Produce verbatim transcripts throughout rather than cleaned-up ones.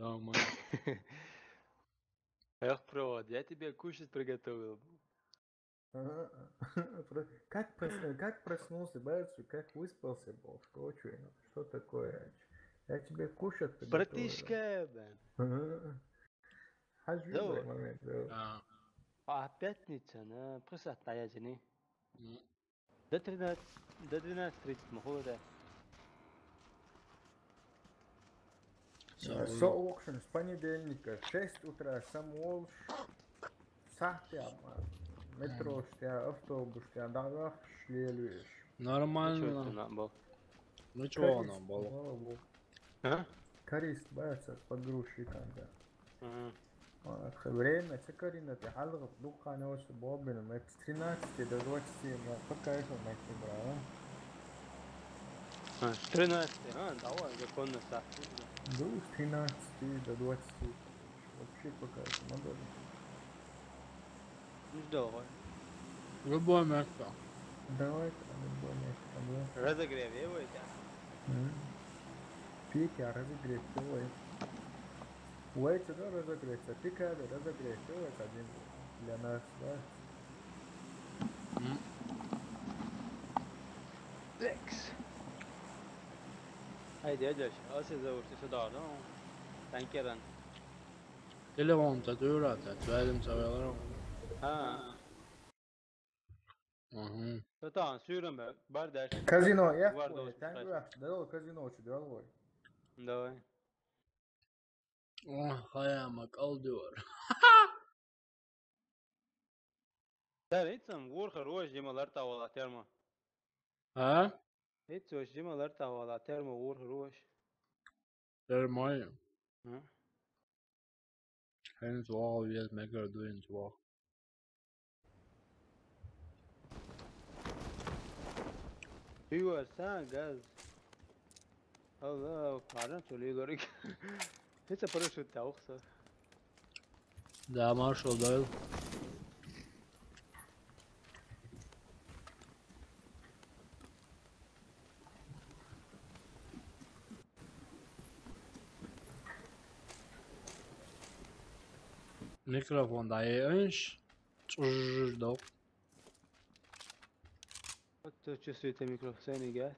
Дома. Эх, провод, я тебе кушать приготовил. Ага. Про- Как, прос- как проснулся, бачу, как выспался был, что, что такое? Я тебе кушать приготовил. Братишка, блин. Ага. Хажу, да, вот, момент, да. А, А пятница, на просто отдаязни. М. До тринадцать, до двенадцать тридцать мы ходим. Э, Со окшен с понедельника, шесть утра, самуол, сахтя, метро, шта, автобус, шта, да, да, шлелюш. Нормально. Ничего, ты на был. Ничего, она была. Слава Богу. А? Карист баца с погрузчиком, да. Мгм. А, время, це Карина, ты халгат, духана оса бобин, мы с тринадцати до двадцати, мы пока ещё мы не брали. А, с тринадцати, а, давай, законно, да. Да, с тринадцати до двадцати. Вообще пока ещё мы были. Ну, давай. Любое место. Давай, там любое место, да. Разогрев, его это. М. Петя, разогрев, давай. Уэйца, да, разогрев, а ты когда разогрев, давай один для нас, да? М. Лекс. Ай, дядя, а если зовут сюда, ну, танкеран. Телефон-то дурата, твоим цавелором. А. Мгм. Ну, там, сюрем, бардаш. Казино, я Вардаш, понял, так, кстати. Да, да, казино, что делал? Давай. О, хаяма, колдур. Да, рицам, вурха рож, дима ларта вала термо. А? Ицо, дима ларта вала термо, вурха рож. Термой. А? Хэнс вал вес мегар дуинс вал. Юарсан газ. Алло, паран чули лорик. Хица парашют таухса. Да, маршал дайл. Микрофон да, э, энш. Чуж, да. Вот то чувствуете микрофон, играть.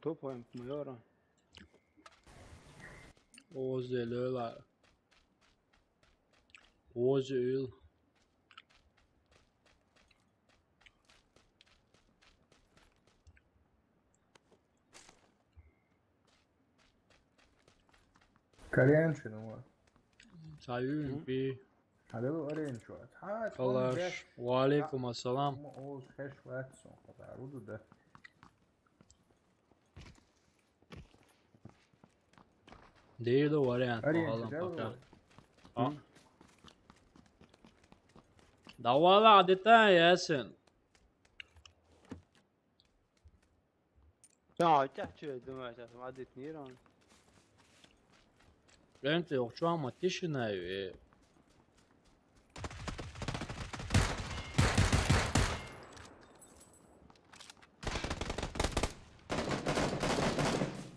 Топаем, майора. Озелела. Озел. Кальянчи, ну. Салют, М? Би. Алло, Оренчо. Ха, Калаш. Ва алейкум ассалам. О, хэш ватсон. Руду да. Дейдо вариант. Оренчо, пока. А? Давала адетан, Ясин. Да, у тебя чё, я думаю, сейчас адет нейрон. Гляньте, охчуама тишина, э.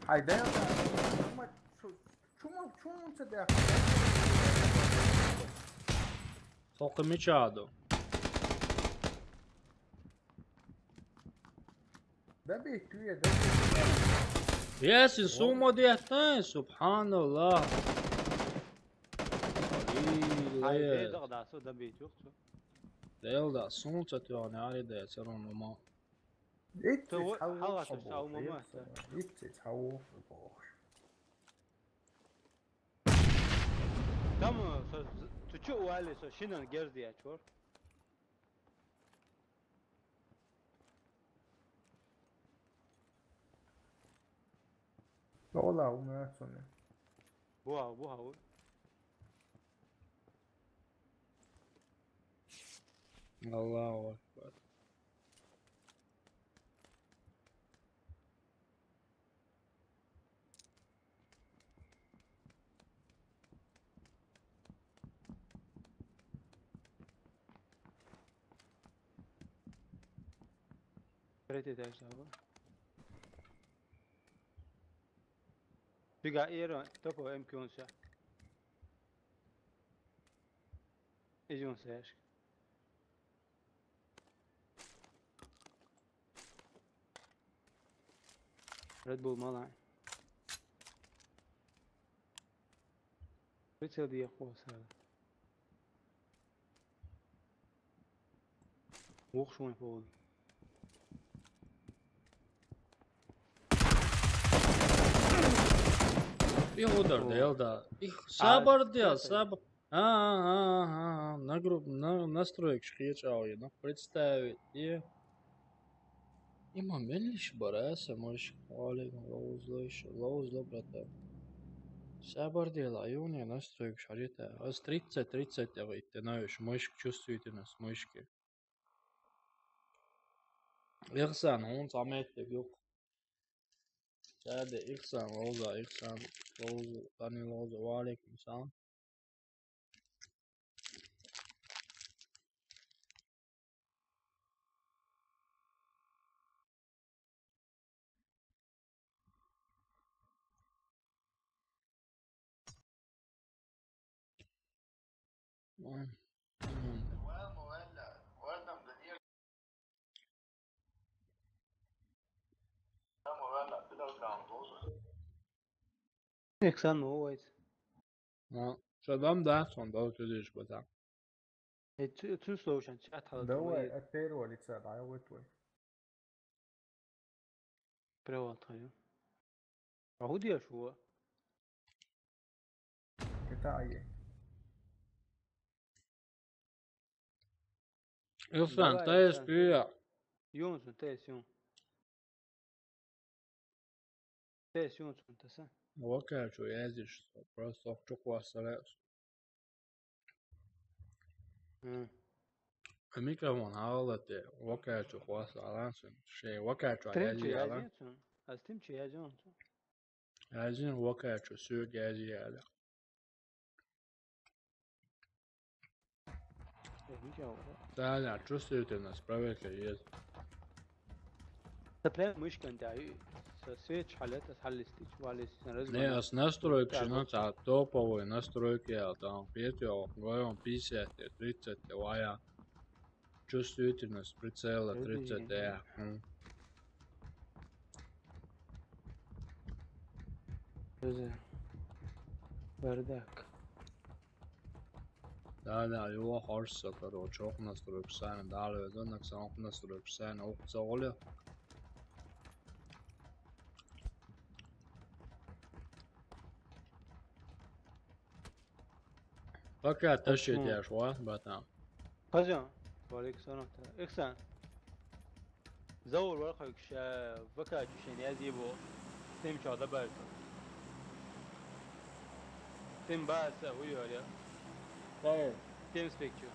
Ай, да, да. Чума, чума, чума, чума. Сокы мечаду. Добить, ты, добить. Ясин, сумо диятан, субханаллах. Ай, Ай, дэ, да, да, со добить, ёх, со. Дэл да, солнце тёрно, ари да, всё равно ма. Итсэ, хала, хала, хала, мама. Итсэ, хала, бог. Там, э, со, з-, ты чё, Уали, со, шинан герди, я чёр? Ола, умеется мне. Буа, буа, у. Аллаху акбар. Третий этаж, да, бу? Фига, иро, топо эм кюнса. Изюн сэш. Red Bull мала. Прицел дие хвоса. Ух, шумай поводу. Их удар О. Дел, да. Их А, сабар дел, это сабар. А, а, а, а, а, на гру-, на, настройка шхечал, ну, представить, е. Има мелиш бараса, мойш, Олег, лоуз, лоуз, лоуз, ло, брата. Сабар дел, а юне настройка шхарита. Аз тридцать, тридцать, а вы, ты знаешь, мышь чувствуете нас, мышки. Ихсан, он заметил, юк. Саде, Ихсан, лоуза, Ихсан, лоуза, Дани лоуза, ва алейкум салам. Эксан новайс. А, шадам да, сон да, ты здесь, братан. Э, цу, цу слушай, чат хала. Давай, давай. От первого лица, да, вот твой. Привет, хаю. А худи я шуа? Это ае. Илсан, давай, тайс Илсан, пия. Юнсун, тайс юн. Тайс юнсун, таса. Вакачу язиш, просто чуква салес. М. А микрофон алате, вакачу хвас алансын. Шей вакачу Стрим чи язиш алан. Язинсун? А стрим чи язинсун? Язин вакачу сюк язиш яла. Э, ничего. Да, да, чувствуете нас, проверка есть. Да прям мышкой, да, и со-, свет шалет, а с халистич, валис, не, а с настройки, да, ну, вот. Та топовые настройки, а там пятьдесят, вдвоем пятьдесят, тридцать, вая. Чувствительность прицела тридцать, э, м. Өзі. Бардак. Да, да, его хочется, короче, ох настройки сами, да, лезу, на ксанок настройки сами, ох, заголе. Пока тащите аж, ва, братан. Хазян, валик саната. Ихсан. Заур вар хайк ша, вака чушен язибо. Тем чада байка. Тем баса уйоля. Тем спекчу.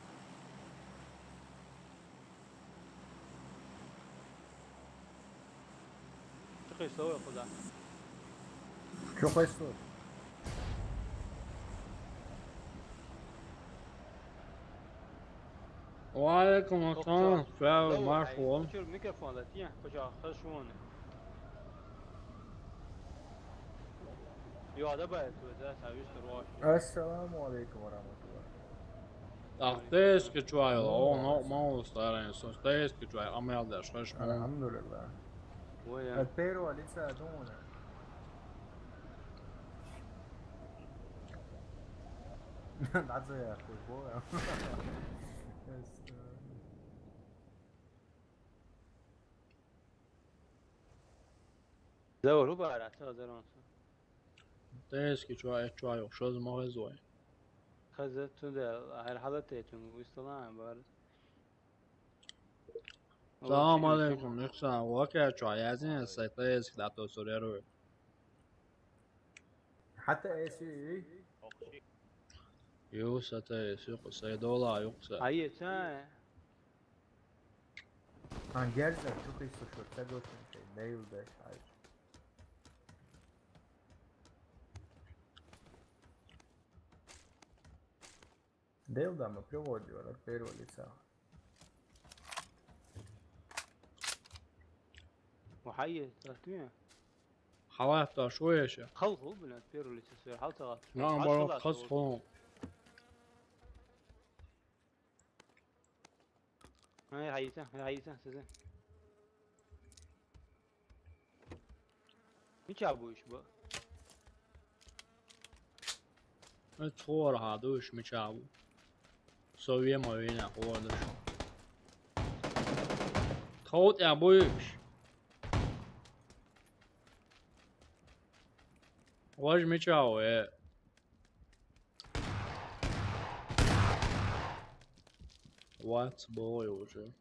Чё хайсо, куда? Чё хайсо? Ва алейкум ассалам, справа, марш вон. Чё, микрофон да, тия, куча, хашвон. Ё, да, бай, ту, да, савиш, рош. Ассаламу алейкум ва рахматуллах. Ах, тайский чуай, о, но, мало старый, со, тайский чуай, амел да, шаш, мало. Альхамдулиллах. Ой, я. От первого лица, я думаю. Надо я хуй, бо. Заур, убара, сразу ронсо. Тайский чуай, чуай, шоз махазой. Хаза тунда, ҳар ҳалате тун, висталан, бар. Салам алейкум, Ихсан. Вака чуай, язин, сай тайский, да, то суреру. Хата эси. Юса тайс, юса, дола, юса. Ае, чай. А, герза, чё ты слышал? Согласен, ты, Нейл, да, ай. Дейл, да, мы приводим, да, первого лица. وحي تحتوية. حواف شوية شا. خلصوا بنا بيرو اللي تصير حالتها. نعم، حالتها بروح خلص خلص. خلص. هاي حيته، هاي حيته، سيزن. Miçabuş bu. Çukur ha duş miçabu. Soviyem oyuna orada. Tavut ya bu iş. Vaj miçabu e. What boy уже.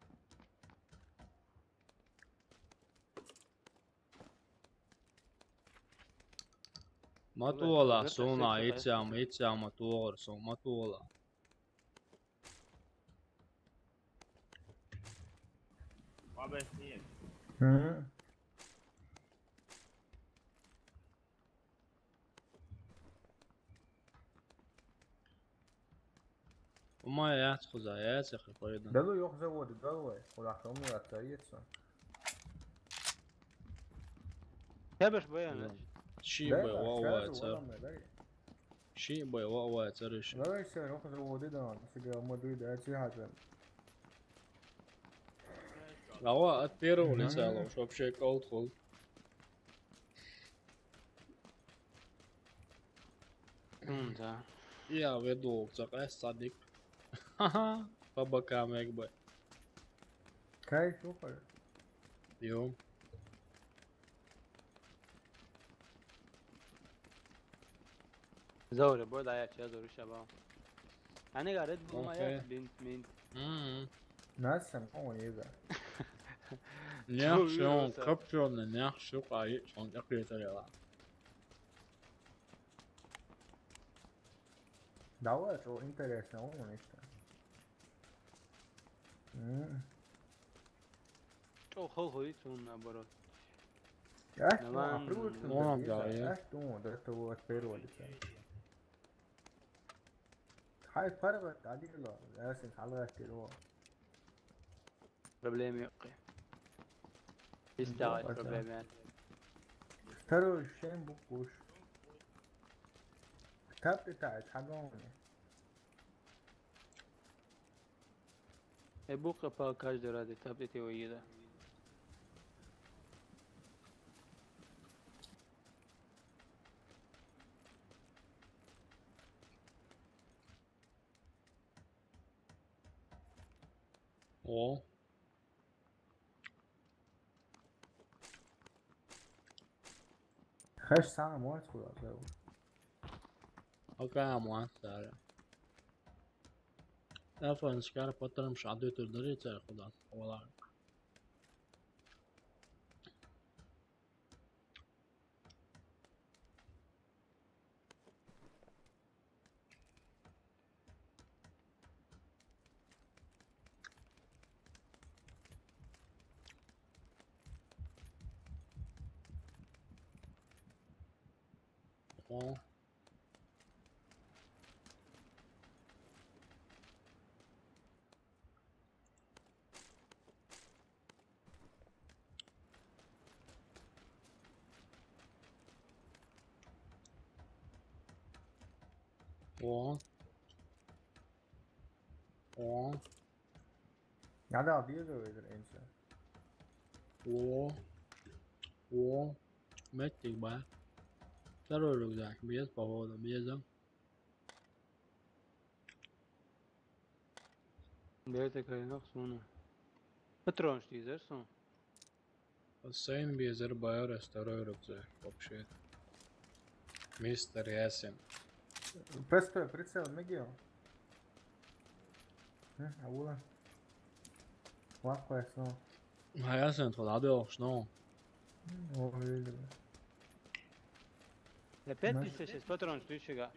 Матула, сона, ицяма, ицяма, тугъар сон, матула. Мгм. Ума яц хуза, яц яхи пайдан. Белу ёх заводи, белу вай. Хула хами яца яца. Табаш баян. Ши бай ва ва цар. Ши бай ва ва цар иш. Давай всё, ёх заводи да, сига мадуи да, ци хатан. Ава от первого лица лош, вообще колд хол. М, да. Я веду, цакъай садик. Ха-ха, по бокам як бы. Кайф, ухо. Ё. Зауре, бой да я че зауре шаба. Ани гарет бу ма я бинт минт. Мм. Нас сам он ега. Нях шон капчон, нях шука и шон якрета яла. Давай, что интересно, он нечто. М. Что хол ходит, он наоборот. Я что, Нормально. Привычно, он, да, да, я. Я что, вот это вот первое лицо. Хай парга, да, дило, я сын халга тиро. Проблеми ёкъ. Биз дагъы проблеми. Второй шен букуш. Тапты та, тагони. Э, букъа по каждый раз, тапты те уйда. О. Хаш сана муат куда, бро. Окей, муат, сара. Телефон скар потом шаду турдури цар куда. Вала. О. О. О. Надо объезжать этот инструмент. О. О. Метник, ба. Второй рюкзак. Без, походу, без, да? Бери такая, нах, суна. Патрон что из, сон? Сейн без РБР, второй рюкзак, вообще. Мистер Ясин. Простой прицел, Мегио. М, аула. Лапкой снова. А Ясин, туда дал, что? М, о, видели. Опять пятьдесят шесть патрон, что ещё?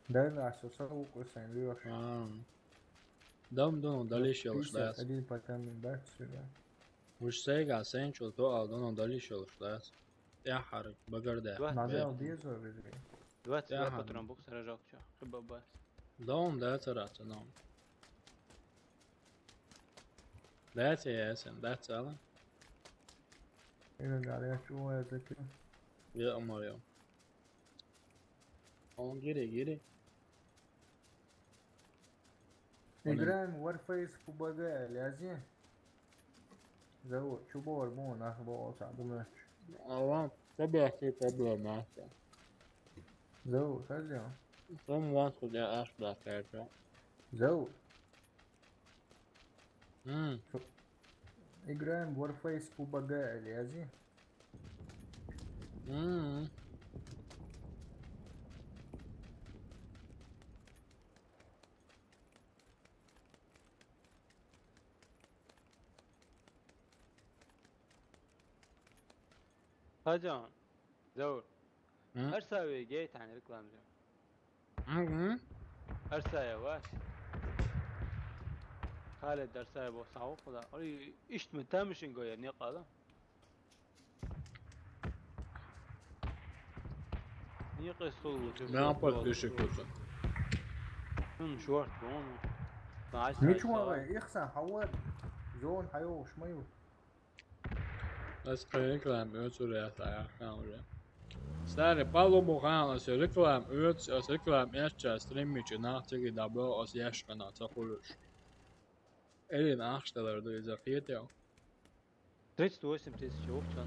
Да, да, что, что, укус, а, не вижу. А. Дам, дам, дальше я шесть пятьдесят один патрон, да, сюда. Уж сайгахь сайначул тоъал доно далийш йолуш дац. ТӀаьххьара багардаьккхина. Надо дезо везде. Двадцать два патрон букса рожок чо. Хиба бац. Дом да цара ца ном. Дац ясен, дац ала. Ина гали я чу я заки. Я амарё. Он гири, гири. Играем в Warface P U B G, лязни. Зовут, чубор бу нах бо саду меч. Ава, тебе все проблема. Зовут, хозяин. Там вас куда аж да кайфа. Зовут. М. Играем в Warface P U B G, лязни. М. Хаджан, Заур. М? Арсаве гей тани реклама жо. Мгм. Арсая ваш. Хале дарсая бо сау куда. Ой, ишт ме тамишин гоя не кала. Не кесул. Мя подписчик куса. Хм, шорт, бон. Ничего, ихсан, хавар. Зон, хайо, шмаю. Ас кхин реклама оьцур яц, а, яхна уже. Старый, по-любому хана, ас реклама оьцу, ас реклама эшча, стримичи нах циги добро, ас яшкана, ца хуюш. Элин ахшталар ду иза хетел. Тридцать восемь тысяч, ух, чё.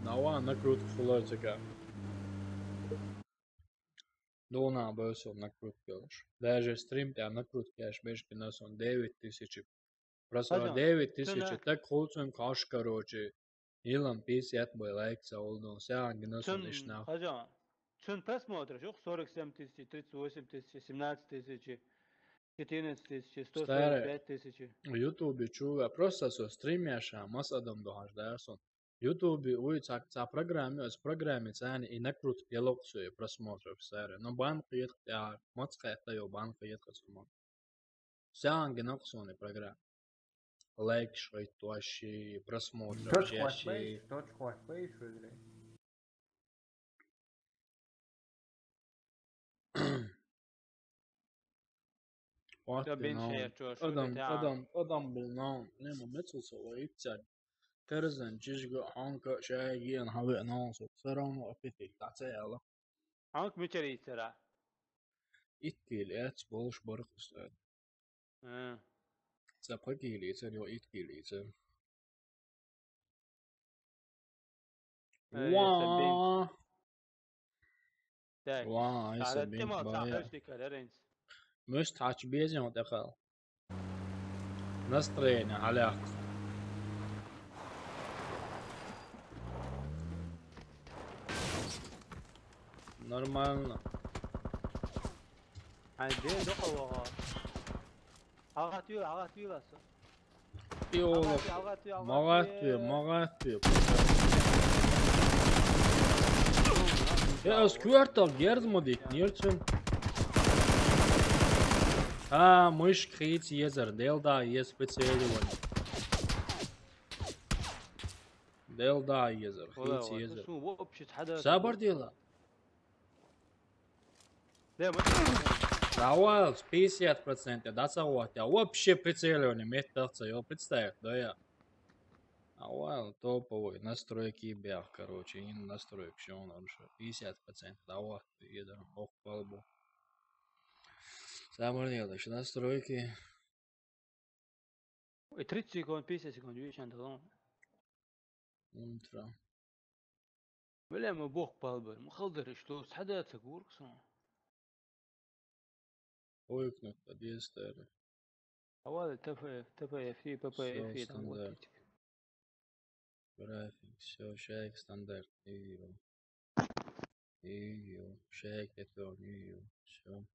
Нава накрутка хулар цика. Дона босо накрутка. Даже стрим тя накрутка, аш бешки насон девять тысяч. Просто девять тысяч, так хуцун каш, короче. Илам пятьдесят бой лайк ца олдун, сян гнасун ишна. Хажа. Цун просмотров, ух, сорок семь тысяч, тридцать восемь тысяч, семнадцать тысяч, четырнадцать тысяч, сто сорок пять тысяч. Ютубе чуга, просто со стрим яша, мас адам дохаш дарсон. Ютубе уй ца, ца программе, ас программе цани и накрутка ялоксуе просмотров саре. Но банк ет, я, мац кайта ё банк ет касума. Сян гиноксуни программа. Лайк шойт ваши, просмотр. Точка ваши. Точка ваши. Адам, адам, адам был нам. Нема мецелса ва иццан. Терзан чижга ханка шайгиан хаве нам со. Всё равно аппетит. Таце яла. Ханк мичери иццера. Иткил эц болуш барх устар. Ца пхи килийцар, ё ит килийцар. Ва. Ва, айса бинг бая. Муш тач безен тахал. Настроение, алях. Нормально. Ай, де, докъа ваха. Агъатуьйла, агъатуьйла со. Магъатуьй, магъатуьй. Э, ас куьртал герз ма дит, нерцин. А, мышка хийц езар, делда ез прицеливание. Делда езар, хийц езар. Сабар дела. Давай, пятьдесят процентов, да, сагъват я. Вообще прицеливание, меттахца, ё, представь, да я. Давай, топовый, настройки бях, короче, и настройки, всё, он уже пятьдесят процентов, давай, еда, ох, балбу. Самое дело, ещё настройки. И тридцать секунд, пятьдесят секунд, вечен далон. Ультра. Бля, мы бог палбар, мы халдары, что сада ца гурксон. Ойкнут подъезд. Авал Т Ф Ф, Т Ф Ф, П П Ф, там вот эти. График, всё, шайк стандарт, и Ё-ё, шайк это, ё-ё, всё.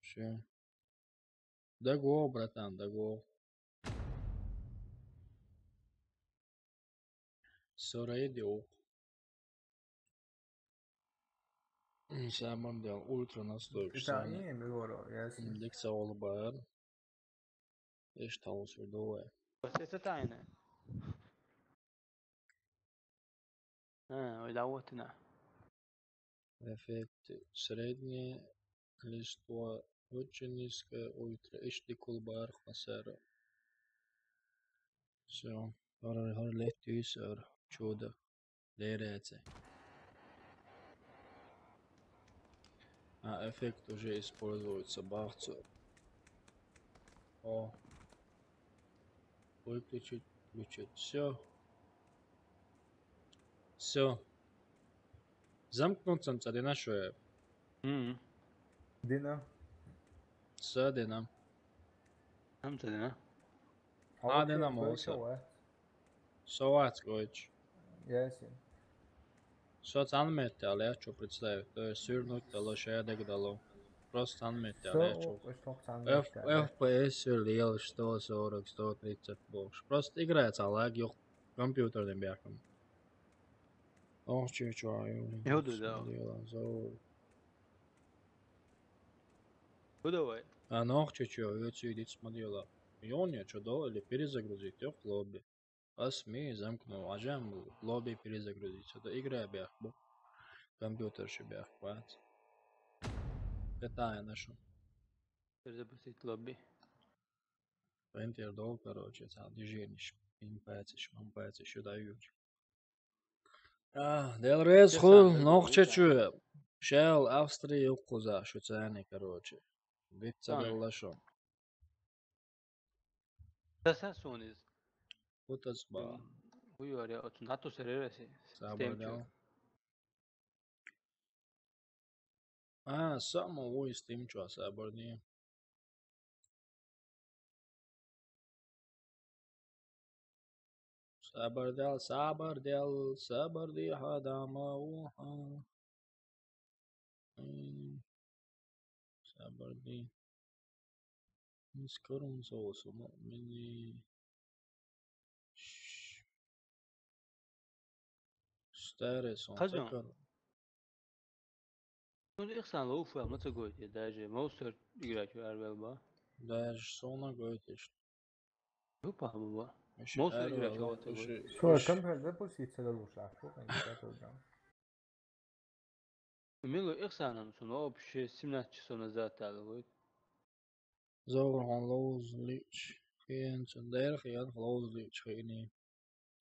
Всё. Дого, братан, дого. Сорайди ок. Самом деле, ультра настойка. Индекса олбар. Эш таусар довай. Эффекты средние, листва очень низкая, ультра. Эш дикул барх масара. Всё. Хор, хор лет юсар. Чудо. Лерете. А, эффект уже используется, бахцу. О. Выключить, включить. Всё. Всё. Замкнуться, цадина шо. Мгм. Дина. Всё, дина. Там цадина. А, дина, молодцы. Со вац гойч. Ясен. Со цан меттал, я чё представить. То есть сюрнуть дало, шея дег дало. Просто цан меттал, я чё. Эф П С лел сто сорок, сто тридцать бокс. Просто играется лаг, ёх, компьютерный бяхом. Ох, чё, чё, ю. Ю, да, да. Ну давай. А, ну, ох, чё, чё, ю, чё, идите, смотри, ла. Ён, я чё, да, или перезагрузить, ёх, лобби. Ас ми замкнул, а жам лобби перезагрузить. Это игра бях, бу. Компьютер шо бях, бац. Это я нашёл. Перезапустить лобби. Enter дол, короче, цал движениш. Им пациш, им пациш, сюда юч. А, Делрез хул, нохча чу. Шел Австрия юккуза, шу цани, короче. Вицца лашо. Таса суниз. Утас ба. Хуёр я, от нату серереси. Сабар дял. А, само вой стим чё, сабар не. Сабар дял, сабар дял, сабар ди хадама уха. Сабарди. Мискарун соусу муъмини. Старый сон. Хазан. Такар. Ну, ихсан лоу фуэл, ма ца гойте, даже Моцарт играть арвел ба. Даже сона гойте, что. Группа ба. Моцарт играть арвел. Что, компьютер запустить, садалуш, а что, компьютер. Милу ихсанан сун вообще семнадцать часов назад тал гойт. Зовган лоуз лич. Хиен цун дер хиен лоуз лич хини.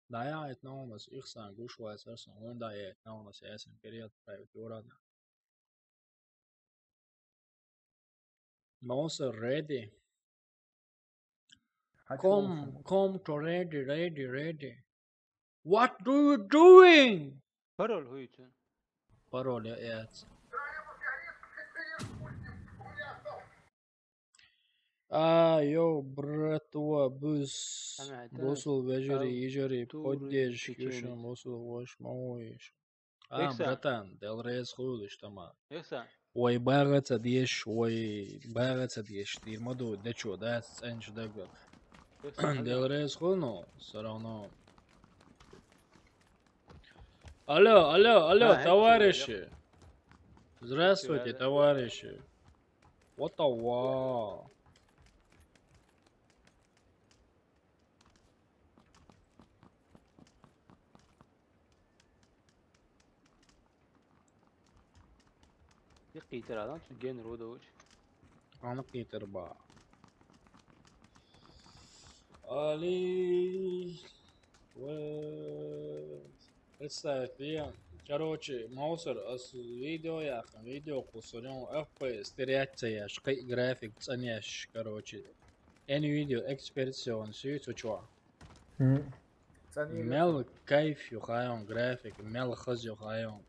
Дая эт наунас ихсан гуш вайсарсан, он дая эт наунас ясен период правит урана. Моса ready. Come, come to ready, ready, ready. What do you doing? Пароль хуйчун. Пароль я эц. А, йо, братва, бус. Босул вежери, ижери, поддержки, юшен, босул, ваш, мауиш. А, братан, дел рез хуйлиш, тама. Ой, багаца деш, ой, багаца деш, дир маду, дечо, да, ценч дагал. Дел рез хуйно, всё равно. Алло, алло, алло, товарищи. Здравствуйте, товарищи. What the wow. Дикъитар адам, цу ген родович. Аны къитар ба. Али. Представь, я, короче, Маусер, ас видео яхын, видео кусурин, F P S, стереация, шкай график, цаняш, короче. Эн видео экспертион, сюй цучуа. Мел кайф юхайон график, мел хаз юхайон.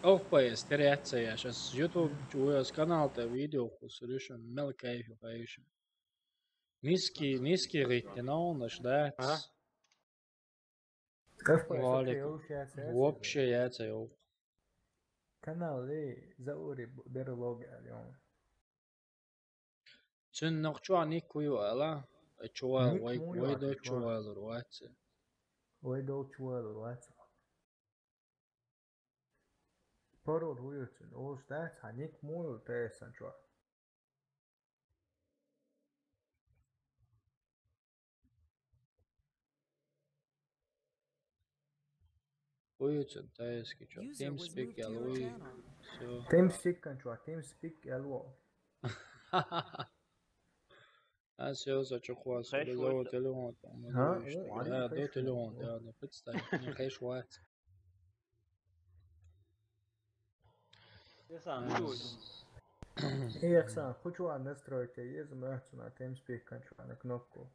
F P S, стереация, сейчас YouTube, чуяс канал-то видео кусуришен, мел кайф юхайшен. Низкий, низкий ритм, но он ждать. Ага. Вообще яйца ёлк. Канал ли заури берлог алён. Цун нохчуа ник кую ала, чуа вай, вай до чуа луруаце. Вай до чуа луруаце. Пароль хуйцун, ол ждать, а ник муй тесан чуа. Уются, да, если чё. User was TeamSpeak moved to your алуи. Channel. Всё. TeamSpeak, чё, TeamSpeak алуи. А, всё, за чё хватит, Хэш за вот телефон там, а, ну, ну, что, а, да, ну, до хэш телефон, вот. Да, да, представь, не хэш хватит. Я сам, а, чё? Э, я сам, хочу, а, настройки, есть, мы, на TeamSpeak, чё, на кнопку.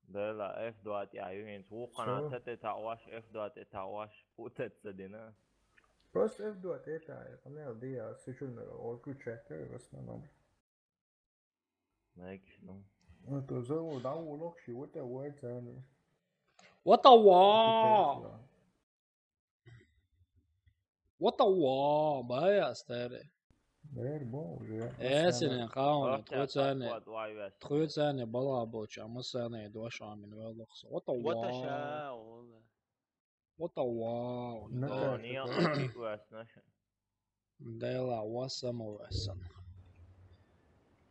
Дела, F два, я, юнец, вухана, всё. Тете, та ваш, F два, та ваш, путаться, дина. Просто F два, это, я понял, да, я сижу на, вот, включатель в основном. Like, ну. Ну, то зовут, да, улог, чего-то, вот, а, ну. What the wa? What the wa? Бая, старый. Бэр, бо, уже. Эсэни, хаун, Охта, тхуцани, тхуцани, бала, боча, масани, дуашамин, вэлохс. What the wa? What the wa? What a wow. О, не, не, не, не, не. Дела, васама васан.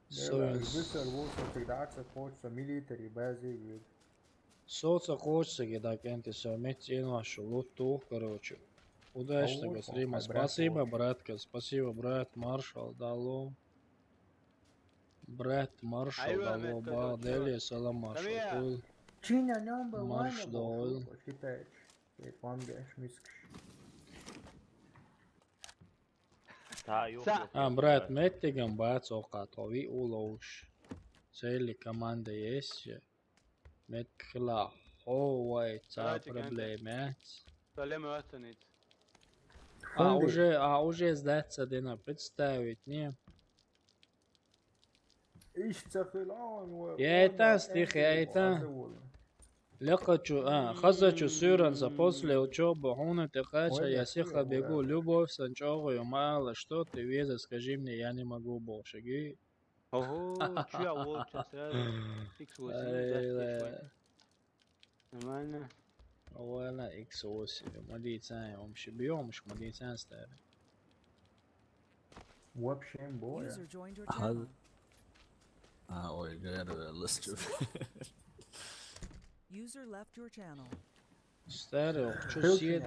Дела, союз. Высер вулса, когда ца хочется милитари базе вид. Соца хочется, когда кенти со мет ин вашу луту, короче. Удачного стрима. Спасибо, братка. Спасибо, брат Маршал, дало. Брат Маршал, дало, ба, дели, салам, Маршал. Чиня нём был Марш, дало. Китайч. Эй, пан беш мискш. Та, юх, юх, а, юх, брат, юх. Меттигам бац окъа, то ви улоуш. Цели команда есть. Мет хла. О, вай, ца проблема. Давайте, проблема останется. А, уже, а, уже сдаться, дина, представить, не? Яйтан стих, яйтан. Лякъачу, а, хазачу сюранца после учёбы, хуна ты кача, я сиха бегу, любовь санчогу, мало что ты веза, скажи мне, я не могу больше. Ого, чё я волча сразу? Икс восемь, ай, да, ла. Нормально. Вала икс восемь. Мадицаем, вообще бьём, мадицаем, старый. Вообще, боя. User joined your channel. А, ой, говорю, лысчу. User left your channel. Старый, хочу сед,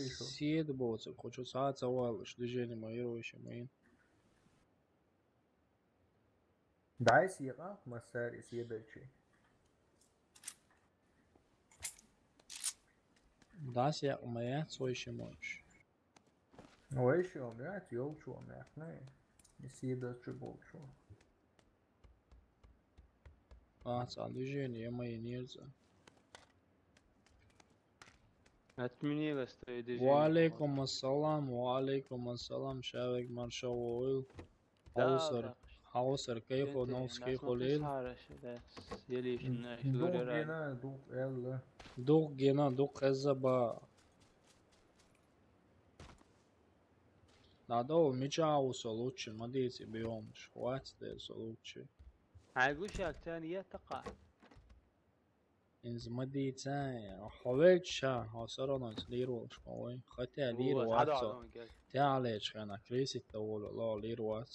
сед боцик, хочу саца валыш, движение моё, вообще, мои. Дайс яка, масари, следующий. Дайс яка, моя, свой ещё можешь. Ой, ещё, блядь, ёлчу, блядь, ну и следующий болчу. А, ца движение, мои нельзя. Отменилось твоё движение. Ва алейкум ассалам, ва алейкум ассалам, шавек маршавойл. Да, хаусар, да. Хаусар, кайхо, новский холил. Дух гена, дух элла. Дух гена, дух эзаба. Надо меча усо лучше, мадици бьёмш, хватит, дэ, со лучше. Айгуш, актян, я така. Инз мадицай, хавелча, а всё равно лирвал школой. Хотя лирвал. Тя леч хана кресит того ло лирвал.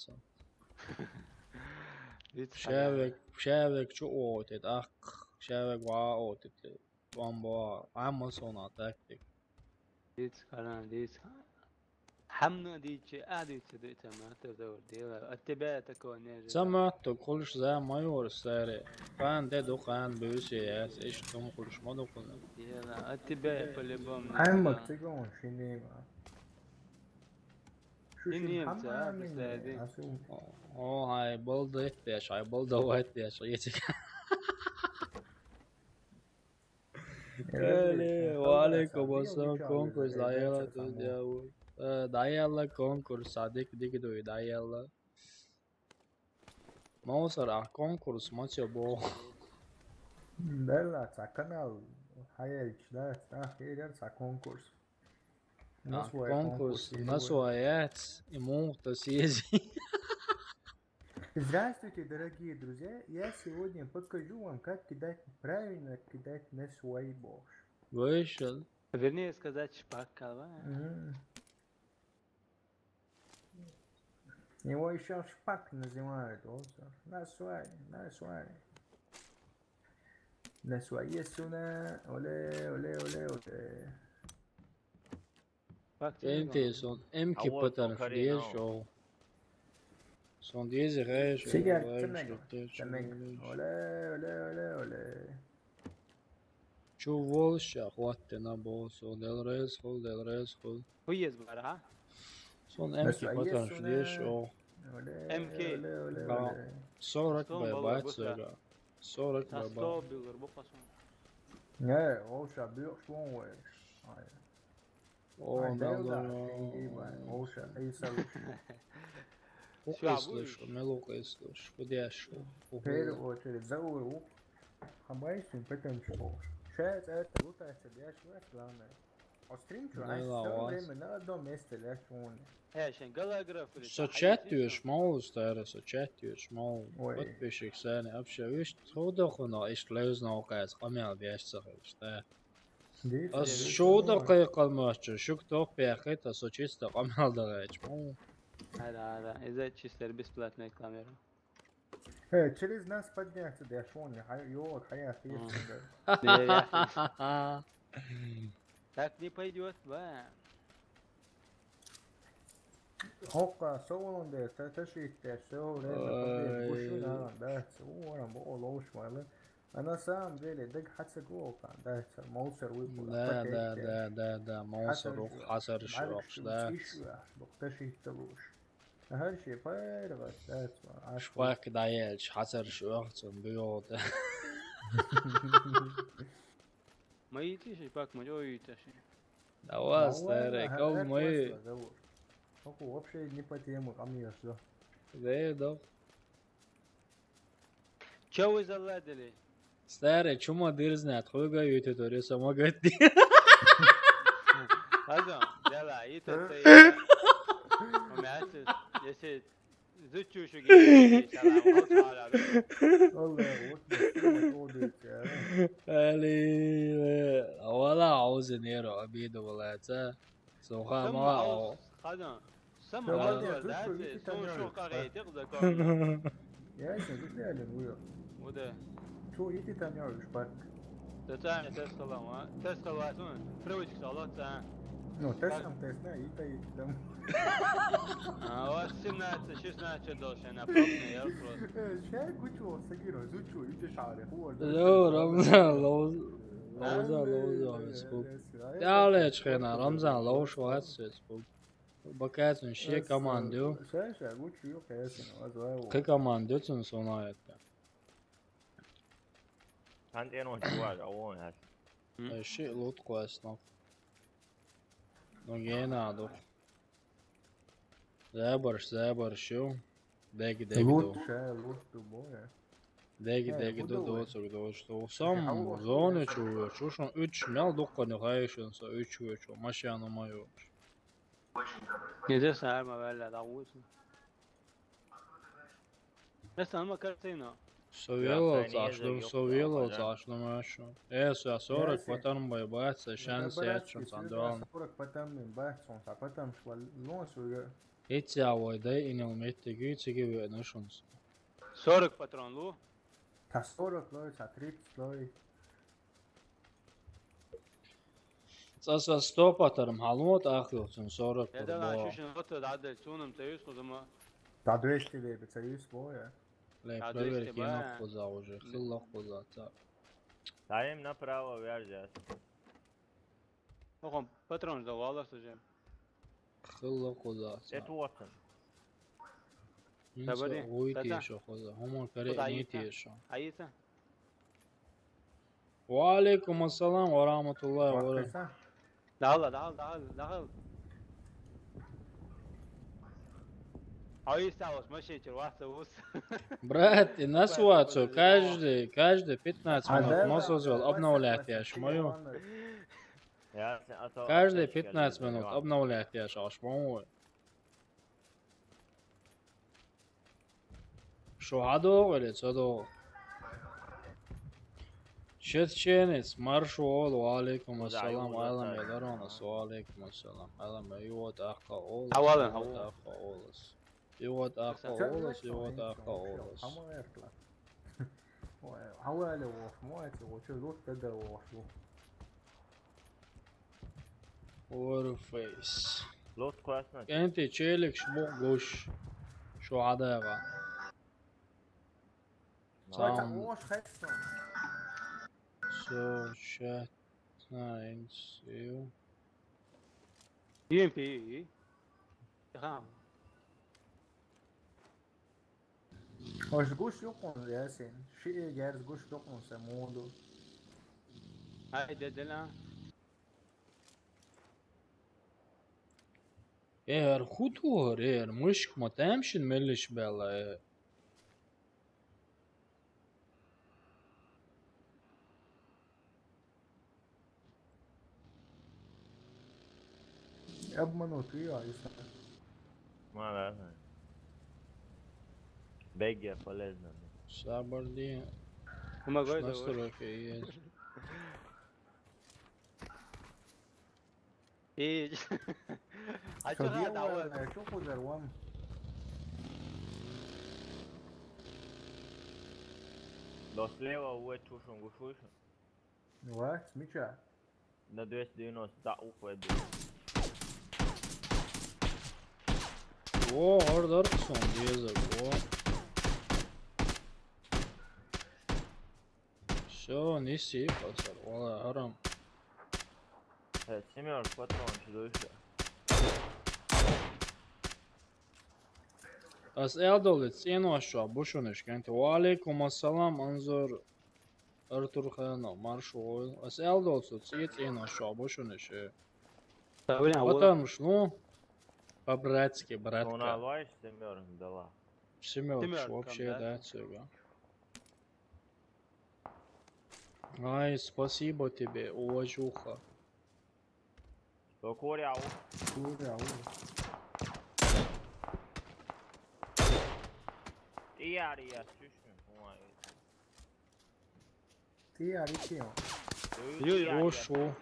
Шевек, шевек чу отит, ах, шевек ва отит. Бомба, амма сона тактик. Диц хана, диц. Хамна дичи, а дичи, дичи, ма, то дор дела. От тебя я такого не ожидал. Сама то кулш за майор саре. Пан де дукан бюсе, я, эш том кулш ма дукун. Дела, от тебя я по-любому не ожидал. Амма цигон шинима. Шинима, да, представь. О, ай, болдо эт пеш, ай, болдо эт пеш, я тебе. Ва алейкум ассалам, конкурс, даялла, тут я, э, даялла конкурс, а дик, дик дуй, даялла. Мосар, а конкурс, мочо бо. Дела, ца канал, хаяч, да, ца хейрер, ца конкурс. А, конкурс, на свой яц, и мух, то съезди. Здравствуйте, дорогие друзья! Я сегодня покажу вам, как кидать, правильно кидать на свой бокс. Вышел. Вернее сказать, шпак, а? Мгм. Его ещё шпак называют, вот. На свой, на свой. На свой, есть сюда, оле, оле, оле, оле. Факт. Тенте сон эм А вот кипатан он Корея, флеш но. О. Сон дези рэш. Сигар, рэш, цемега. Рэш, Цемега. Оле, оле, оле, оле. Чу волша хватте на босо, дел рез хол, дел рез хол. Хуез бар, а? Сон эм Бес кипатан ес флеш суна. О. Оле, М К. Оле, оле, Ба-, оле. Сорок Сон бай бала бат буса. Сора. Сорок Та бай бат. Сто билер бу касон. Не, олша бюк шлон вай. Ай. О, Ай, да, дел да, да. Шенги вай. Олша, эй, салуш. Ук Шуа слышу, бу мел ук слышу. Куда я шел? В первую очередь, за ух. Хамайсин, потом чего. Сейчас это лутается, я шла, главное. А стрим чё? Да Ай, ладно, всё вас. Время на одном месте, да, чё он? Э, шен голограф или Со чё? Чат Ай, тюш, мало старый, со чат тюш, мало. Ой. Подписчик сани, вообще, видишь, трудно хуно, ишь, лезно, оказывается, камел бьешь, что. Дивись, Ас я шоуда вижу. Кайкалмачча, шук топ пяхет, а со чисто камел дарач. О. Ара, ара, из-за чисто бесплатная камера. Э, через нас подняться, да, шо не, хай, ё, хай, а ты Мгм. сюда. Не, я- Так не пойдёт, ба. Хокка, солонде, та, та шитте, солонде, Ой. Бушуна, да, солонде, бо, лош, майлы. А на самом деле, даг хацаго, да, молсер выпал, Да, да, пакетте. Да, да, да, молсер Хацар рух, шо, хацар шо, марк шо, да. Иш, бо, та шитте луш. Ага, ши пайрвас, да, аш. Шпак да елч, хацар шо, цун биода. Мои тиши, пак, моё и тиши. Да вас, Давай, старый, ага, кал эх, мои. Вась, да, вот. Оку вообще не по теме, а мне что? Да, я дал. Чё вы заладили? Старый, чума дырзнат, хуга ютит, ори сама гатти. Аза, дела, и то, то, и то. У меня тут, если Зучу шуги, салам, вот салам. Валлахи, вот не снимать, вот это, а. Али, вала, аузы неру, обиду вала, ца. Суха, Сама мала, аус, о. Хазан. Сама Сама аус, аус, да, зучу, ити сон таня шо аус, кагай, а. Тек закон. Я ещё тут реально, ну, я. Вот, да. Чё, ити таня аус, парк? Тесане, тес кылама. Тес кыласың, привычка салат сен. Ну, тес Как? Там, тес на, и та, и там. А, у вас семнадцать, шестнадцать должен, а пробный, я просто. Э, ща кучу, сагиро, зучу, иди шаре, хуор, да, Ло, всё, Рамзан, да. Ло, А, Рамзан, Ло, э, Рамзан, э, спу. Э, э, Далее, э, чхена, э, Рамзан, э, Ло, э, швац, э, спу. Бакатун, ще э, команду. Ща, ща, кучу, ё, конечно, возьму. Кы команду, цун сона это. Хан тен он чувак, а он хас. М. Э, ши лут классно. Ну, гена дух. Забарш, забарш, ю. Деги, деги, Лут, ду. Ше, лут, ду, боя. Деги, Э, деги, ду, буду ду, вы. Цук, ду, что. Сам Хаву, зоны хаву. Чу, чушун, уч, мел дукка не хайшын, со, уч, уч, машину мою. Неде саарма вэллэ, да, уйсун. Эс ама картина. Совело Яхай не цашлым, езер, совело ёпта, цашлым ашу. Э, со сорок Яхай. Патарм бай бац, шанс ячун сандуан. Сорок патарм бен бац, сон са патарм швал, но суга. Эти авой дай инел метте гюцеге венушунс. Сорок патрон лу? Та сорок лой, та тридцать лой. Цаса сто патарм халмот ахло цун сорок. Я да, патарм. Шушин вот да, да, цунам союз, кузама. Та двести лебе союз боя. Ле, Та проверь, двести кем бая. Куза уже. Хыллах куза, та. Даим направо вяжет. Ну, он патрон за валас уже. Хыллах куза, та. Это вот он. Инца Табари, уйти тата. Ещё куза. Хома каре Куда не айта? Ти ещё. Айта? Ва алейкум ассалам ва рахматуллахи ва баракатух. Вахтыса? Дагыл, дагыл, дагыл, дагыл. Ай, саус, машинчир, вахта ус. Брат, и нас Брат, вот, подожди, каждый, каждый пятнадцать А, минут да, мозг да, взвел, да, обновлять да, я да, шмою. Да, а то Каждый опять пятнадцать минут обновлять я шмою. Шо адо или цо до? Чеченец, маршо ол, ва алейкум ассалам, айлам я даронас, ва алейкум ассалам, айлам я, и вот ахка ол, Хавалан, и вот хавал. Ахка олас. И вот ахка Сам олас, и вот ахка олас. Хавал эртла. Ой, хавал вош, мой, это вот, что тут тогда вош, ну. Warface. Лут классно. КӀентий челикш бу гуш. Шу хьадагӀа. Цаца Сам. Ош хестон. So, chat. Nice. You. Ю М П. Ха. Ош гуш юкъун, Ясин. Ши герз гуш юкъун се мунду. Ай, дедела. Эр хутур, эр мышк ма тамшин мелиш бела. Обмануть, я, если. Ма лазна. Бегия полезна. Сабар ди. Помогай, давай. Настройка есть. И. А Что чё, да, делал, давай. Что хузар, вон. До слева уэ чушун гушуйшун. Ва, с меча. На двести девяносто, да, уходит. О, ордер сон дезер, о. Всё, неси, пацан, вала, харам. Э, семёр, патрон, что дальше? Ас элдолит, цӀенош шуа, бушуниш, кенти. Ва алейкум ассалам, Анзор Артур Ханов, маршал. Ас элдолцу, цӀе цӀенош шуа, бушуниш, э. Да, блин, а вот. Потому что, ну, по-братски, Она братка. лаешь, семёр, дала. Семёр, Семёр, вообще, да? Да, цыга. Ай, спасибо тебе, уважуха. Что, Коря, у? Куря, у. Иария, чушун. Ой. Ты аритио. Ё-, ё. Хорошо.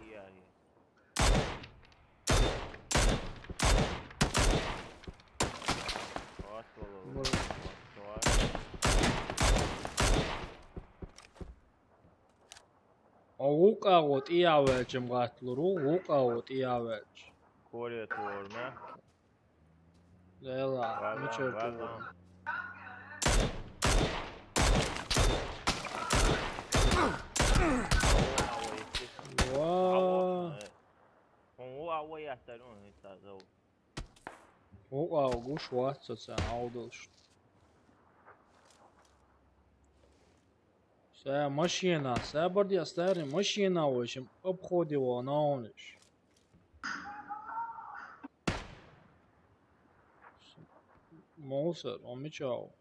А гукъа гъо тӀиявелчим гъатлуру, гукъа гъо тӀиявелч. Коря, туорна. Лела, Ладно, мичер ладно. туорна. Ва. Гъо авой астарун, это зовут. Гукъа гъо гуш вац соца аудулш. Са машина, са бардия старый машина, в общем, обходи вона униш. Мусор, он мечал.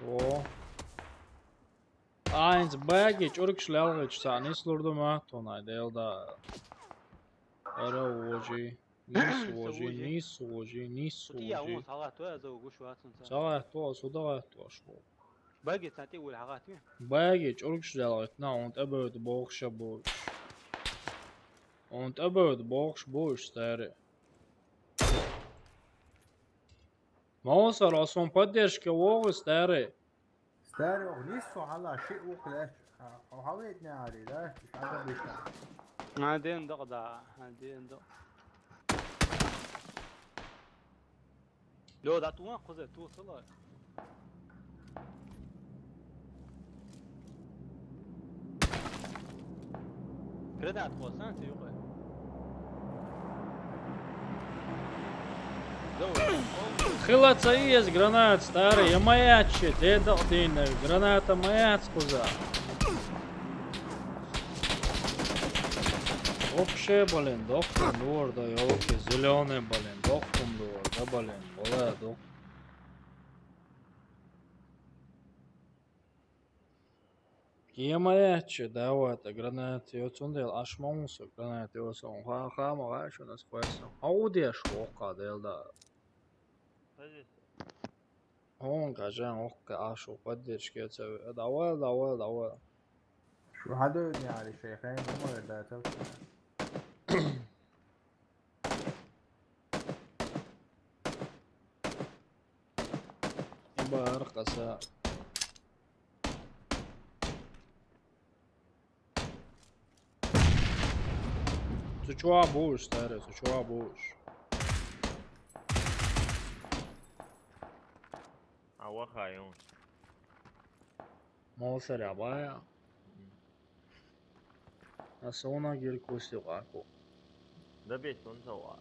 О. Айнс баги, чуркш лялгич, са нислурду ма, тонай делда. Ара вожи. Нис вожи, Вожи. Нис вожи, Нис Сути я вожи. Умар сала то, я зову гуш ватсун са. Сала то, суда то шо. Баги сати ул хагатми. Баги, чуркш лялгит на, он табут бохша буш. Он табут бохш буш, старый. Маусар, а сон поддержка вогы, старый. Старый, ох, лису хала, ши ух леш. О, хавет не ари, да? Шада биша. А ден док да, а ден док. Лё, да туан кузе, ту сыла. Гранат куасан, ты юкъа. Давай. Хыла цаиз гранат, старый, я маячи, дедал дин, граната маяц куза. Вообще, блин, дохтун дуор да, ёлки, зеленый, блин, дохтун дуор да, блин, была, дох. Емаячи, давай, та гранат, ёцун дел, ашмаунсу, гранат, ёцун, ха, ха, ма, ха, шо нас квеса. Аудеш, ока, дел, да. Он, кажан, ока, ашу, поддержки, это, давай, давай, давай. Шо хадо не ари, шейхен, ну, да, это. Бар, каса. Цу чу ваха бу уж, старый, цу чу ваха бу уж. А, вахай он. Молсаря бая. Аса вона гир кусти ваку. Да бит он сава.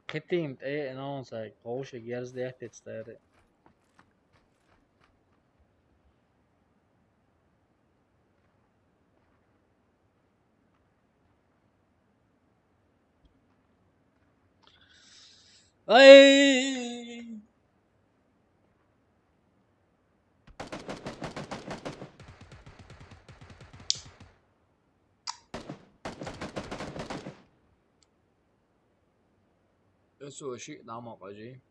Кхетим тӀе, э, нон сай, кхоша герз дехтит старый. Ай! Эсо ши нама бажи.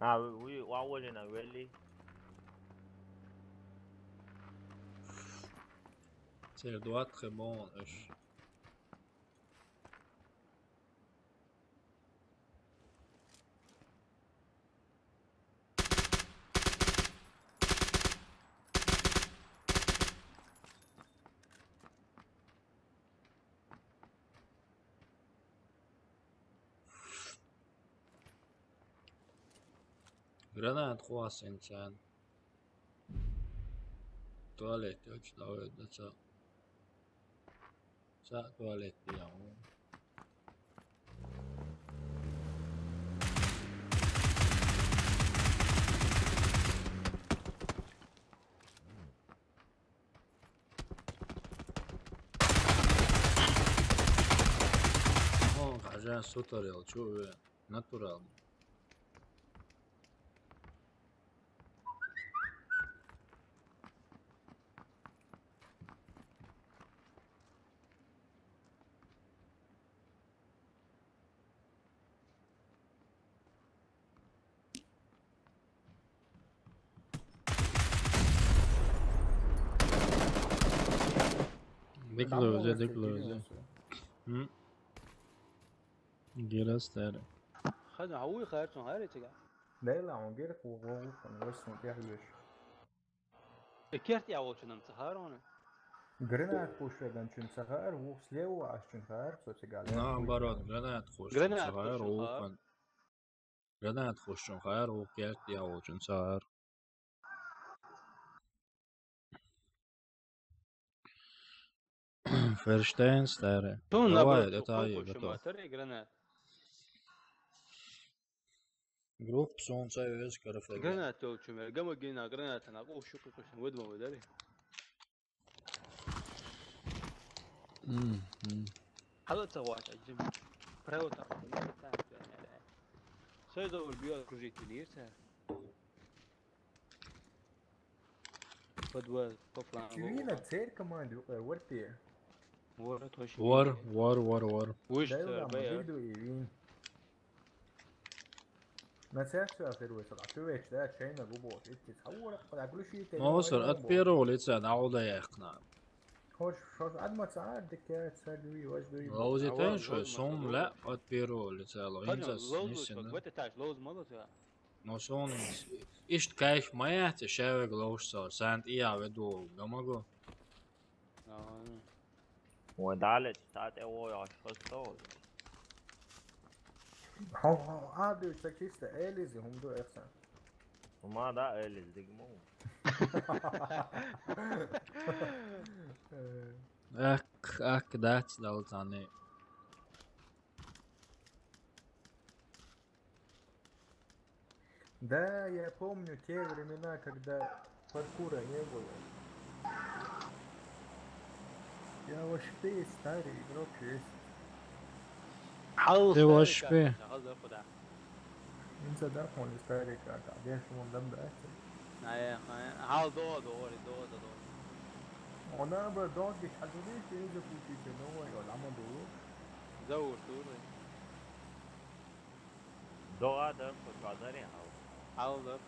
А, уи, уа уолина вели. Цер дуат хебон эш. Гранат хуас инсан. Туалет, ёч, давай, да ца. Ца туалет, я. О, гажа сутарел, чё вы? Натурал. Dik loze, dik loze. Hı? Gel astere. Хаза, хьа вуй хайр цун хайр цига? Дайла, он герк ву ву ву ву ву сун тяхлеш. Экерт я волчунам цахарона. Гранат кушадан чун цахар, ву слева аш чун хайр, со цига. Наоборот, гранат кушадан цахар, ву хан. Гранат хушчун хайр, ву керт я волчун цахар. Ферштейн старый. Давай, это я готов. Гранат. Групп солнца весь карафе. Гранат толчу мер. Гама гена граната на кушу кушу выдумал, да ли? Мгм. Хала ца вач, аджим. Право так. Сой зовр био окружить нирца. Подвал, по флангу. Чувина церка ман дюка, вар пе. Вар, точно. Вар, вар, вар, вар. Уж. Дай цар, ма бая. Виду и вин. На церкви афервес, а ты веч, да, чайна губо, эти хаура, подглушите. Ну, сэр, от первого лица на улда яхна. Хош, хош, адма цар, дикя, цар дуи, ваш дуи. Лоузи тен шо, сон ла, от первого лица, ло, инца, лоуз, смысл, вот это так, лоуз, молодца. Но сон ишт кайф маяц, шавег лоуш со, сант ия веду, гамаго. Ой, далеч, тате ой, аш хостол. А, а, а, дю, чак чисто, элизи, хумду, эхса. Ума да, элиз, дигму. Ак, ак, дац, далтани. Да, я помню те времена, когда паркура не было. Я вообще старый игрок есть. Ты вообще. Инца да, он старый как, а я ему дам да. Ай, ай, хал до, до, до, до, до. Она бы долгий хадури, ты уже купите новый, он ама до. Заур, туры. Доа да, по кадаре, ау. Ау да.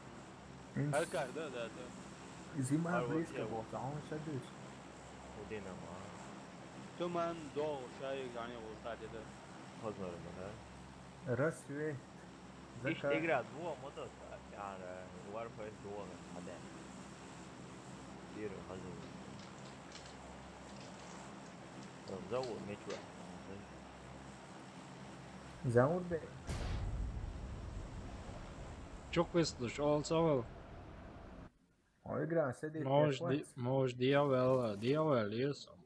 Ин-, Алкар, да, да, да. Зима близко, вот, а он садись. Удина ма. Туман, дол, шай, гани, вот, да, да. Познор ма, да? Рассвет. Ишт игра дуо модо, яра, Warfare дуо, аде. Бир хазу. Заур мечуа. Заур бе. Çok hızlı olsa ol. O igra sedi. Možeš, di, možeš dijavel, dijavel jesam.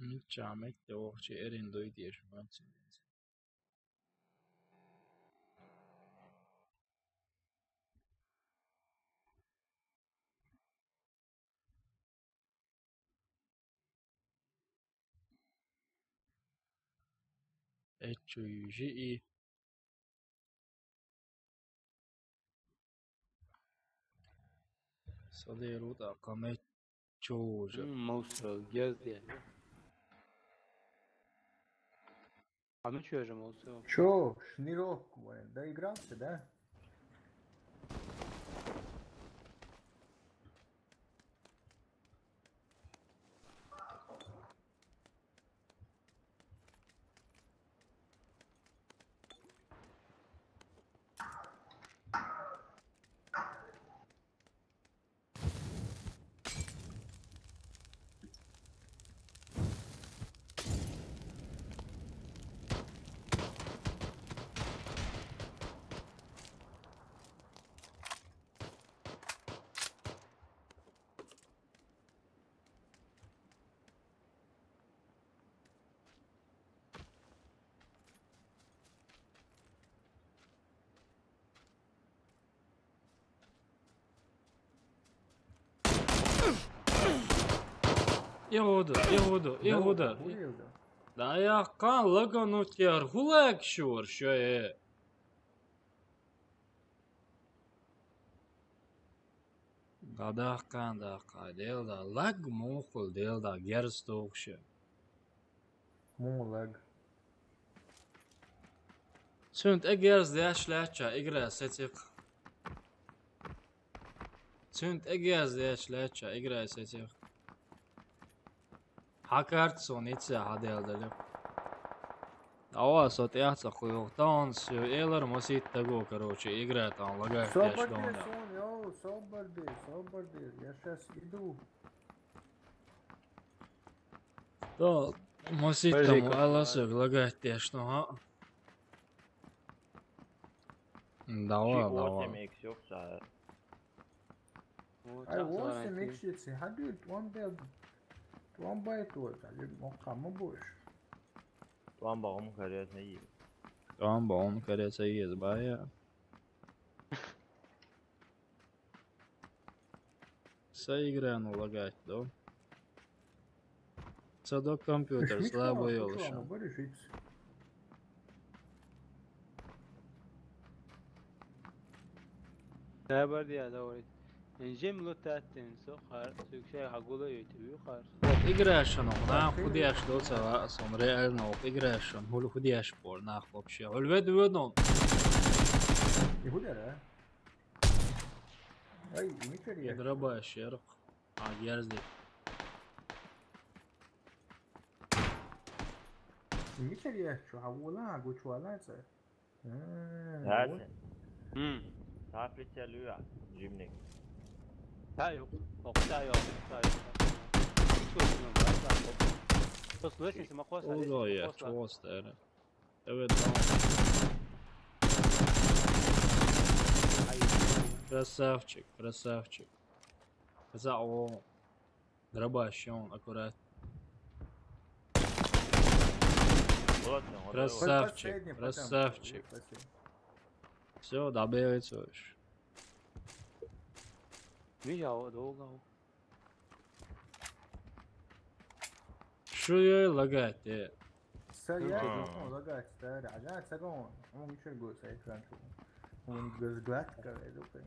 Ničā mekte ohči erinduitieši mācīties. Ečuji ži'i. Sadēlūtā, ka me čūža. Mūsu gezdi. A me čūža mūsu. Čūž, nirok, da igrao se, da? Ihuda, ihuda, ihuda. Da ja kan laganut jer hulek šur šoje. Gadahkan da ka del da lag muhul del da gerz tūkše. Mulag. Sunt egers de ašleača igre secik. Sunt egers de ašleača igre secik. Hakart son itse hadeldeli. Ava sot ehtsa kujo tans jo elar mosit tago, короче, igre tan lagar teš Sobar dir, donda. Son, jo, sobar dir, sobar dir. Ja šas idu. Da, mosit Paži, tamo kako ala se lagar teš no ha. Dava, Či dava. Osem X yoksa. Aj, osem ikšici, hadi, tuam bel. Tuam bai to, ali mokamo boš. Tuam ba omu kare sa iyi. Tamam, ba onu kare sa jezbaja. Sa igrano lagat do. Sa dok kompjuter slabo je lišan. Bariš iks. Sebar diye doğru. Enjem lo tatten so har, sükse hagula yötü har. Igrašan, na hudijaš doca, son realno igrašan, hul hudijaš por na hlopše. Hul ved vedno. I hudara. Aj, i mi kar je. Drabaš, jer. A, jerzdi. I mi kar je, ču havula, go ču alaca. Zaten. Hmm. Taplica lüa. Jimnik. Ta yok. Okta yok. Okta yok. Hiç gözüm yok. Poslušaj se, ma kosa. Uzo je, čuo ste, ne. Evet, tamam. Krasavčik, krasavčik. Za ovo. Grabaš je on, akurat. Ulatno, Krasavčik, krasavčik. Все, добили su još. Viđa ovo dolga. Što je lagate? Sad ja Aha. Idemo lagati, stari, a ja sad on, on više go sa ekran tu. On ga zglatka je, dok je.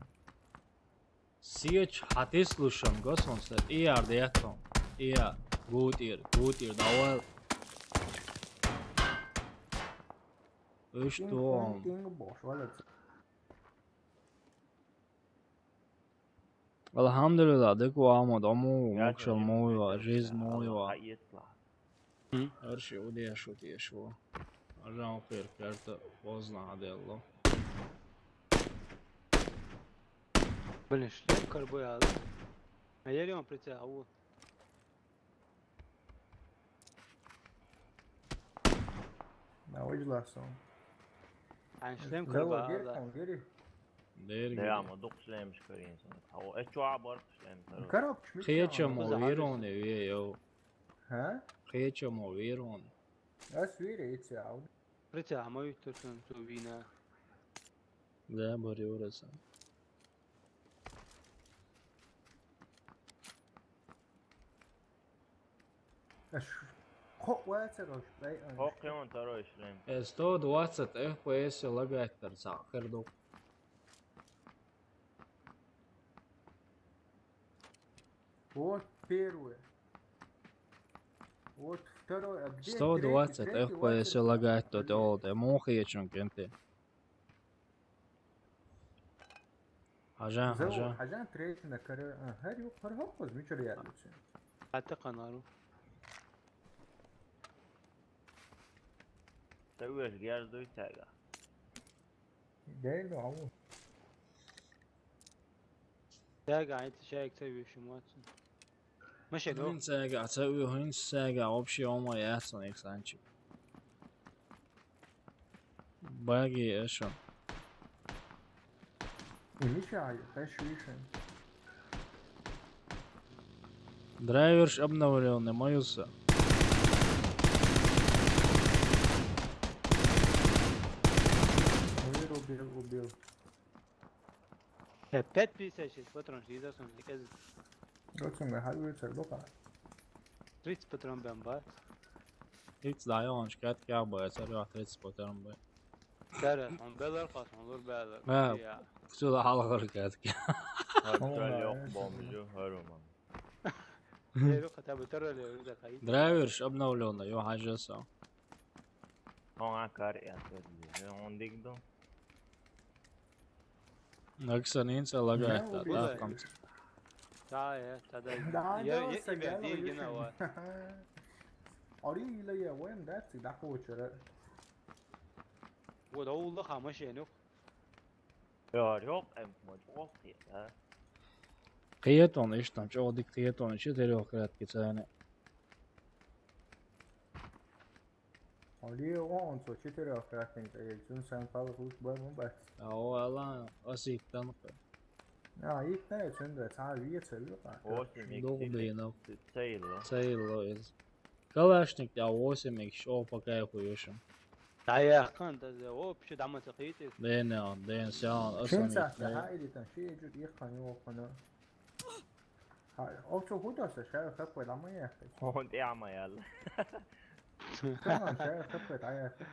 Sijeć, hati slušam, gospođo, i ja, djeto. I ja, gutir, gutir, da ovo. Viš tu on. King boš, valjda. Алхьамдулиллахь, дика ва, Ахьмад, Ӏумур, мукшал ма вуй, жизнь ма вуй. Хьаэцлахь. М? Арши удеш шу тешо. Ажан пер карта поздно аделло. Блин, шлем карбоял. А я леон прицел, а вот. На вижу ласо. Ан шлем карбоял. Дерги. Де, ама дукха шлемаш карийна сан. Хьо, э, чу а барт шлем каро. Коробка шмидт. Кхечамо вироне ве, йо. Хьа? Кхечамо вироне. Ас вире ицяв. Прицямо виттар сан цу вина. Да, барьёра сан. Аш хо вацар ош бай ан. Хо кхён второй шлем. Э, сто двадцать F P S лагать тар са, хер док. Вот первое. Вот второе. А где третий? Сто двадцать F P S лагать тот, олд, э, мохи ечун кенте. Хьажан, хьажан. Хьажан третий на каре. А, хьар ю, хьар хьо, коз мичар яд лучше. Хьата канару. Та уж герз дуй тага. Дел ду, ау. Тага, айта шайк та уж шуматсун. Машин, ну. Хин сага, а ца у, хин сага вообще ома яцун эксанчик. Баги эшо. Миша, я хочу ещё. Драйверш обновлённый, моюся. Убил, убил, убил. Э, пять пятьдесят шесть, патрон, что за сон, я кази. Доцунга хьалуьйцар дукха. Тридцать патрон бен бац. Икс да, он шкат кя бац, а тридцать патрон бен. Тара, он белар хас, он лур белар. А, я. Ксула хьалгар кат кя. Хьалгар, я, бомб, жо, харуман. Леру хата бутара леру да кай. Драйверш обновлённый, ё, хьажаса. Он а кар я, он дигду. Наксанин ца лагает, да, да, там. Да, я, тогда. Да, я, да, я, я, я, я, я, я. Ари ила я, вен, да, ци да хочера. Вот, а улла хамаш я, ну. Я, ёк, эм, мой, ох, я, да. Кхетон, иштам, чё, дик кхетон, ичи, трёх кратки цены. Али он со четыре кратник, э, цун сан пала хуш бай мон бац. А, о, ала, асик танка. А, ик на, цун да, ца вие целю, а. Восемь икс. Док бейнов. Цейло. Цейло из. Калашник, а, восемь икс, о, пока я хуешим. Да я кан, да, да, о, пише дама цакити. Ден, ден, сян, асик. Чин ца, да, или там, ши, ю, их, хани, о, хана. Хьа, овцо хӀу доса, шаьра хӀаппай дӀа ма яххи. ХӀунда тӀехь ма яьлла. Тамам, шаьра хӀаппай дӀа яххи.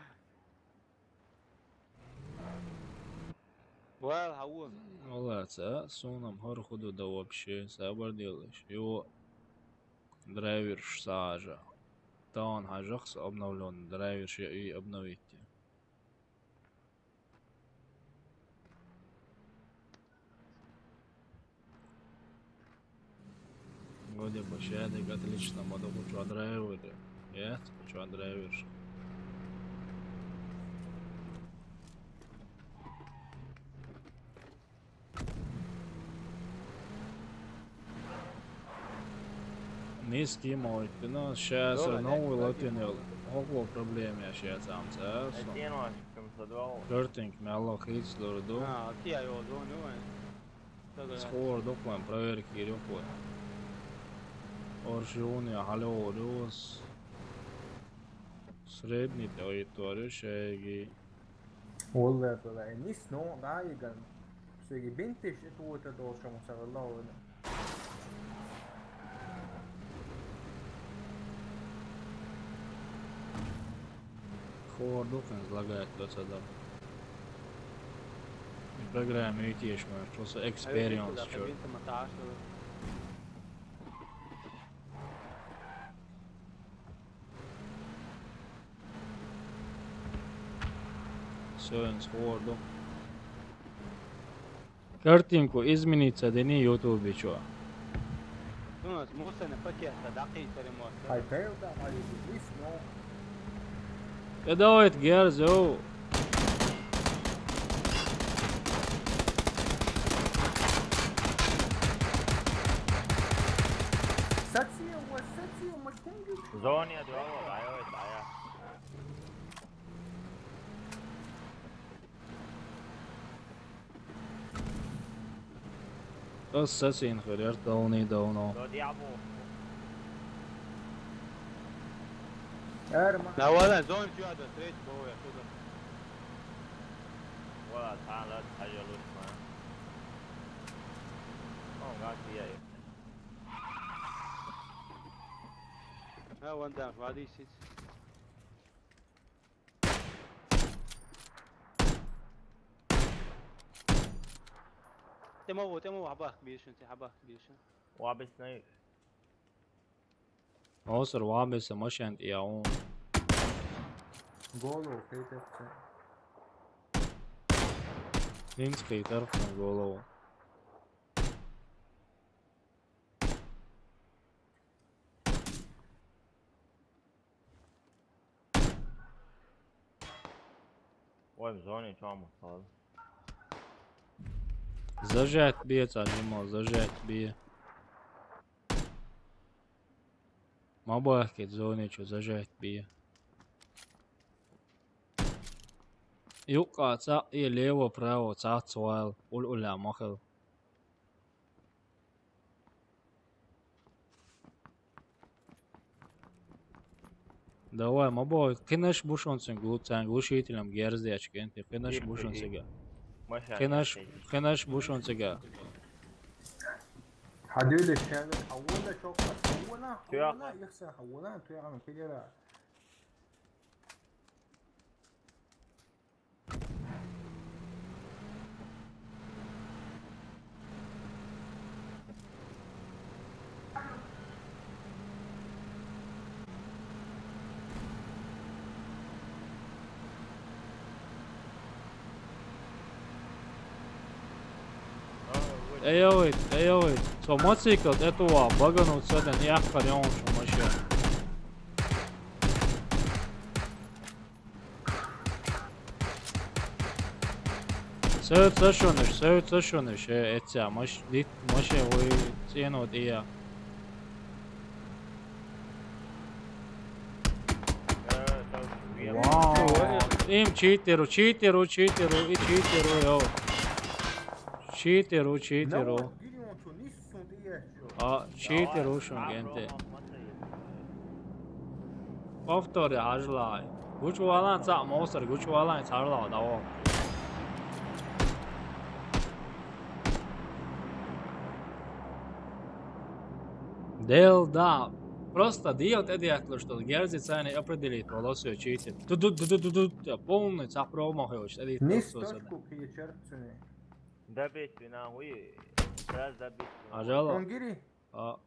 Вал, хьа ву. Валлахь, ца, суна-м хӀара хӀу ду дан вообще, сабар делаш. Йо, драйверш сажа. Таун хьажахса обновлённый драйверш я и обновить. Вроде бы шаьдик отлично, ма дукха чу драйвер. Я, чу драйвер. Низкий мой, ты, ну, щас новый латинел. Ого, проблема я щас, ам, цас. Картинг, мяло, хиц, дурду. А, окей, я его звоню, ай. Схор документ, проверки рёхуй. Оршуни, алло, рус. Средний, то и творю, шеги. Валлахь, валлахь, нис но гаиган. Сеги бинтиш ит ута долшам савалла валла. Хор духин лагает до сада. Программа и теш мар, просто experience чё. Всё, ин схорду. Картинку изменить ца дини ютубе чу. Тунас мусана пакета дакъи тари муса. Хай пел да, хай изменить, но. Э, давай, герзо. Саци, ва саци, ма кунги. Зони, а, два, ва, ва, ва, ва. Assassin херер давни давно. Эрма. Да, вала, зон чё, да, треть бой, я туда. Вала, тан ла, тажалуш, ма. Он гак я. А, вон там, воды сидит. Тема во, тема во, хабах бишин, ти хабах бишин. Вабис не. Осур вабис машин я он. Голову хейтер. Линский тарфан голову. Ой, в зоне чё мы стали? Зажать бе, цалима, зажать бе. Ма бахкет зоне чё, зажать бе. Юкъа цаъ и лево, право, цац вал, ул-уля махал. Давай, ма бой, кхинаш бушун цинг, цанг глушителем герздячкенти, кхинаш бушун цига. Кхинаш, кхинаш бушун цига. Хадули шагал, хавула чокка, хавула, хавула, ихса, хавула, туяган пилера. Эй, ой, эй, ой, цо моцикл, это ва, багану цо ден, яхкар, я он шо машина. Сэр, цашунуш, сэр, цашунуш, э, эця, маш, дит, маше, ой, ценот, ия. Вау. Им читеру, читеру, читеру, и читеру, йо. Читеру, читеру. А, читеру шун генте. Повтори, ажлай. Гучу валан ца, мостер, гучу валан ца, ажлай, давай. Дел да. Просто дел те дел, что герзи цены определить, волосуя читит. Ту-ду-ду-ду-ду-ду. Я полный ца промахиваешь, это не просто точку, кие черт цены. Добить вина, уй. Раз добить вина. Ажал. Онгири. А.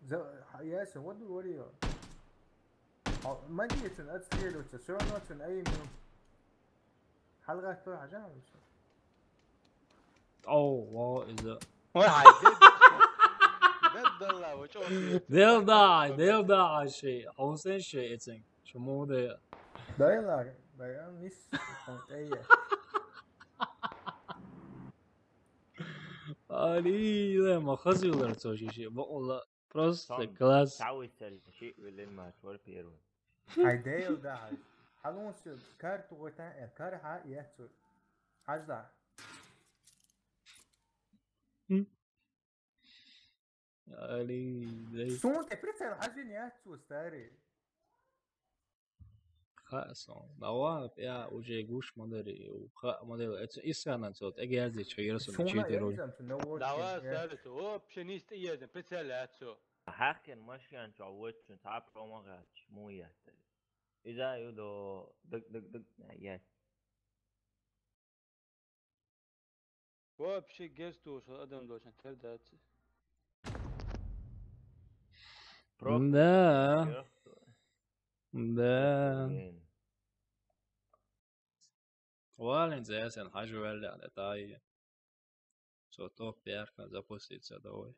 За, ха, ясно, вот говорил. А, могите отстреливаться, всё равно цен, а им. Халгатто хажан. Оо, ва, иза. Ой, хай, дед. Дед далла, вы чё? Дел да, дел да, ши. Аусен ши, эцен. Шумуде. Дайла, дайла, мис. Эй. Али, ле, ма хазилар цо ши, ши. Бо, Алла, просто класс. Сависел ши, вилен ма, чор первый. Хай, дел да, хай. Халон сё, кар тугойтан, э, кар ха, яцу. Хазда. М? Али, дай. Сон те прицел хазин яцу, старый. Ха, сон. Давай, я уже гуш модери, ха, модел, это исана цот, эгерзи чо, ерсон. Сон читер, ой. Давай, старый, вообще не стоит, прицел яцу. Хакин машин чо, вот, чё, та промахач, муя. Иза юдо, дык, дык, дык, я. Вообще герз туша адам должен тердаться. Да. Да. Блин. Вален зэсэн хажу вэллэ, да, тай. цо топ пяткан запуститься давай.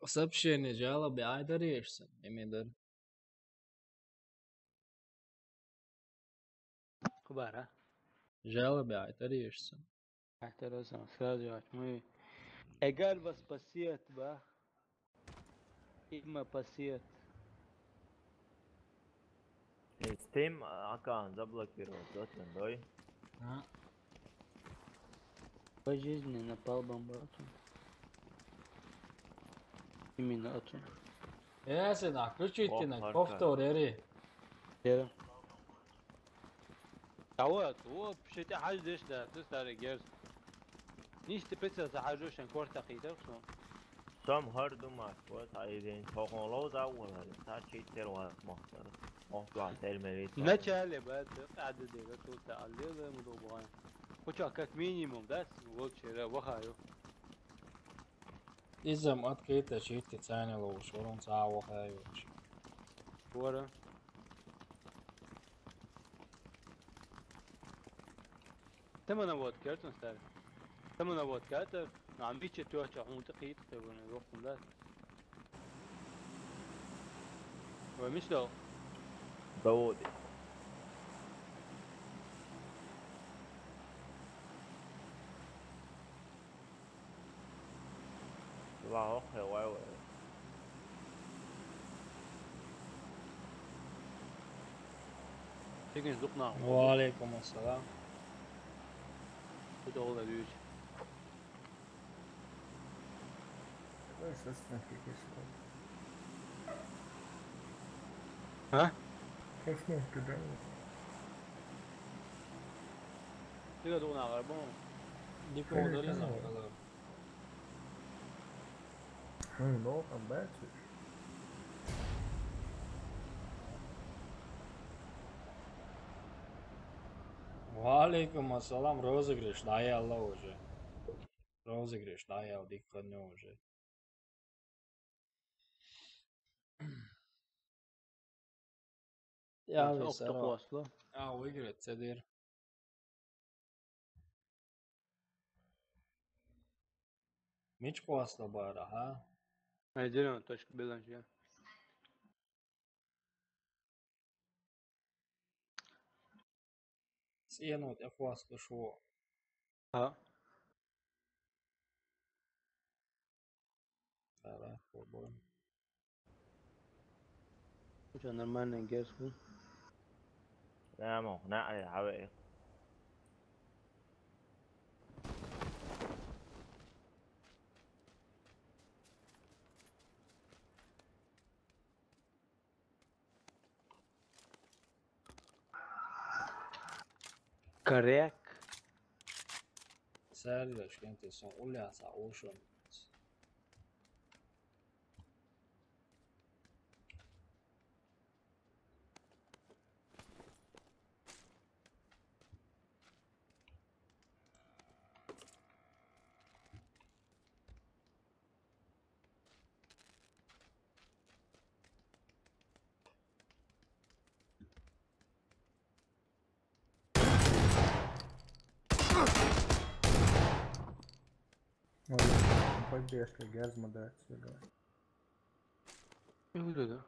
Сообщение, жалобы айтарийша, имедар. Хабара. Жалобы айтарийша. Айтарийша, сразу ачмы. Эгар вас пасет, ба. Има пасет. Steam аккаунт заблокировать, вот он, дой. А? По жизни напал бомба оту. Именно оту. Э, сен, а, включить кина, повтор, эри. Эри. Ава, о, пишите, хаж деш да, ты старый герс. Ниш ты пицца за хажу шен корта хитер, что? Сам хар дума, вот, а и день, хохоло за вала, та читер ва мохтар. Мохтар, термерит. Начале, ба, ты, а, да, да, тут, а, ле, ле, мудо бай. Хоча, как минимум, да, вот, вчера, вахаю. Изам открыто читти цанило, шорон ца вахаю. Вара. Тамана вот, кертон стар. Тамана вот, кертон. Ам биче тёча, хун ты кит, ты вон, вон, да. Ва миш дал. Доводи. Ва, ох, вай, вай. Тегин зукна. Ва алейкум ассалам. Куда ола юч. Ой, сосна кекеш. А? Сосна куда? Тига дуна гарбон. Дико Эй, удалена, кого? Калар. Ну, ну, там бачиш. Ва алейкум ассалам, розыгрыш, да, я Аллах уже. Розыгрыш, да, я дикханё уже. Я Нас весь окто сорок. Класслы. А, выиграть, цедир. Мич класслы бара, ха? Айдыран точка беланча. Сиен вот я класслы шо. А? Давай, пробуем. Что, нормально, герску? Да, мох, на, ай, хаве. Коряк. Сэр, зачем ты сон уляса ушел? Ой, поддержка, герзма, да, всё, давай. Не буду, да?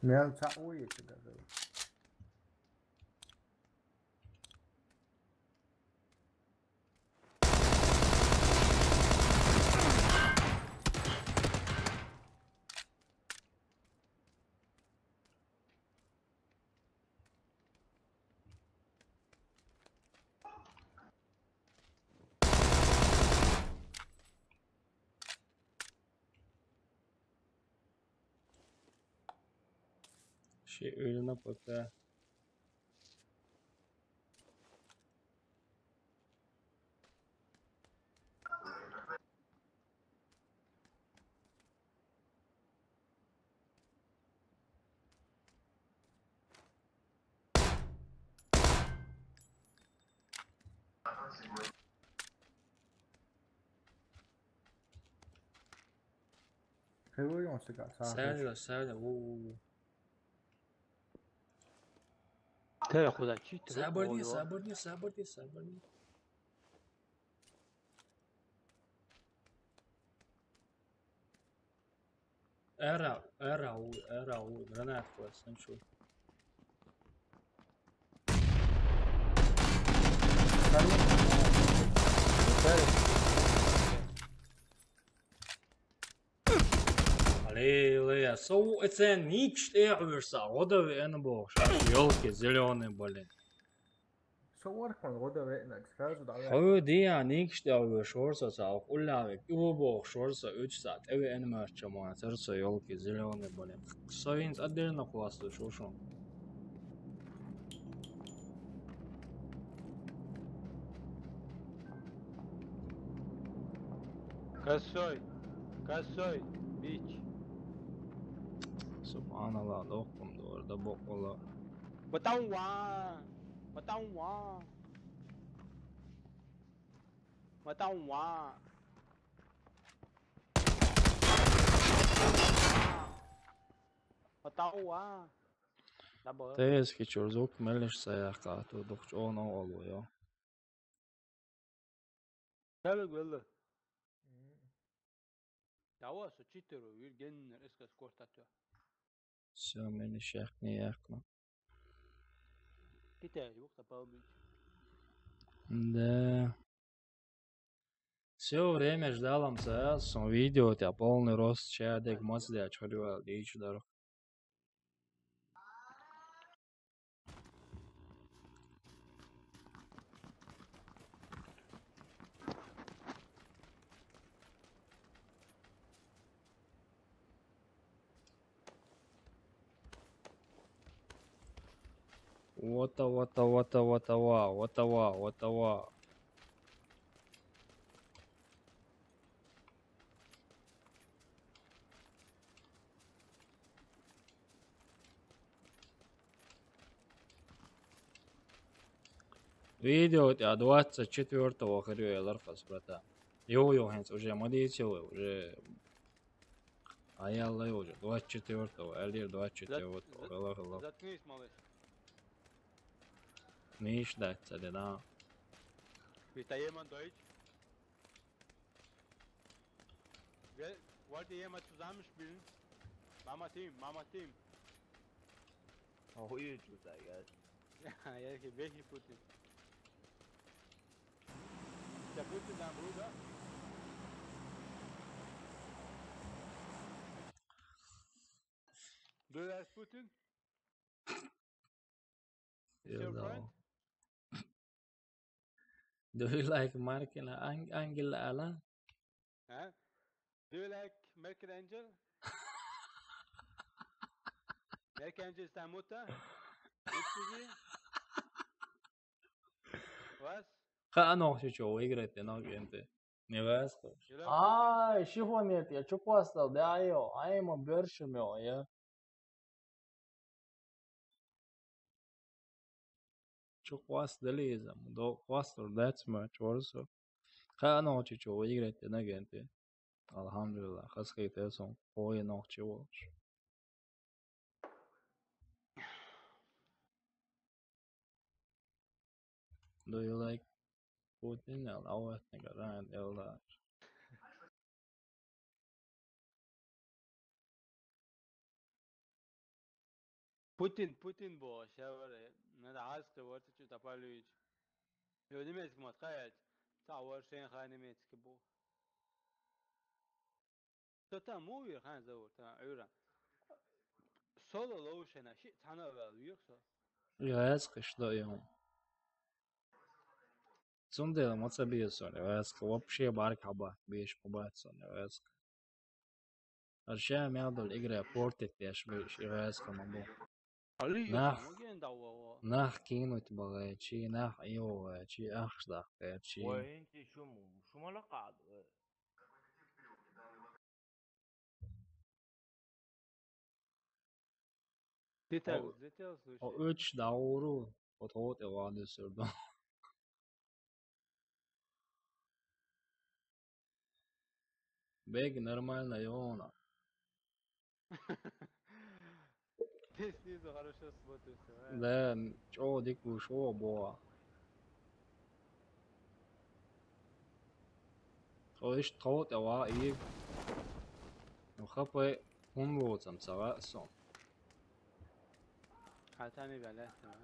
Меня ца уйти даже. Şey, ölüne bak ha. Ой, он сега, сахар. Сэр, сэр, у, у, у. Тэ худа чи тэ. Сабарни, сабарни, сабарни, сабарни. Эра, эра, у, эра, у, гранат класс, ну чё? Аллилуйя, со у эцен нич тэ уйрса, года вена бог, шаш ёлки зеленые, блин. Со вархан года вена, сразу да. Хо диа нич тэ уйрса, шорса са, уллавек, у бог, шорса, уч са, тэ вена мэр чамона, церса ёлки зеленые, блин. Со инц отдельно класс, шо шо. Косой. Косой. Бич. Субханаллах, дохкум дор, да бокола. Батауа. Батауа. Батауа. Батауа. Да бо. Тэс ки чурзук мэлиш саяха, ту духч оно олу, ё. Тэлэг бэлэ. Давай, со читер, виргеннер, эска скорта тё. Всё, мэлиш яхни яхна. Китэ, юк, тапал бич. Да. Все время ждал ам са, сон видео, у тебя полный рост, чадек, мац, да, чхорюа, лич дорог. Вата, вата, вата, вата, ва, вата, ва, вата, ва. Видео у тебя двадцать четвёртого хрюя ларфас, брата. Йо, йо, хэнс уже модите, уже. А я лай уже двадцать четвёртого, Элир двадцать четвёртого, Зат- Аллах, Аллах. Заткнись, малыш. Не ждать, да. Ведь jemand Deutsch? Wer, wollt ihr jemand zusammenspielen? Mama Team, Mama Team. Oh, you choose that, guys. Ja, ja, hier, welche Putin? Ist der Putin dein Bruder? Du heißt Putin? Is your friend? Do you like Markin Ang- Angel Ala? Hä? Do you like Merkel Angel? Merkel Angel ist deine Mutter? Liebst du sie? Was? Ха, а нохчи чё, выиграть, ты ног, энты. Не васка. You love Ай, шихо нет, я чё классно, да, ё, ай, ма бёршим, ё, я. Чё класс, да, Лиза, до класс, that's much, also. Ха, а нохчи чё, выиграть, ты ног, энты. Алхамдулилла, хас хейт эсон, ой, нохчи волш. Do you like Putin? I'll always think around Eldar. Путин, Путин бо, шаваре. Надо хасты, вот что топалюич. Его немецкий мат каять. Та варшен ха немецкий бо. Та та му вир хан завур, та ура. Соло лоушена, ши тана вал вир со. Ивайск, что ему? Цундела, маца бия сон, Ивайск, вообще барк хаба, беш кубат сон, Ивайск. Арша мядол игра портит, я шбеш, Ивайск, мабу. Али, Нах. Моген да во. Нах кинуть багай, чи, нах ио, чи, ах, шдах, чи. Ой, инти шуму, шумала кад. Ты так О, взлетел, О, слушай. уч дауру, вот, вот, и ладно, всё равно. Бег нормально, Иона. Ты снизу хорошо смотришься, а? Да, чё, дикую шоу была. Ой, что ты, ва, и. Ну, хапай, он вот там, сава, сон. Хатами галет, да?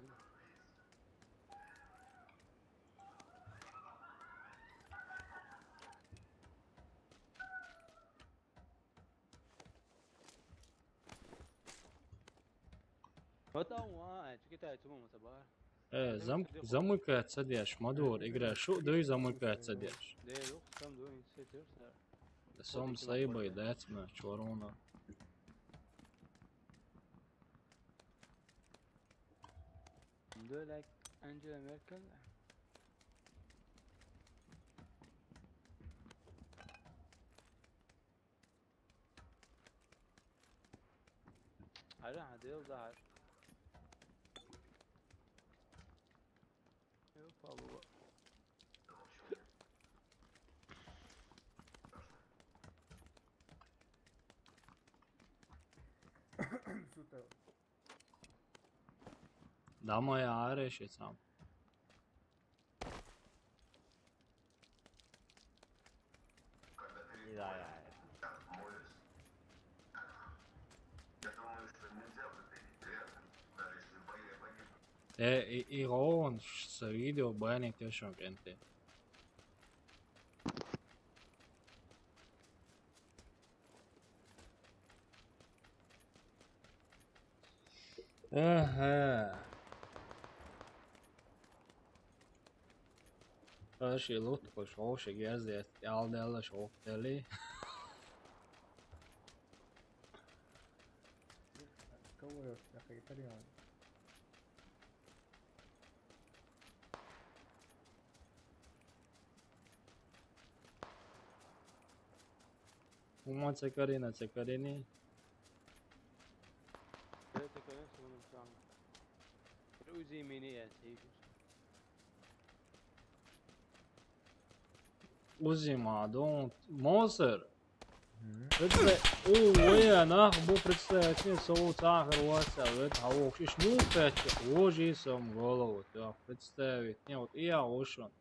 Потом, а, чё китайцы, мама, собака. Э, зам-, замыкать садишь, Мадур, игра, шу, да и замыкать садишь. Да, ну, сам дуй, сетер, сэр. Да сам саибай, да, цена, чё ровно. Do you like Angela Merkel? I don't know, they'll die. You'll probably. Супер. Да, моя ария щас там. Не знаю, я это. Э, и, и он с видео бани тешон кенте. Ага. Аш и лут, хош, хош, герзет, ял дела, шоп дели. Кого я хайтарион? Ума цекарина, цекарини. Цекарина, сунум сам. Узи мини я, сейфус. Узи ма, don't. Мозер. Мгм. Представь, о, ой, нах, бу представь, не, со цахар васа, вот, а ох, иш мухача, ожи сам голову, так, представить, не, вот я ушел.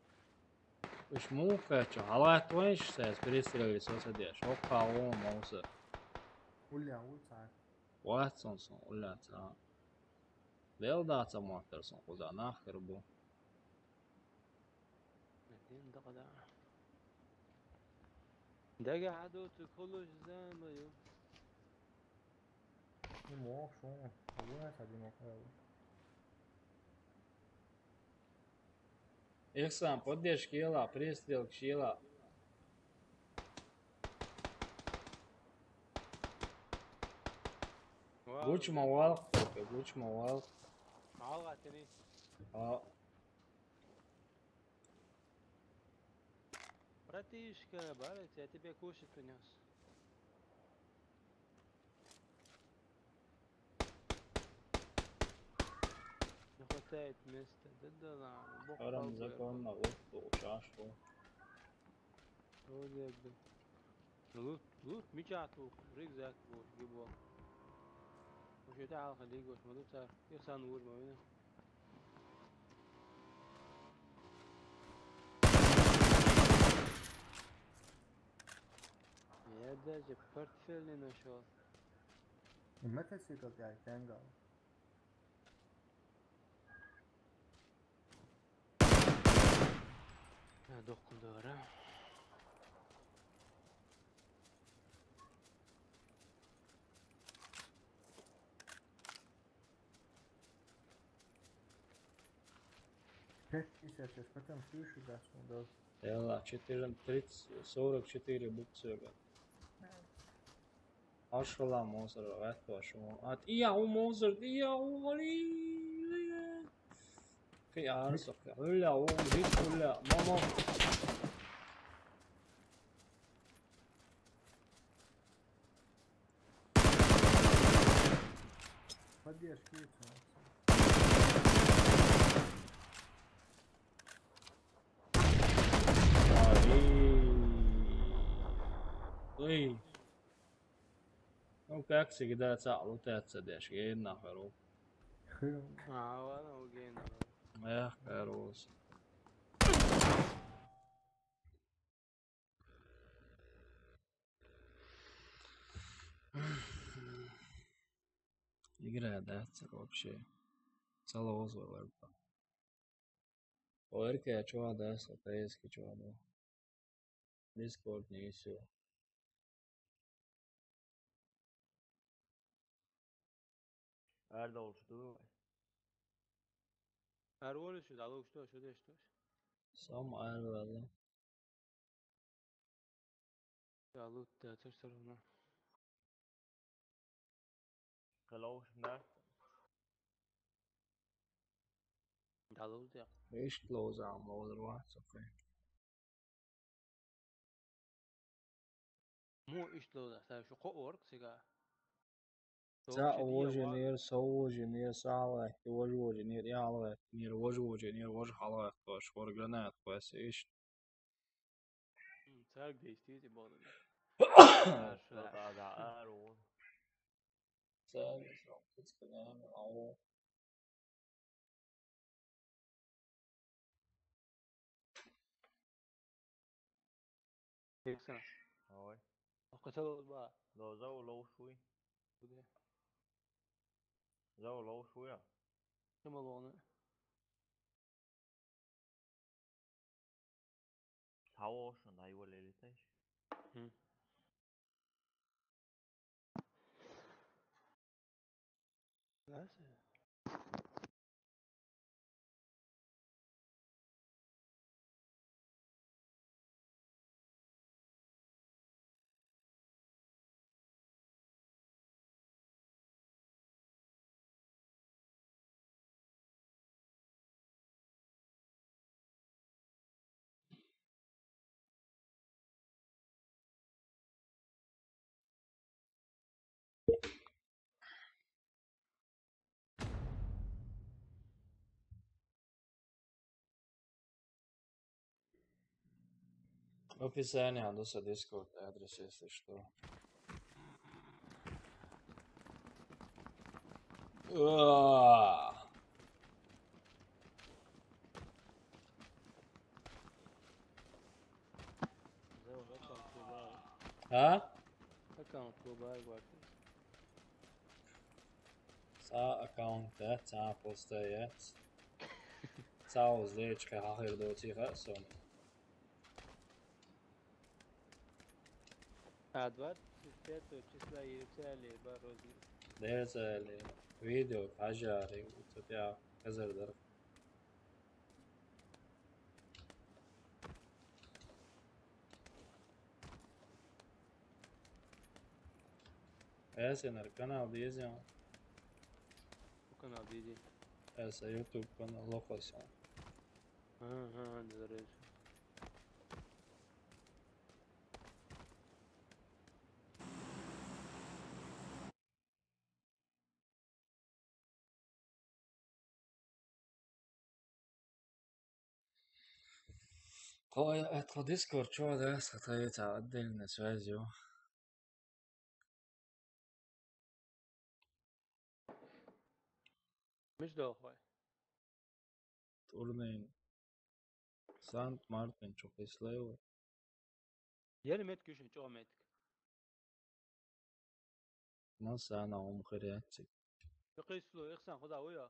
Иш мухача, а латвенш сес пристрелили со садеш, ох, а о, Мозер. Уля, уца. Ватсон сон, уля, ца. Делдаца Матерсон, куда нахер бу. Дин да куда. Дага хаду цу кулуш замаю. Не мог, шо? А вы нас один мог, а вы? Ихсан, поддержка ела, пристрелка ела. Вау. Гучма вал, только гучма вал. Алга тени. А. Братишка, барец, я тебе кушать принёс. Не хватает места. Да, да, да. Бог Арам пал, законно, вот, получаешь, что. Вроде бы. Лут, лут, мича тух, рюкзак, вот, гибо. Вообще-то алха лигош, мадуцар. Я сан уж, мамина. Я даже портфель не нашёл. Мотоцикл я тянгал. Я дохну дара. Пять пятьдесят, сейчас потом слышу, да, что он дал. Яла, четыре тридцать, сорок четыре буксуга. Ашала Мозер, ратва шо. Ат, я у Мозер, я у вали. Кы арсо, кы. Уля, у, рит, уля, мамо. Поддержки. Эй. Эй. А Ну как всегда, цаӀ лутаьца деш, генна хӀара. Хм. А, ладно, окей, ну. Эх, хорош. Игра дац вообще. Цала озва варба. Ойрка чуада, сатайски чуада. Дискорд не исю. Ардовш ду. Арволиш, далуш ду, шудеш ду. Сам арвала. Далут да, тер сарна. Калош на. Далут да. Ишт лоза, ам лоза, ва, сокай. Му ишт лоза, са шу ко орк сега. Са Токчи ожи дия нир, са ожи нир, са алгати, ожи ожи нир, я алгати нир, ожи ожи нир, ожи халгати, тош, ор гранат, квас, ишт. Цаг действити боду. Да, да, ару. Цаг, сам, кицка, да, ау. Текса. Ой. Акъатал ба. Лоза улоушуй. Буде. Лоза улоушуй, а? Кема лоне. Таво шо, дай вале летаешь. Хм. That's it. Описание, да, со Discord адрес, если что. Уа! А? Аккаунт клуба гварти. Са аккаунт да, са поста яц. Са уз лечка хахир до тиха сон. А двадцать пятого числа Ерусалим, Барози. Дезали. Видео, пожары, у тебя казардар. Эсенер канал дезем. Канал диди. Эса YouTube канал лохоса. Ага, дөрөс. Кой, это Discord, чё, да, создается отдельной связью. Миш дохой. Турнин. Сант Мартин, чё, Хислева. Ери мет кюшин, чё, мет. Масана ум хряцик. Пекислу, ихсан, худа уя.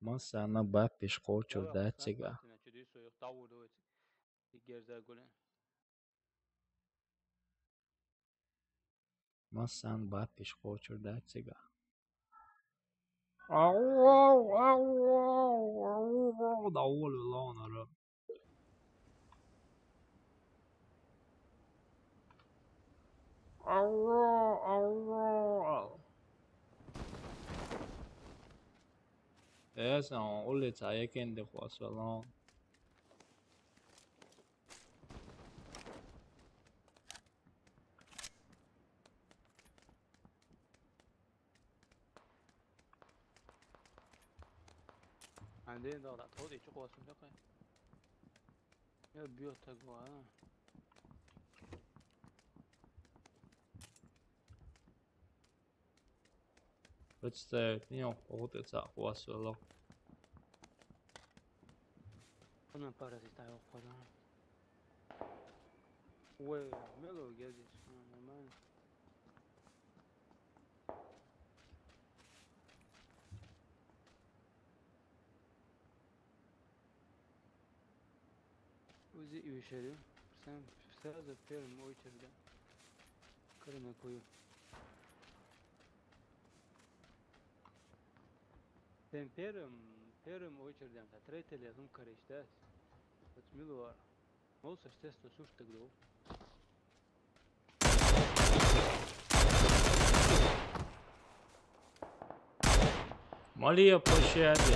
Масана бапиш хочур дацига. Масан бапиш хочур дацига. Ау, ау, ау, ау, ау, ау, давул лонара. Ау, ау, ау. Эс, улица, я кенде хвасвалон. Анден да, да, тоди чук васун да кай. Я бьёт такого, а? Представить, не мог похудеться, а у вас вело. Она пара здесь так уходила. Ой, мело где здесь? А, нормально. Узи и вишери. Сам сразу первым очередом. Кырына кую. Сен первым, первым очередом, а третий лезум короче, да? Вот милуар. Ол существо сушь тогда. Малия площади.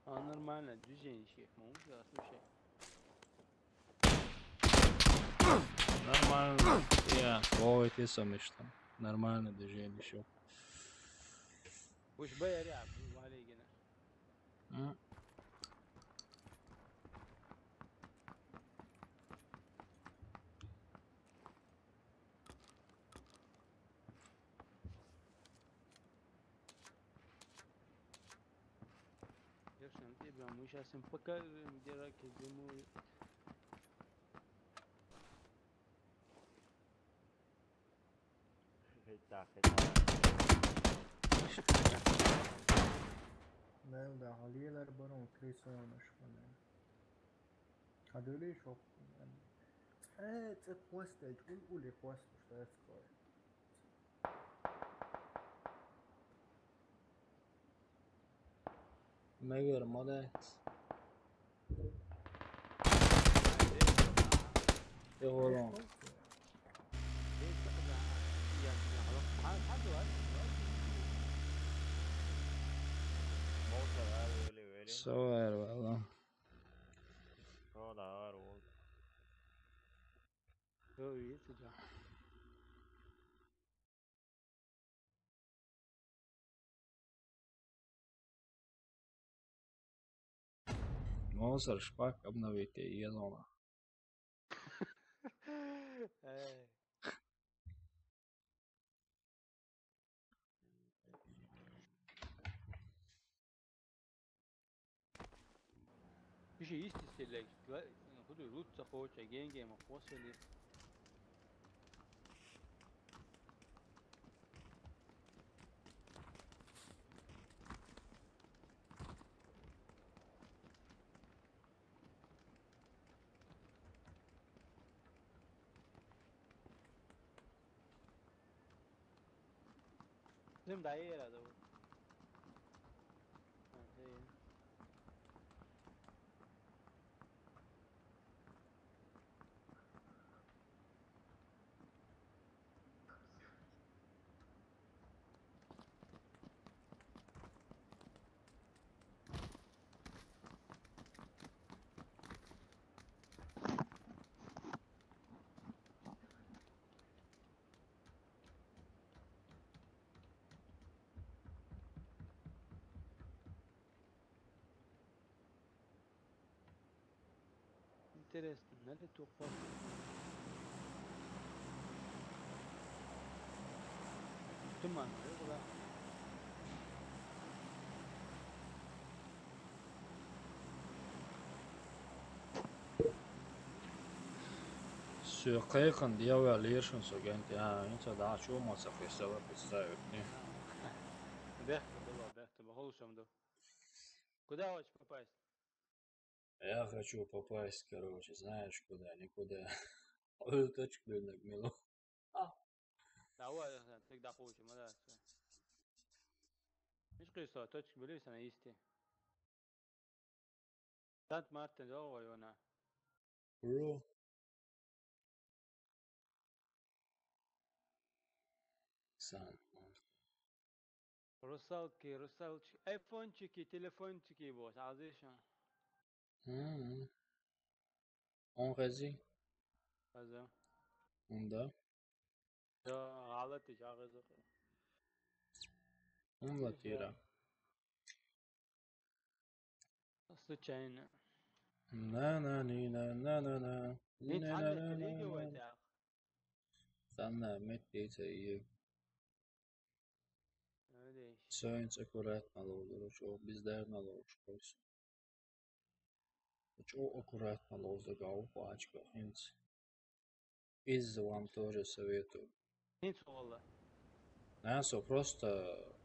А, нормально, движение ещё, ну, да, слушай. Нормально. Я, о, это самое что. Нормально движение ещё. Уж бы я ряд, ну, валигина. М. Я ж тебе, мы сейчас им покажем, где раки зимуют. Хета, хета. Нел да, халилар барон, три сона шпана. Хадули шок. Э, це хвостить, ул-, улі хвостить, що я скажу. Мегер, молодець. Ти голом. Все, валом. Все, видите, да. Мозер, шпак, обновите, я дома. Эй. Иши исти селек, худу лутса хоча, генге ма хосели. Зим даира да. А, зим. Интересно, надо тупо. Туман, да? Все, кайхан дьявол лиршин согент, я, инца да, чё ма сакъ, если вы представите. Бехте было, бехте, бахол шамду. Куда хочешь попасть? Я хочу попасть, короче, знаешь куда, никуда. Ой, точку блин, так мило. А. Да, вот, всегда получим, да, всё. Видишь, что точку были, она исти. Санкт-Мартин, да, ой, она. Бро. Санкт-Мартин. Русалки, русалчики, айфончики, телефончики, вот, а здесь что? Мгм. Он рази? Аза. Он да. Да, гӀалати жагӀизухъи. Он латира. Случайно. На-на-ни-на, на-на-на. Ни цхьанне телеги вайтах. Цхьанне меттица и. Всё, инц аккуратно ловзур, чё, бездарно ловзур, всё. Чё аккуратно ловзур, гау, пачка, инц. Из вам тоже советую. Инц валла. Наса просто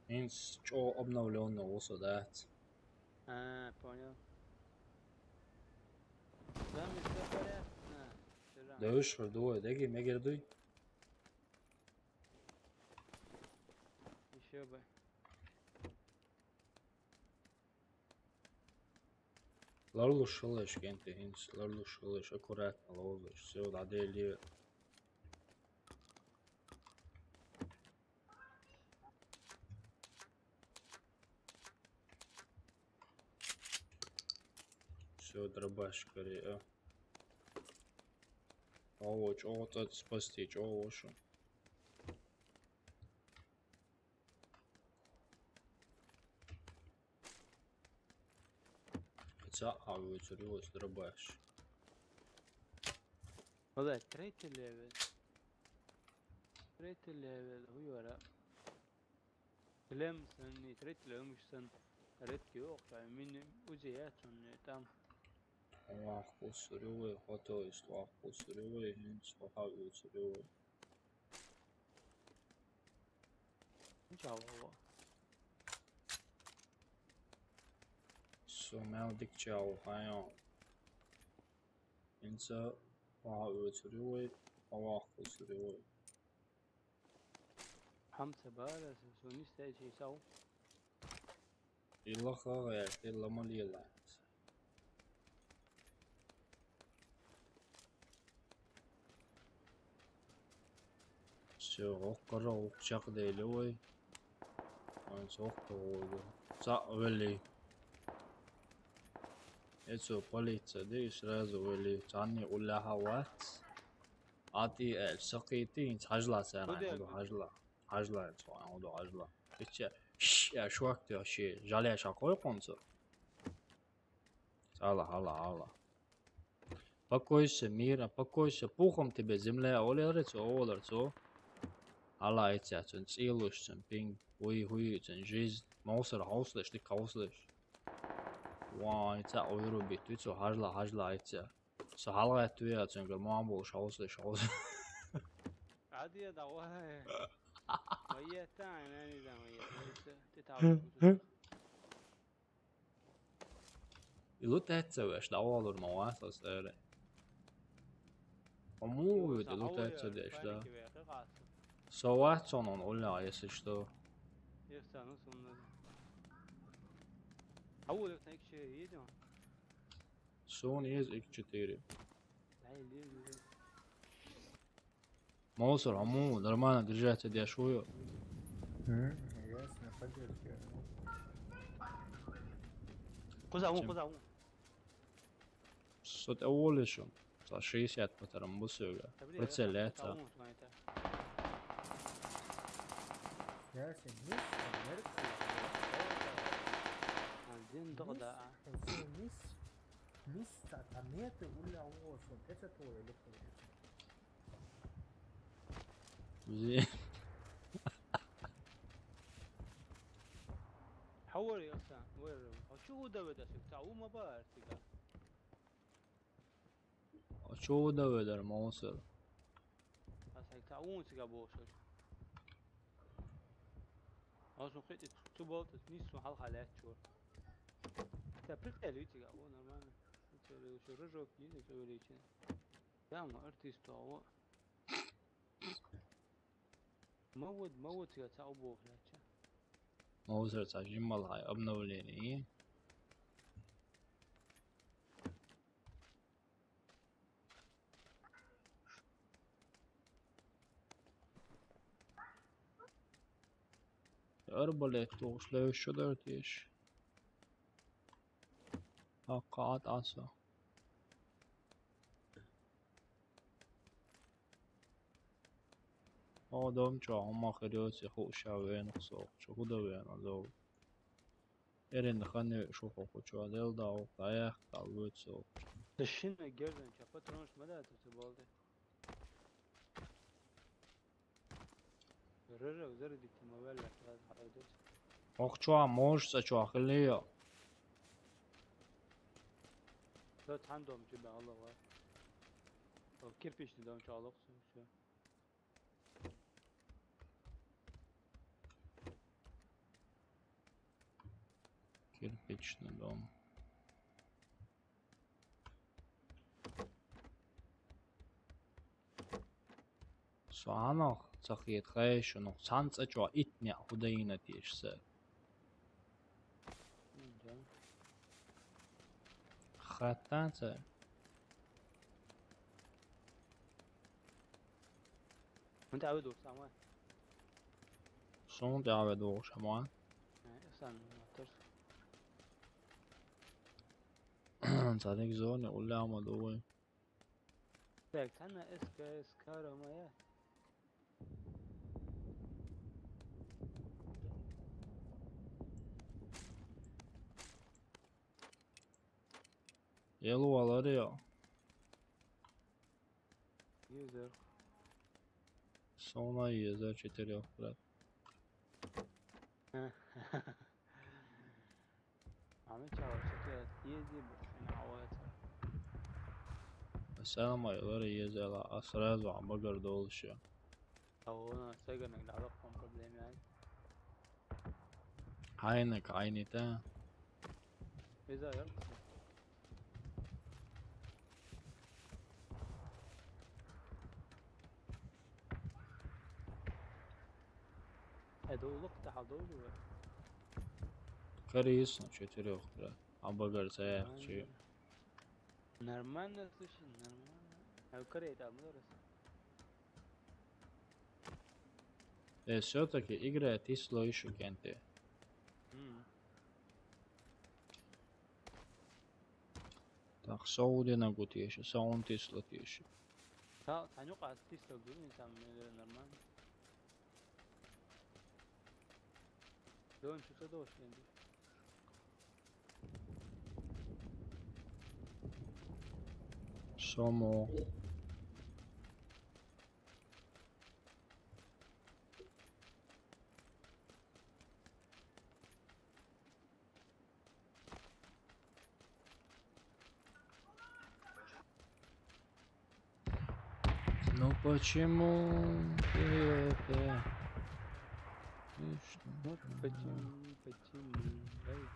инц чё обновлённо усо дац. А, понял. Там всё порядок. А, всё равно. Да уж, дуй, деги, мегер дуй. Ещё бы. Ларлуш хилеш, кенте хинс, ларлуш хилеш, аккуратно ловзуш, всё, дадели. Всё, дробаш скорее, а. О, чё, вот это спасти, чё, лучше. Ца авуцур юлас дробаш. Валай, третий левел. Третий левел, хуёра. Клем сан, не третий левел, муш сан. Редкий ох, а мин узе я цун не там. Аллах кусурёвый, хото ислах кусурёвый, хин сохав юцурёвый. Чао. Со мел дик чао, хайо. Инца, ва уцурёвый, аллах кусурёвый. Хамца бара, со не стачи сау. Илла хагая, илла малила. Всё, оккара, окчак дейле ой. Ан сокка ой. Са вели. Эцо полиция де сразу вели. Цанни улляха вац. Ати, э, сакъити, инц хажла сана, Куди? Уду хажла. Хажла, инц хо, уду хажла. Ичча, ш-, я шуак тё ши, жаля шакой концо. Ала, ала, ала. Покойся, мирно, покойся, пухом тебе земля, олерцо, олерцо. Ала, иця, цун, цилуш, цун, пинг, уй, уй, цун, жизнь. Маусар, хауслыш, ты хауслыш. Ва, иця, уйру бит, ицо, хажла, хажла, иця. Со халгайтуя, цунга мамбул шаусла шаус. Адия давай. Моя та, она не да моя. Ты там. Илу тэтсэ вэш, да олур ма васас эре. Ому да илу тэтсэ дэш, да. Со вац он он уля, если что. Если оно сумно. А вот это ещё едем. Сон есть икс четыре. Маусар, аму, нормально держаться, дяшую. М, ясно, поддержка. Куда, вон, куда, вон? Сот эволюшн. Са шестьдесят по второму бусуга. Прицеляться. Ясен, мисс, мерк. Один догда. Мисс, мисс, та меты уля осон. Это твой или кто? Зи. Хавар яса, вэр. А чё удавэ да сык? Та ума бар тига. А чё удавэ дар, маусар? А сык та ун тига болшор. А су хит ту болт, нис су хал халят чор. Та прикол тига, о, нормально. Это уже рожок, не, это увеличено. Там артист, о. Мавод, мавод я ца обо хляча. Маусар ца жиммал хай обновление. Арбалет тугуш левиш шудар тиеш. Аккаат аса. О, дом чё, ама хрёци хуша вен хсо. Чё худа вен, а дом. Эрен хан шу хохочу, дел да, ох, да, эх, да, луцо. Шине герзен, ча патронш ма да, тут болде. Рыжа, зарядите, ма валла, да, хайдес. Ох, чё, может, а чё, хлеё? Да, тан дом тебя, алло, ва. О, кирпичный дом, чё, алло, всё. Кирпичный дом. Суанох цахиет хайшунох санца чё итня худайна тешса. Да. Хатанца. Мында аве дур самой. Сон да аве дур самой. Э, сан мотор. Цадик зоне уляма дур. Так, тана эска, эска ромая. Елу аларио. Езер. Сона езер четырех, брат. Ами чава четыре ези бу, ина авайца. Самай лари езела, а сразу амбагар долша. А вона сегана глядок ком проблеми ай. Айнек, айнита. Эза, я? Эдо улук та халдо жуэ. Корейс, ну, четырёх, да. Амбагар, зая, чи. Нормально, слушай, нормально. А корей там, ну, раз. Э, всё-таки играет и слой шукенты. М. Так, соудена гутиеши, саун тисло тиеши. Та, танюк ас тисло гуни, там, э, нормально. Дон, что ты дошь, Энди? Сомо. Ну почему ты это? Ты что? Вот почему, почему, эй.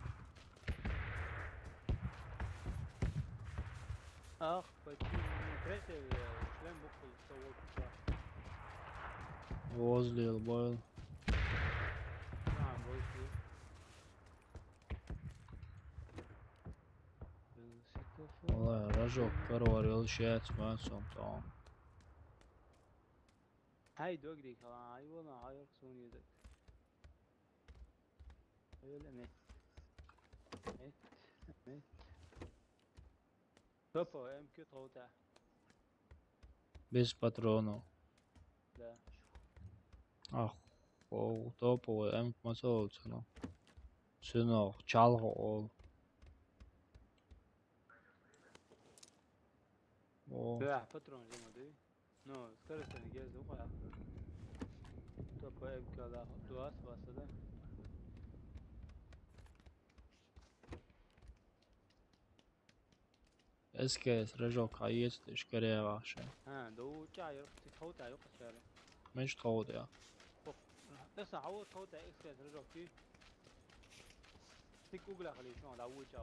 Ах, почему? Третья, э, шлем буквы, что вот, что. Возле был. А, был, был. Вала, рожок, корвар, велшец, мэн сом том. Ай, догри, хала, ай, вона, ай, орк, сон, езет. Ай, вала, мет. Мет, мет. Топовый эм кью трота. Без патронов. Да. Ах, о, топовый эм кью масал цена. Цена, чалго ол. О. Да, патрон же надо. Ну, скажи, что не ездил, а. Топовый эм кью, да, два с вас, да? Эс кэ эс рожок, а есть ещё кореваша. А, да у тебя, я, ты кого-то, я, качали. Меньше кого-то, я. Ох, это, а вот кого-то эс кэ эс рожок, ты. Ты кугла хали, что, да, у тебя.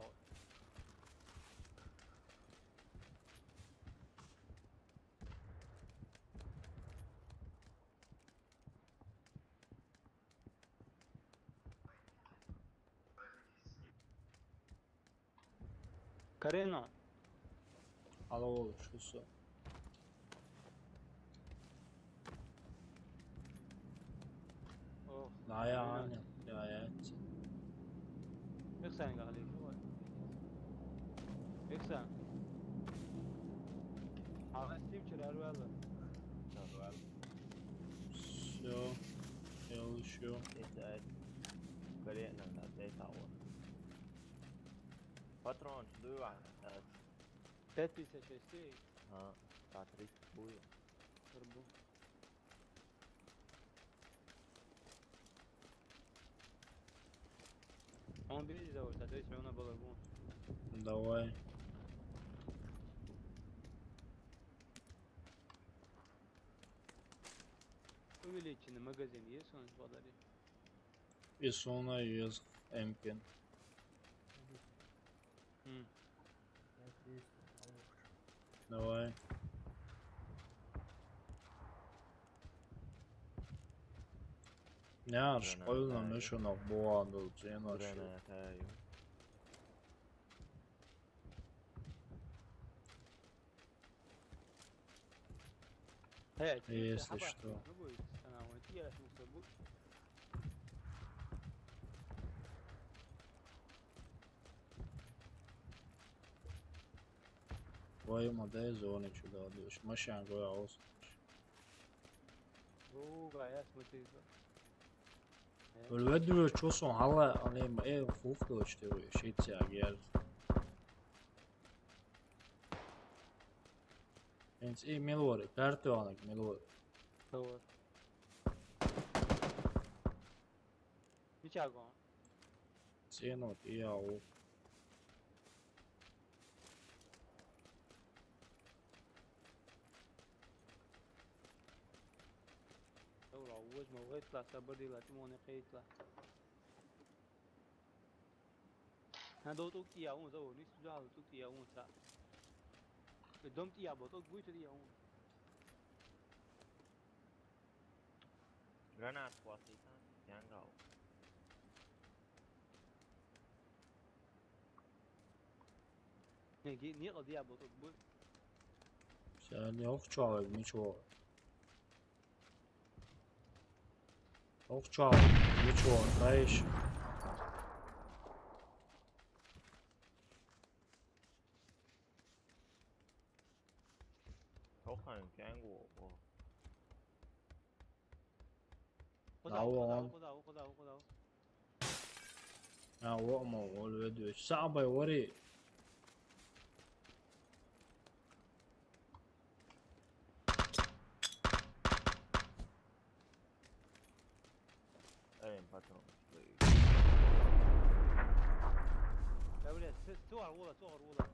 Карено. Алло, что со? Ох, да, я, Карено. Аня, я, я. Мехсан гали, что? Мехсан. А Стив вчера рвало. Всё, я ещё. Это, это, Карено, да, это вот. Patrons, due. Pet pizza c'è, sì. Ah, Patrick, buio. Varbūt. Он бери за вот, ответь, мне надо было. Давай. Увеличенный магазин есть у нас в Болгарии? И сона есть Эмпин. М. Давай. Я школьно мешано было до ценоси. Если что. Твою мать, дай зоны чудо отдаешь. Машина говоря, ос. Ruga, ja smo ti izvali. Öyle diyor çosun hala, hani, e, huf da işte, şey, ya, geldi. Ens e, milori, kartu anak milori. Doğru. Bir çak on. Sino, ja, u. Dobro, uzmo, već la, sa brdi la, ti mone, kejt la. Na, do tu ti ja un, dobro, nisu džal tu ti ja un, sa. Dom ti ja, bo, to guj ti ja un. Granātu klasītā, Jangau. Ne, ge-, niye o diye bu, bu? Sen yok çağır, ne çoğu? Yok çağır, ne çoğu? Kayış. Çok hangi, hangi o, o? Khuda, Dawah khuda, on. Khuda, khuda, khuda. Ya, wo mo, wo le du. Sa bai wari. Ey, patrón. Ya, bile, siz, tuvar, vurla, tuvar, vurla.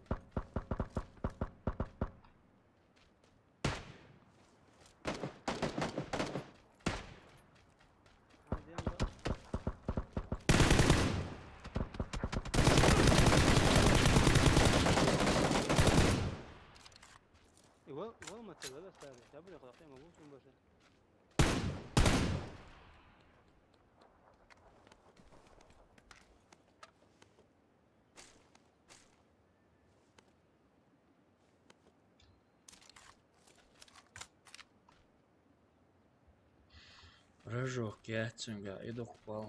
Igual, igual maté, ¿verdad? Está bien. Ya, pero con la gema, vos un verse. Ražo kjēcingā idukpal.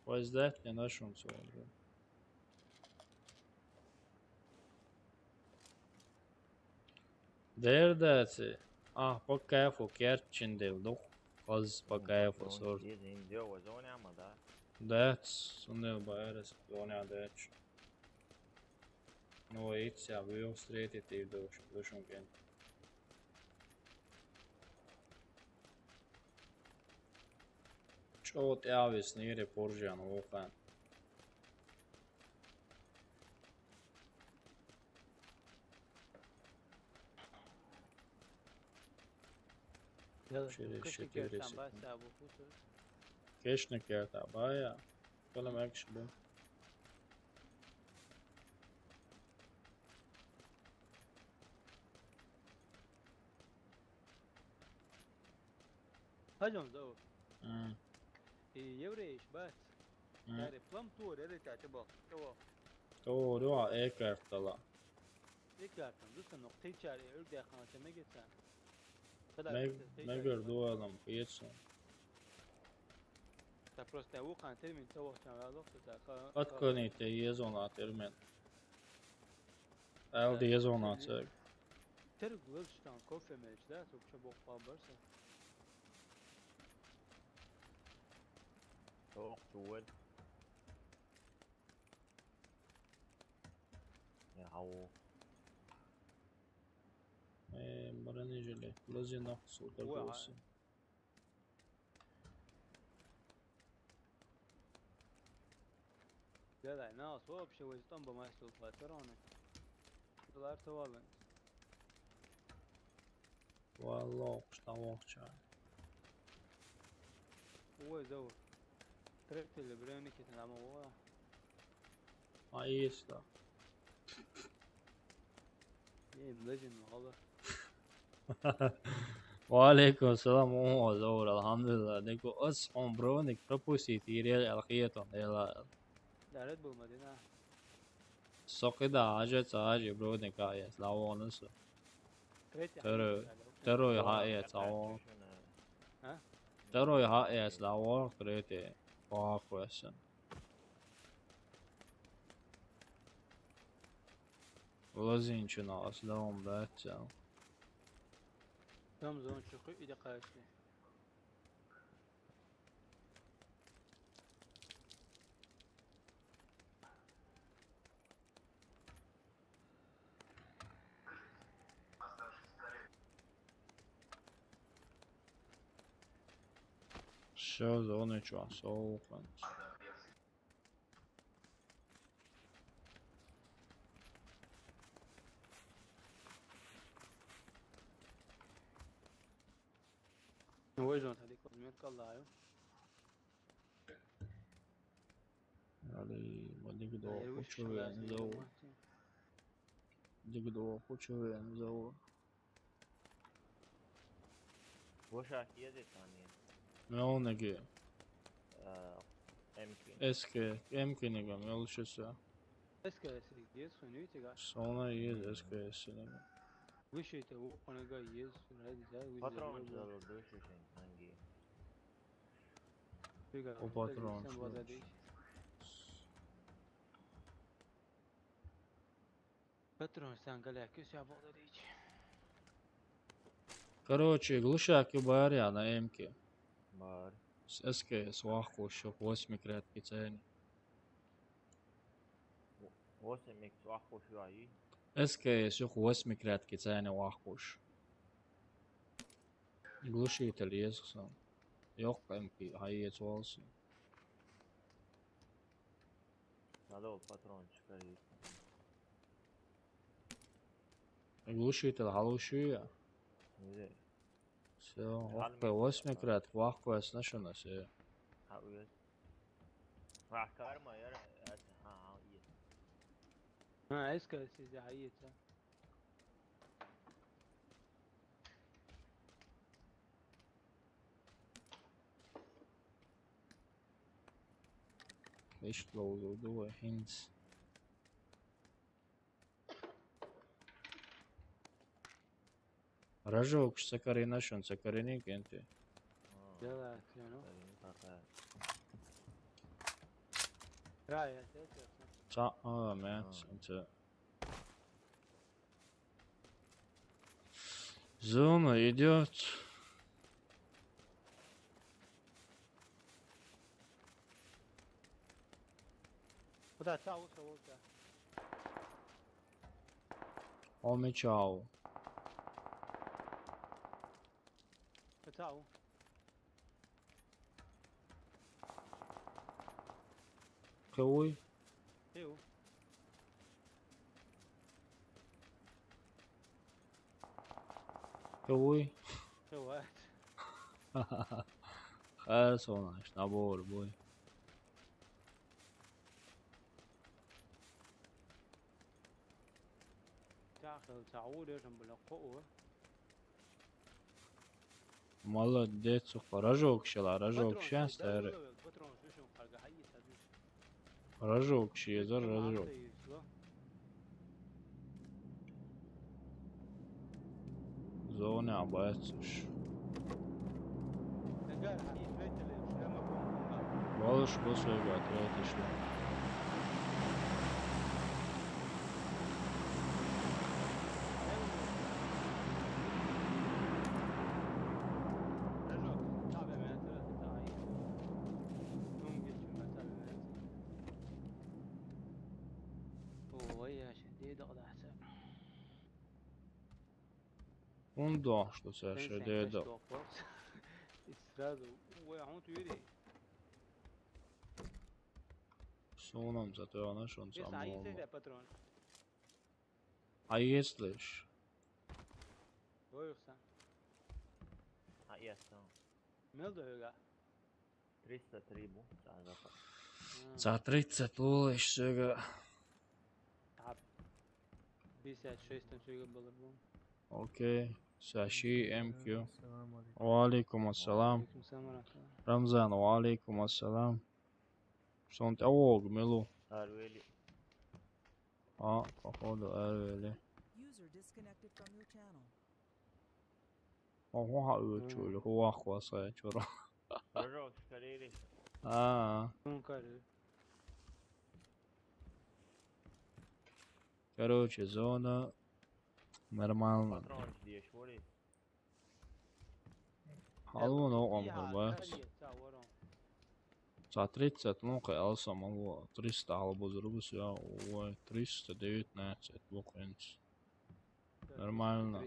Vai zdētņa našuns vārdžu? Dērdēci. Ah, pa kēfu kērčindēl, duh. Kaz pa kēfu sort. Dēts, un jau bairas, zonjā dēts. No, itse abi jo strēti tīvdauši, dušunkin. Čot jāvis nīri poržan, lūkan. Četiri, četiri, četiri. Kešnik je ta baja. Kole mekš bu. Hađam zao. Mm. I jevrejiš, bat. Mm. Jare plam tur, jare ta te bak. Evo. Tur, evo, ekartala. Ekartan, dusan o qičar, e, ürde kana te megetan. Meg-, megar duelam, piecam. Tā prosta, ukan termin, tā vokčan, tā ka-, Atkanīte iezonā termin. Eldi iezonā cēg. Ter glazštan kofe meč, da, tokča bok pa barsa. Ох, чувал. Я хау. Э, бронежилет. Лазинок, суток. Уа. Восемь. Делай, на, вообще, вы там бы мастер патроны. Лар товалын. Валлах, уж там вахча. Ой, заур. Третий ли, броники там, ама, о. А, есть, да. Эй, блядь, ну, ала. Ва алейкум салам, о, заур, алхамдулилла. Деку, ас, он броник пропустит, и реал, алхиетон, реал. Да, Red Bull, Мадина. Сокида, ажа, ца, ажа, броник, а, я, слава, он, су. Третий. Второй, второй, ха, я, ца, он. А? Второй, ха, я, слава, третий. Похуй, сын. Лазинчина, ас, да, он, блядь, ца. Там зончуку иди кайшли. Всё, зоны чё, соухан. Ой, жон, тади козмет каллаю. Али, ма дигдо, кучу вен, зоу. Дигдо, кучу вен, зоу. Воша киезе тани. Мелнеги. Э, эмки. Эске, эмки нега, мелшеса. Эске, эске, ес, хунуй тега. Сона ес, эске, эске нега. Выше это, у, понага ес, ради, да, выше. Патрон это, взял, дальше, анги. Тега, о, патрон, сам вода дей. Патрон, сен галя, кюс я болду дичи. Короче, глушаки бар я на эмке. Бар. С СКС вахкуш, восьми крятки цени. Восемь икс вахкуш, ай. СКС, восьми крятки цени вахкуш. Глушитель езгсон. Йок эмки, хайец волсун. Надо вот патрончик, ай. Глушитель халуши я. Нельзя. Всё, вахкуш, восьми крятки, вахкуш, значит, у нас, э. А, уйдет. А, карма, я, это, а, а, есть. А, эска, если за, а, есть, а. Ишт лоузу дуа хинс. Рожок, сакарина шун, сакарини кенте. Дела, кено. Рая, это, это. Ца, а, мя, сенце. Зона идёт. Куда? Чао, чао, чао. Оми чао. Чао. Кевуй. Кевуй. Кевуй. Хар сонаш, набор бой. Тахыл, тахыл, дешем, бля, коо. Молодец, ухо. Рожок шила, рожок сейчас, старый. Рожок ши, за рожок. Зона обоится. Балыш косой гатретишла. Дагъ дахьца. Унда, что саша деда. И сразу, ой, а он туйри. Сонам зато она шон. Если сам они норма. Сидят патрон. А если ж? Ой, ухсан. А я сам. Мел дойга. Триста три бу, цааза. За тридцать лулыш сёга. А пятьдесят шесть там сёга было бу. Окей. Саши М Q. Салам алейкум. Ва алейкум ассалам. Алейкум салам ва рахматуллах. Рамзан, ва алейкум ассалам. Сонт авог мелу. Арвели. А, походу, арвели. User disconnected from your channel. Ого, ха, ё, чё ли, хуах, хуасая, чё ра. Рожок, скорее. А. Ну, короче. Короче, зона нормально. Патрон здесь, вот. Халу, ну, он, короче. За тридцать, ну, кай, алсам, алу, триста, алу, бузуру, бус, я, ой, триста девятнадцать, бу, в принципе. Нормально.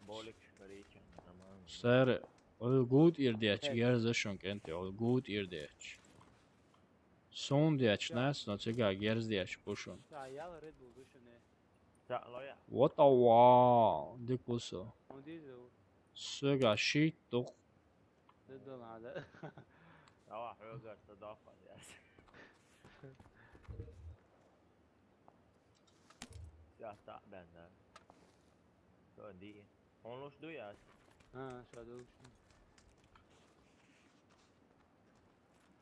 Болик шкарича, нормально. Сэр, ол гуд ирдеч, герза шонк энти, ол гуд ирдеч. Сундеч, нас, но цега герздеч, пушун. Вот ава, дикусо. Сёга шит, тук. Даъ, даъ, даъ. Ава, хьоьгар са доаккхар яц. Ца таъ бен да. Со ди. Хьуна луш ду яц? А, ша ду луш.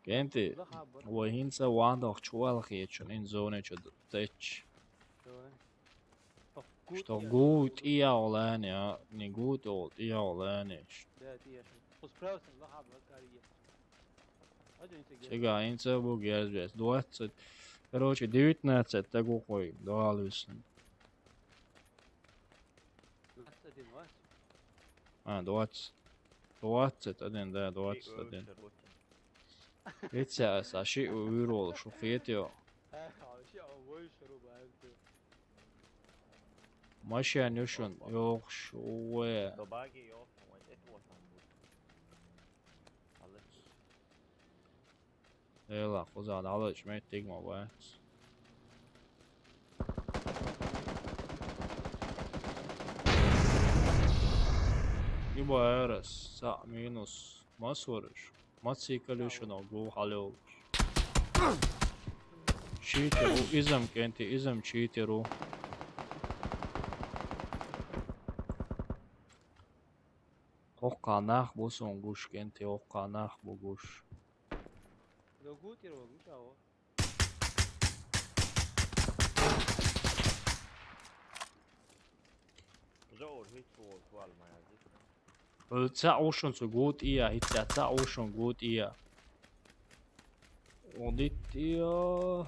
Кенти, вай хӀинца вандах чувал хечун, ин зоне чу течча. Давай. Что гу тӀе яла лаьне, а? Не гу тӀе, тӀе яла лаьне. Да, тӀе яла. Ус правильно, лаха бакари. Сега, ин ца бу герз бес. Двадцать. Короче, девятнадцать так уходит. Два лысым. Двадцать один, двадцать. А, двадцать. Двадцать один, да, двадцать один. Эця, са ши уйрол, шу хетё. Машин юшун, ёх, шуэ. Эла, кузан, алыч, меттиг ма бац. Иба эрас, са минус, масварыш. Маци калюшунов гу халёл. Читеру, изам кенти, изам читеру. Окка нах бу сон гуш кенти, окка нах бу гуш. Логутер ол гуш ао. Заур, хит фол, фол, моя здесь. Э, ца ушун цу гут ия, хит ца, ца ушун гут ия. Одит ия.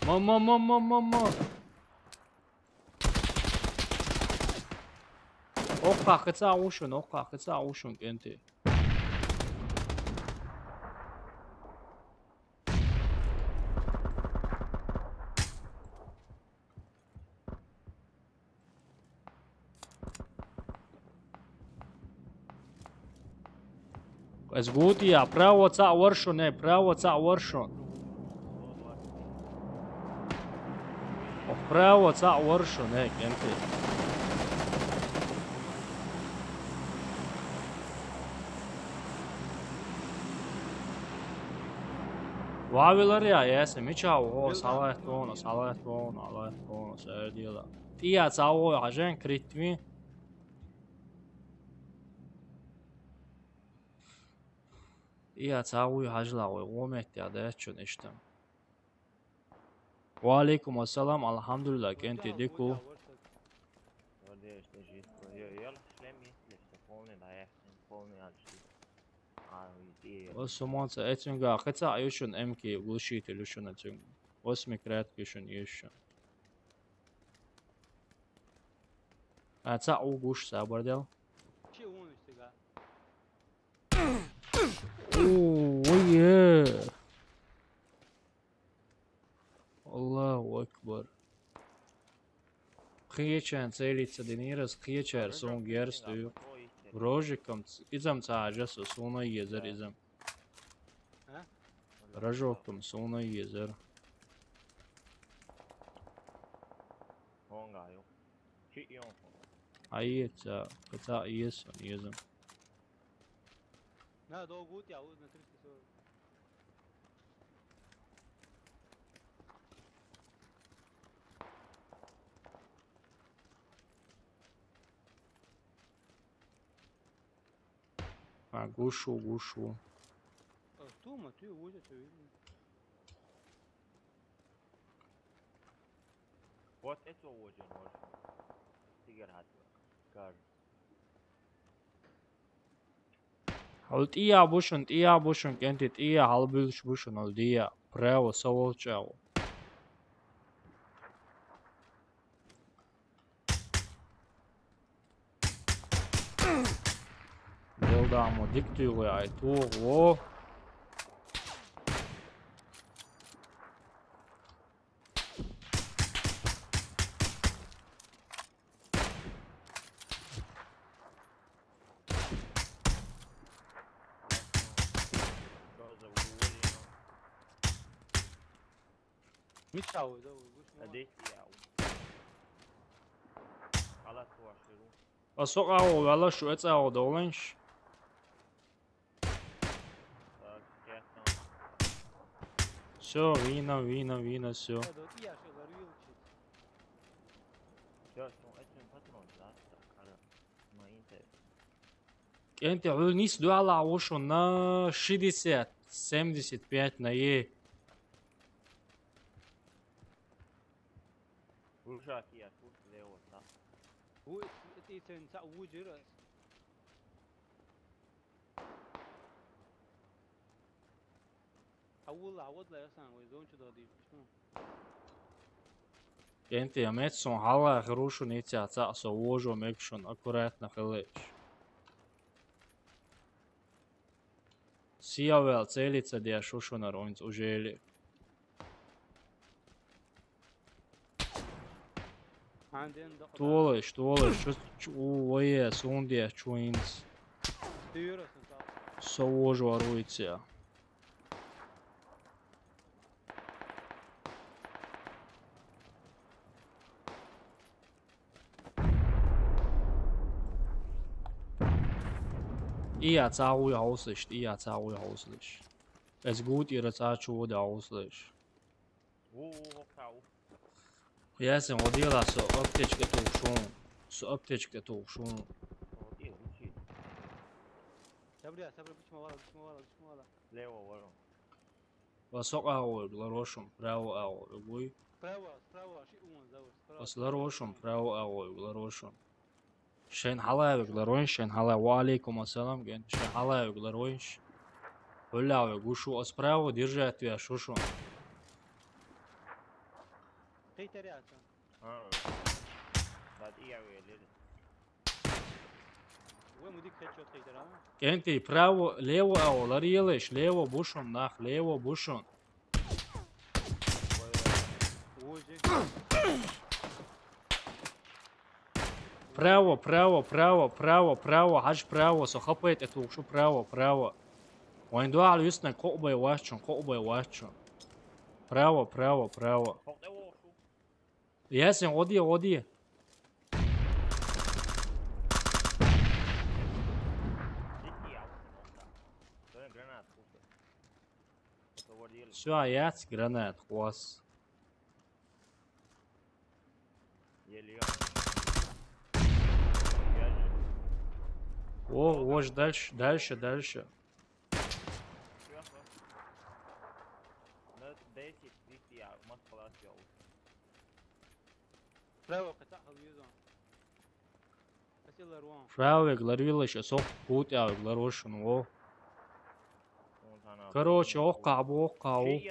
Ма, ма, ма, ма, ма, ма. Окка, кыца ушун, окка, кыца ушун, кенти. Эс гути я, право ца варшун, э, право ца варшун. О, право ца варшун, э, кенти. Вавилар я, ясе, мича, о, салай тону, салай тону, салай тону, сэрдила. Тия ца о, хажен критви. Ия ца уй хажла уй, о метте да чун иштам. Ва алейкум ассалам, алхамдулилла, кенти дику. О сумонца, эцунга, кыца аюшун эмки глушитель ушун эцун. Восьми крятки ушун аюшун. А ца угуш сабардел. Ой, Е! Аллаху акбар. Кхечан целиться динира, кхечар сон герсту. Рожиком ц-, изам цажа со, сона езар изам. А? Рожоком сона езар. Хонгаю. Чи ион хонга. Айца, каца иесон, иезам. На, долгут я, вот на триста сорок. А, гушу, гушу. А, тума, ты возишь, ты видишь. Вот это очень важно. Тигр хатва. Кар. Хьул тӀия бушун, тӀия бушун, кӀенти тӀия хьалбуьлуш бушун, хьул дия. Право, со волчӀагӀу. Делдамо дик туьгӀу ай, тугӀу. Мича вай, да, вай, вай, вай. Адетти яу. Алат ваширу. Ва соӀагӀо вала шу эцӀагӀо довланш. Так, ясно. Всё, вина, вина, вина, всё. Да, да, я же ларю учить. Всё, что, это патрон, да? Так, ара. КӀенти, хьуьлнис дуьхьал агӀо шуна шестьдесят, семьдесят пять на Е. Слушай, я тут лево, да. Ву, это и цен ца ву жира. Хьавулла, хьавадла ясан, вай зон чу дадийш, бишну. КӀенти, я мет сон хьалла хирушу ница цаӀ со вожо мегшун, аккуратно хилеш. Сиявел целиться деш шушунар унц ужели. Толеш, толеш, шу ч-, у, вае, сунде, чуинц. Со вожу аруйция. Ия цӀагӀуй хьовсалаш, ия цӀагӀуй хьовсалаш. Эс гутӀира цӀа чу вода хьовсалаш. Во, во, во, кау. Ясен, одела со аптечка тухшун. Со аптечка тухшун. О, ти, учи. Сабрия, сабрия, бичма вала, бичма вала, бичма вала. Лево, вала. Ва со агӀо вег ларошум, право агӀо вег вуй. Право, справа, ши уман завод, справа. Ва со ларошум, право агӀо вег ларошум. Шайн хьалавег ларойнш, шайн хьала-, ва алейкум ассалам, ген, шайн хьалавег ларойнш. Хьулавег гушу, ас право держать веш шушун. Кхетаряца. А, бад ияве леди. Вай мудик хедшот кхетара. КӀенти, право, лево агӀо, ларелеш, лево бушун, нах, лево бушун. Право, право, право, право, право, хьаж право, со хапайт эту шу право, право. Вайн дуал юсна кобай вачун, кобай вачун. Право, право, право. Ясен, оди, оди. Всё, а яц гранат, хвас. О, вож дальше, дальше, дальше. Право, ката халвизон. Правик ларвилаш, а сох кутявик ларвашун, во. Короче, ох кабу, ох каву.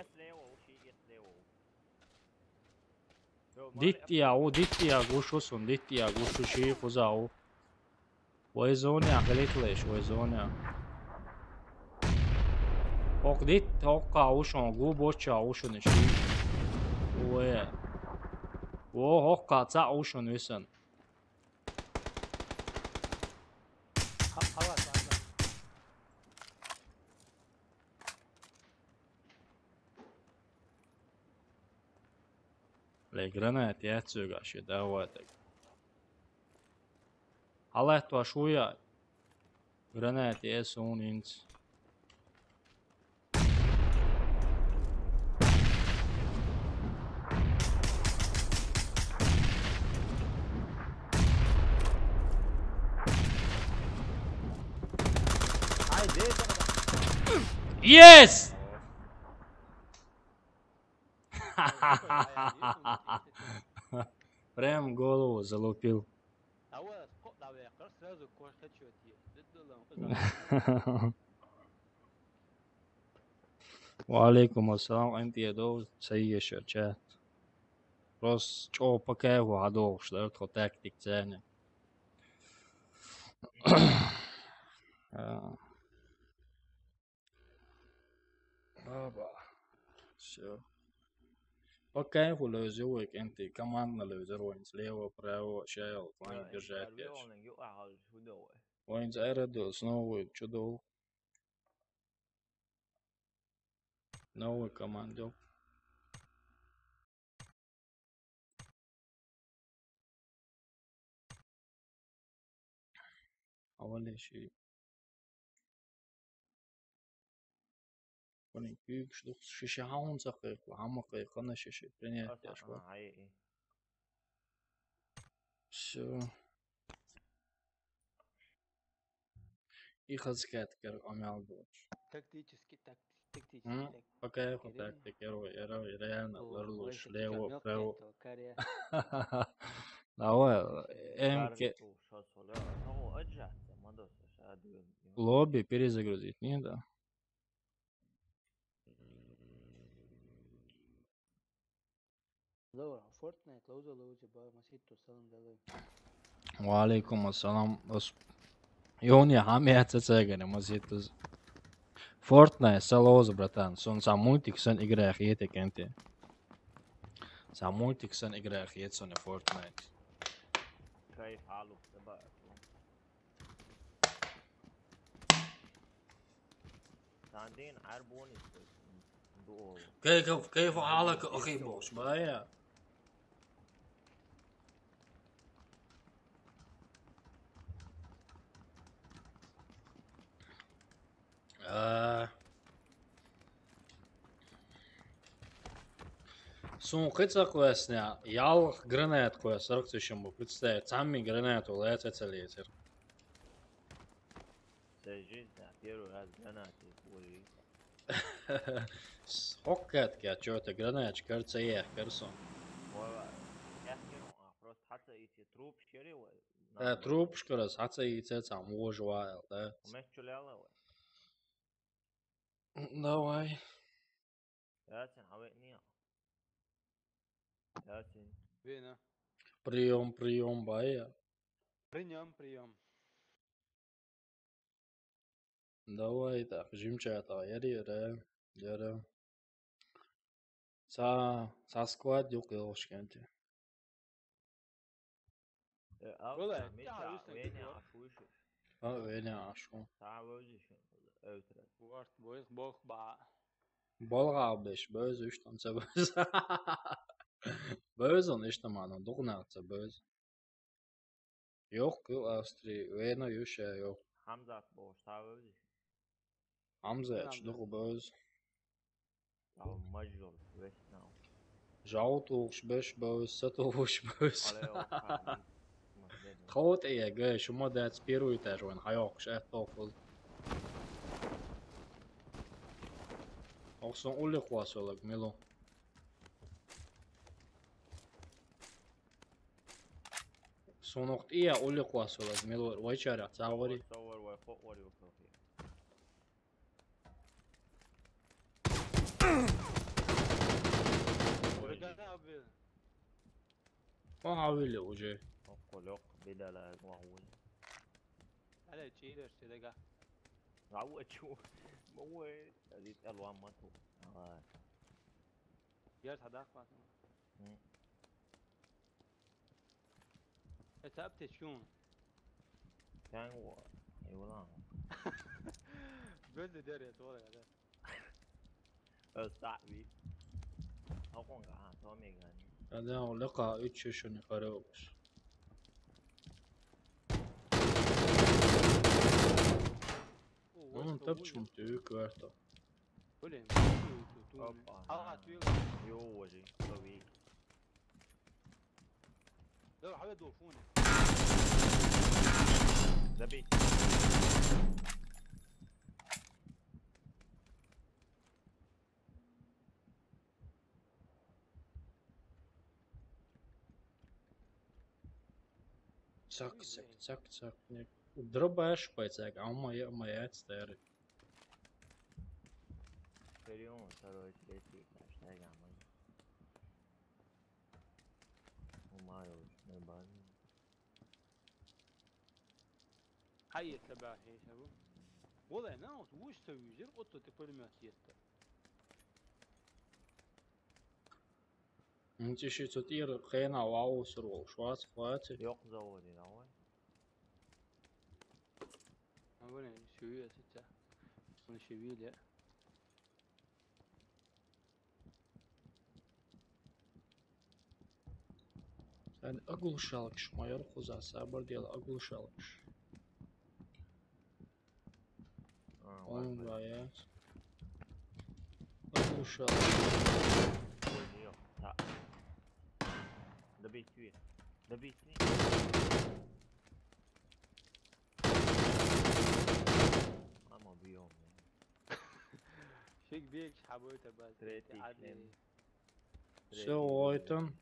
Диттия, у, диттия, гушусун, диттия, гушуши, кузау. Вай зоня, галитлеш, вай зоня. Хокдит, хокка ушон, глубоча ушон иши. Уэ. О, хокка ца ушон висан. Ха-, халас, халас. Ле, гранат яцуга ши даватаг. Халат ва шуя. Гранат ясун инц. Yes! Прям голову залупил. Ва алейкум ассалам, эн тӀе дов, ца ешар чат. Рос чӀо по кайфу хьадолуш дара тхо тактик царна. А. Баба. Всё. По кайфу лёзю вай кӀентий, командно лёзер вайн слева, право, шайл, план держать. Вайн аэродром снова чудо. Новый командир. Авалеши. Куни күйгүш духс шише хаун сакъы, хама кайхана шише принять яшва. Всё. И хазкаткар амял доч. Тактический, так-, тактический, М? так-, Пока я так-, так-, тактик, я ро-, я ро-, реально, О, лорлу, ой, шлево, как пряво. Мелкий, то, каре. Давай, М К. Лобби перезагрузить, не, да? Здорово. Fortnite лоуза лоуза ба маситу салам далай. Ва алейкум ассалам. Ос-, Ёни хами аца цагане маситу. Fortnite салоз, братан. Сон са мультик сан игра хиете кенте. Са мультик сан игра хиет сон Fortnite. Кайф алу, ба. Сандин арбони. Кайф, кайф алак ахи бош, бая. А. Сун кыца квесня, ял гранат квес, сорок тысяч ему представить. Самый гранат улац эцелетер. Вся жизнь, да, первый раз гранаты курили. Хоккет, я чё-то гранатчик, кажется, я, кажется. Ой, ва, я не, а, просто хата эти трубочки, ре, ва, Э, на, трубочка раз, хата и це сам, уживал, да? У меня чуляла, ва. Давай. Ятин, а вы не. Ятин. Вена. Приём, приём, бая. Приём, приём. Давай, так, жимчата, яри, яра, яра. Са, са сквад юк ёлшкенти. Э, а, Вала, меча, я, вене, а, шуйшу. А, вене, а, шу. Са вожишин, эвтра. Ворт, бойх, бох, ба. Болга беш, бөз, үш тонца бөз. Бөз он, иш таман, дугна ца бөз. Ёх, кыл Австрия, вена юша, ёх. Хамзат бош, са вожишин. Хамзат, Хамзат. Дугу бөз. Там мажор, весь там. Жау тугуш беш бөз, са тугуш бөз. Алло, Хамзат. Хот эге, шума дац первый этаж ван, хайок, шат токул. Оксон улли класс олег, мило. Сонокт ия улли класс олег, мило, вайчара, цавари. Цавар, вай, хо, вари, вай, хо. Вегана убил. О, хавили уже. О, колёк, бедала, гуахуй. Але, чирер, чирега. Ла ву ачу. Ма ву, э, ди тӀалуан мату. Ага. Ярс хьадаккха. М. Э, цап те чун. Тан ву. Ай, валан. Бэз дэ дэр я, тора я, да. Э, стаби. Хакъон га, ха, то ми гани. Ада, о, лэка, үч шэшэни харэ обш. О, ну, вот тапчун, ты кварта. Блин, тут, тут, тут. Опа. Ага, ты. Йо, вожи, лови. Давай, хаве до фуне. Забей. Цак, цак, цак, цак. Не. Дробаш, пойцак, а моя, моя старый. Перион, второй, третий, наш, дай, а мы. Умаю, нормально. Хьаетта бахьи хӀебу. Валай, нах вуч ца вижир, отту те пулемёт етта. Ничего, что ты хрена вау, сорвал, швац, хватит. Йокъ заводи, давай. А вон, шуя сита. Он шевеле. Эн оглушалкаш, майор хуза, сабар дел оглушалкаш. А, он ладно. Боец. Оглушалкаш. Ой, не, та. Добей дверь. Добей дверь. Мама, бьём. Шик бек, хабой, таба. Третий член. Всё, ойтон.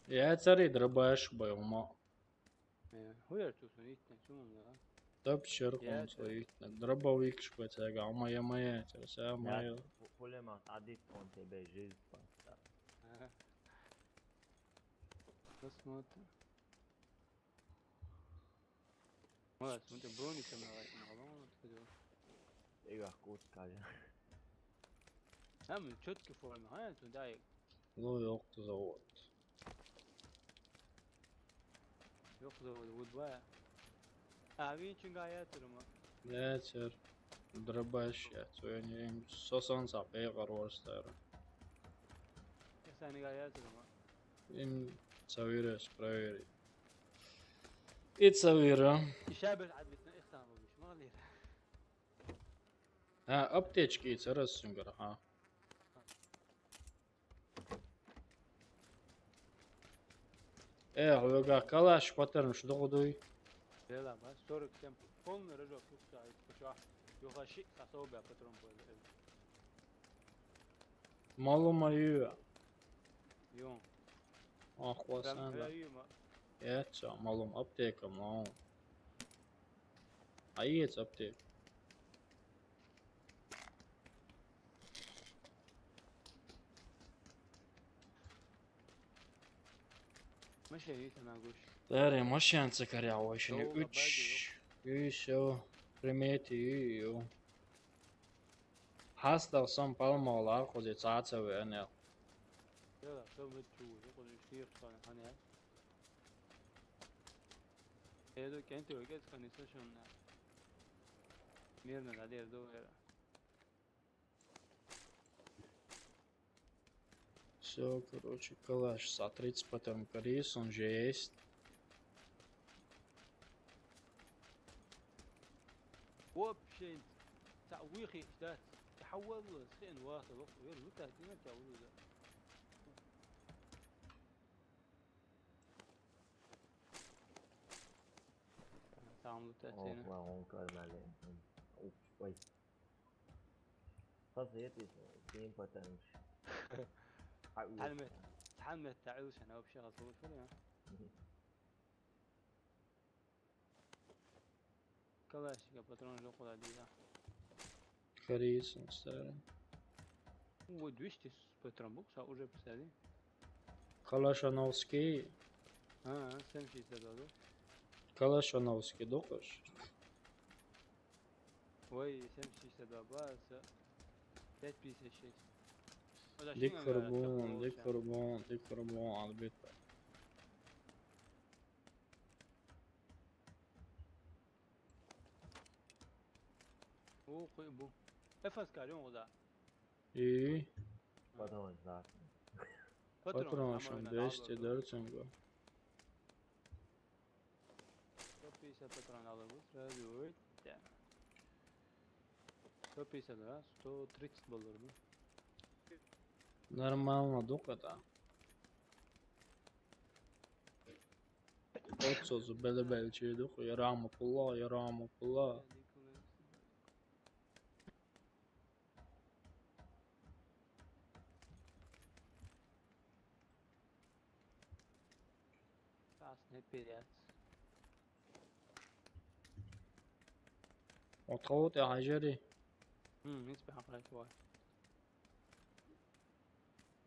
Я цари дробаш боёма. Э, хуяр тусун итне, чумун да. Тапчар. Я хонцо цари. Итне. Дробовик шпецага, ама я моя, терса моя. Пулемёт, адит он тебе жизнь спас. Ага. Посмотрим. Ой, смотри, броник там на, на голову откуда. Эй, а кот, Катя. Там чёткий форма, а, туда и. Ну, ёпта, завод. Ёпта, завод, вот два. А, винчинга я турма. Я тер. Дробаш, я, твоя не им. Сосан сап, эй, гарвар стара. Я сани га я турма. Им цавирес проверить. Ицавира. Ишабер адвитна ихтан бабиш, малир. А, аптечки ицарас сунгар, ха. Э, хьога калаш паттерн шдугудуй. Дела, ма, сорок семь. Полный рожок, юкса, юкса. Юха ши, сасо бя патрон бой. Малума ю. Ю. Ахвасан да. Прям ю, ма. Э, чё, малум аптека, малум. А есть аптека. Машин есть, она гусь. Даре машин цикаря, вообще не. Долго уч. Баги, ю, всё. Примети, ю, ю. Хастал сом палмола, ходи цаца венел. Яла, то мы чу, я ходи шир хан, хан я. Эду кенти угет хан иса шонна. Мирно надежду вера. Всё, короче, калаш, смотрите, потом Крис, он же есть. Вообще, تعويخي، да, تحول، سخين واصل، وقت غير متى، ما تعودوا ده. تعملوا تأثير. والله هون كار عليه. أوف، وي. خلاص، هي تيجي، تيجي باترنش. تعلمت، تعلمت تعيش أنا وبشغل صوت شوية. Калашника патрон жок бола дейди. Кариесин старый. Ой, двести патрон бу, са уже писали. Калашановский. А, семь шестьдесят да. Калашановский докаш. Ой, семь шестьдесят два база. Пять пятьдесят шесть. Дика хурбон, дика хурбон, дика хурбон, Альберто. О, кой бу. Эфас карион да. И Патрончу. Патрончу двести дөрт сомго. Сто пятьдесят патрон алабыз. Радио. Сто пятьдесят, да? Сто тридцать болурду. Нормально, дуката. Отсозу беле-белчи дук, ярама пула, ярама пула. Сейчас не перец. Отховут я хажери. М, не спи, хапрай, твой.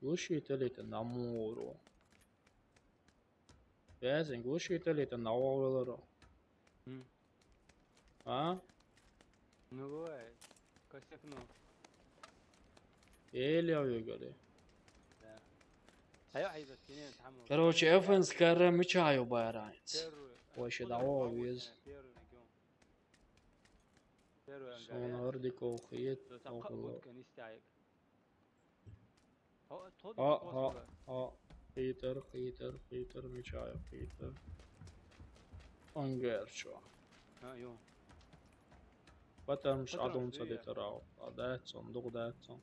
Лучше это лето на мору. Бязин, лучше это лето на мору. М. А? Ну, бывает. Косякнул. Еле выиграли. Да. Ай, ай, бес, кенен, там. Короче, Эфенс карра мычаю байрайнц. Первый. Вообще, да, о, вез. Первый регион. Первый ангар. Сон ордик охует. Ха, ха, ха. Питер, Питер, Питер, мычаю, Питер. Ангар чё? А, ё. Потому что Потому что адунца я. Де тарау. А, да, сон, дук, да, сон.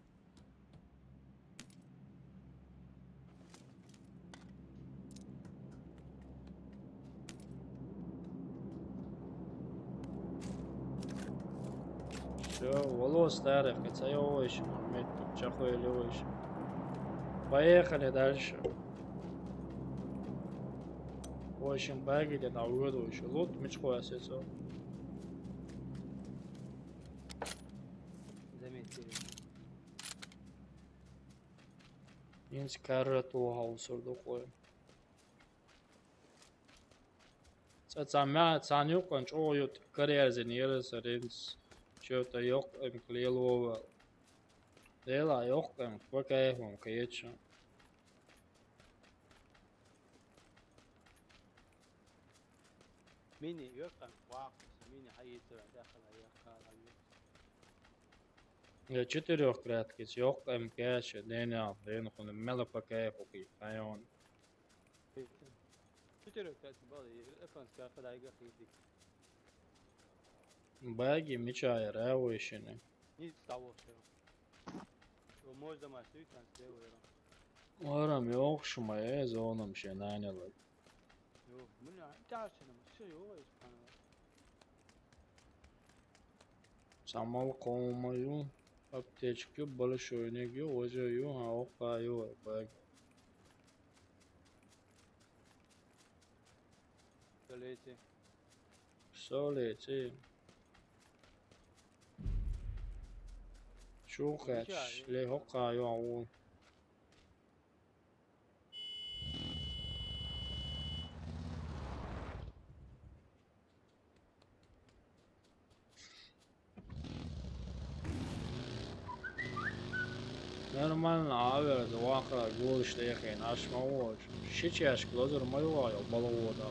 Всё, волос старых, кацаёвыч, меттук, чахуелёвыч. Поехали дальше. В общем, баги де на угодуючи. Лут мечко я сесо. Заметили. Инс карра то хаусурду кой. Ца, ца мя, ца нюкъан чӀо ют карьерзин ерасаринц, чё-то ёкъ эм клейловал. Дела ёкъ эм, по кайфу кайчу. Мини ёкъ эм, вах, мини хайитра, дахала ёкъ эм. Я четырёхкратки, ёкъ эм кэча, деня, ден хуна мела по кайфу ки, айон. Баги мича я, рявуйшини. Арам ёкъ шума, э, зонам шенанялы. Самал комаю, аптечки, большой неги, озею, а окаю, бэк. Солети. Солети. Чухач, ле хокаю, ау. Нормально, авер, заваха, гулш, тейхин, ашма, воч. Шичаш, глазур, моего, я, балавода.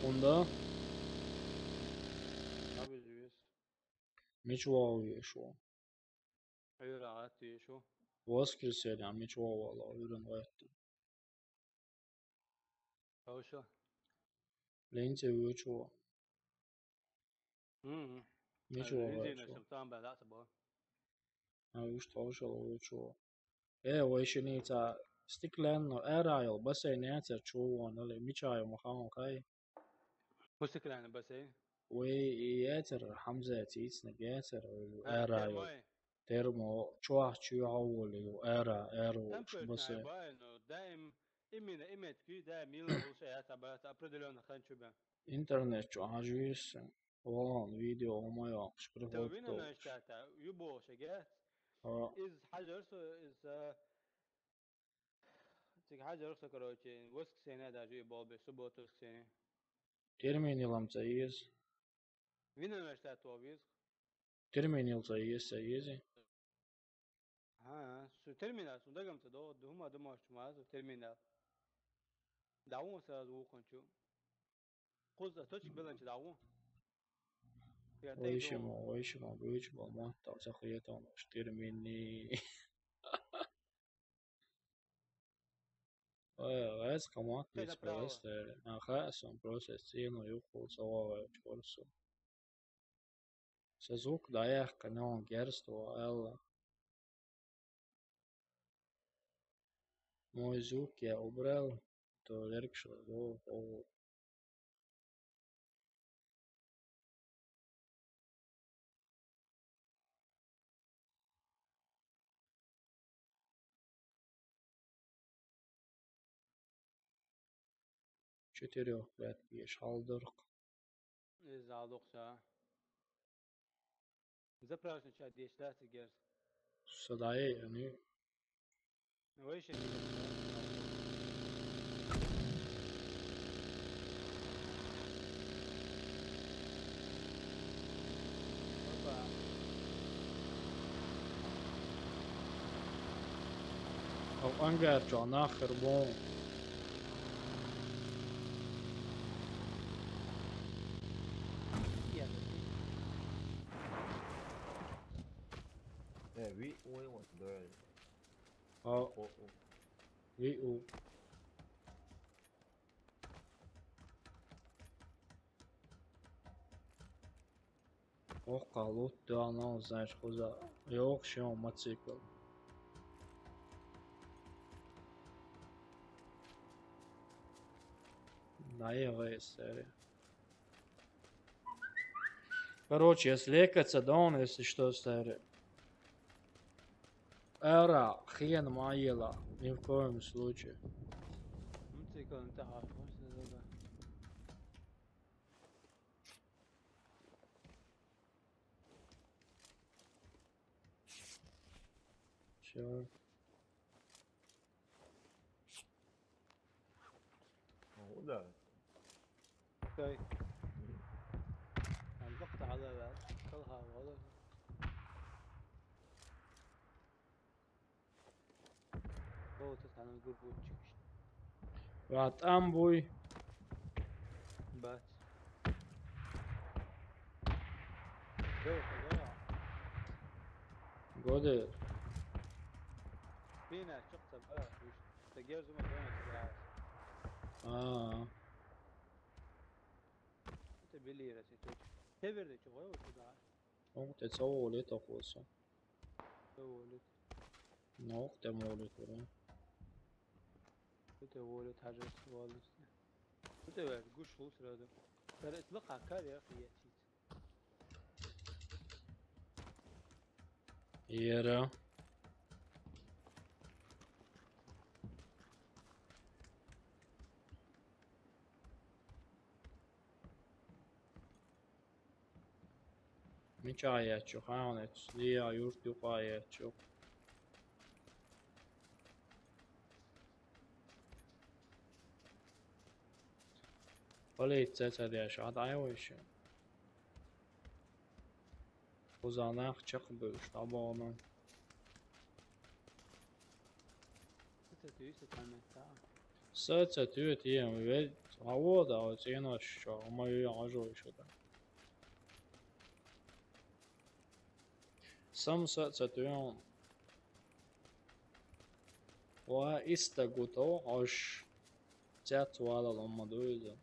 Унда? Мич вау ешо. Воскресенье, мич вау вала, уйрен вайту. Таушо. Ленте вычу. Мгм. Ничего, ленте вычу. Там бала тобо. А уж таушо вычу. Э, вайшини ца стеклянно, эрайол, бассейн яцер чувон, али мичайо махаон кай. По стеклянно бассейн? Вай и яцер, Хамза ицна яцер, эрайол. Термо, чуах чуя воли, эра, эро, бассейн. Даим Именно, именно, да, мила лучше я там, это определённо хочу бы. Интернет чу хьажа веза. Вон видео ма йоаккхаш, Та приходит вина толкаш. Наштата, ю бохуш эгет. А. Из хьажар со, из, а, цига хьажар со, короче, воскресенье даже и болбе, субботу, воскресенье. Терминал-м ца еза. Вина наштата веза. Терминал ца еза, ца еза. Ага, шу терминал, шу дагам ца до, дума, дума, шу ма, шу терминал. Да, он сразу ухон чу. Кхуза точка беланча дагӀо. Я тайдо. Вайшима, вайшима, вайшима, ма, там ца хуетон, штырмини. Ой, вайс команд Ты вис направо. Просто. Аха, сон просто стену юху сова чорсу. Са звук дӀаяьккха, нагахь герз ду аьлла. Мой звук я убрал, то леркшо, о, о. Четырёх прятки еш хьалдуркх. Из хьалдукха ша. Заправочный чай деш дац герз. Са дӀае, ани. Вай ши. Опа. Ав ангар чу нах хир бу. Yeah, we only want to do it. А, Oh, oh. ви у. Ох, лут да, ну, знаешь, кхуза. Йох, шо, мотоцикл. Да, я в этой серии. Короче, если лекаться, да он, если что, старый. Эра, хрен ма ела, ни в коем случае. Ну, ты кого-то хапнул, что ли, да? Всё. О, да. Стой. Албакъ тагьала ва калха вала. О, тут она гургуччик. Ва там буй. Бац. Дё, куда? Годы. Бина, чё ты, бац, ты герзума, бац, бац. А. Это Белира, это точно. Северный чего, вот сюда. О, тэ цо волит окуса. Цо волит. Ну, тэ волит, ура. Тэ волит, хажас волит. Тэ вер, гуш хул сразу. Сара ислы хакар я хиячит. Ера. Мича яьчча, хьан эцу, дия юрт юкъа яьчча. Полиция ца деш, а дай вайша. Кхуза нах чакхбуьйлуш дӀабахана. Ца туьйса тхьаметтахь. Са ца туьйта, ем, вед, гӀа вода, оцу цӀенош чохь, ма ю Ӏожой шу дан. Сам са ца туьйхьун. Ва иста гуто Ӏош. Цец валал ма ду иза.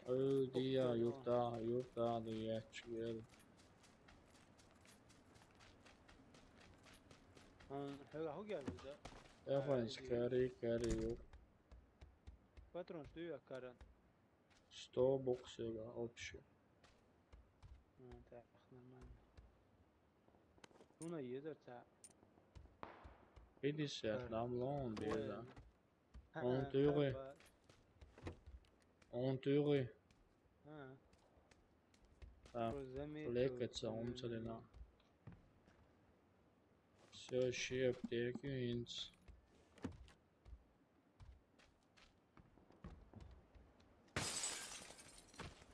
Ой, дия, юрта, юрта, дия, чигел. Ам, хьо, хьо гел да? Я, а, фанс, иди. Кари, кари, ю. Патрон, что я каран? Сто боксера общий. А, так, нормально. Шуна езар ца. Видишь, я Кар. Нам лон беза. Ой. Он Ха-ха, тюгы. кар ба-, Он тюгы. ха. Да. Просто заметил. Лекаться, он целина. Все, щи аптеки, инц.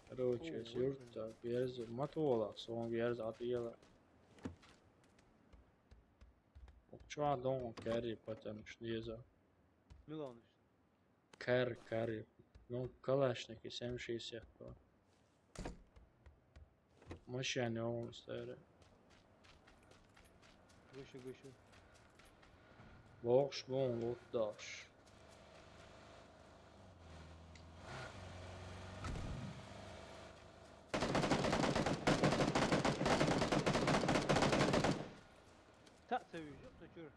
Короче, О, юрт, так, верз, матвола, сон верз от ела. Чё, дон, кэрри, потому что не за. Миланыш. Кэр, кэрри. Ну, калашники, семь шестьдесят два. Машина он старый. Гүшү, гүшү. Бокш, бон, вот даш. Та цевиш, то чур.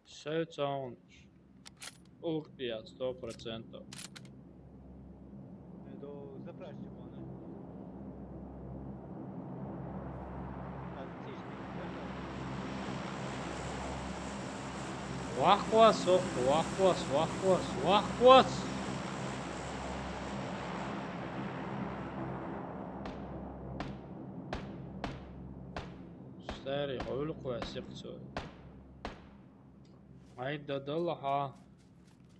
Все цаун. Улук пият, сто процентов. До запрашивания. Отлично. Вахвас, ох, вахвас, вахвас, вахвас. Старый, ойлук ва сикцо. Айда дала ха.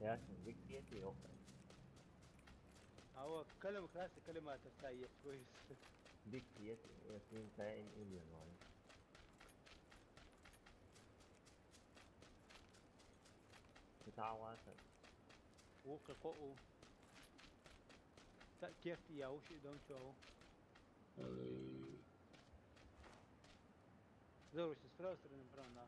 Ясно, виктиети ок. А вот калим красный, калим это стоит, то есть. Виктиети, я с ним таим илья вай. Ты тауаса. О, како о. Та керти я уши дом чо. Здорово, с правой стороны, прям на.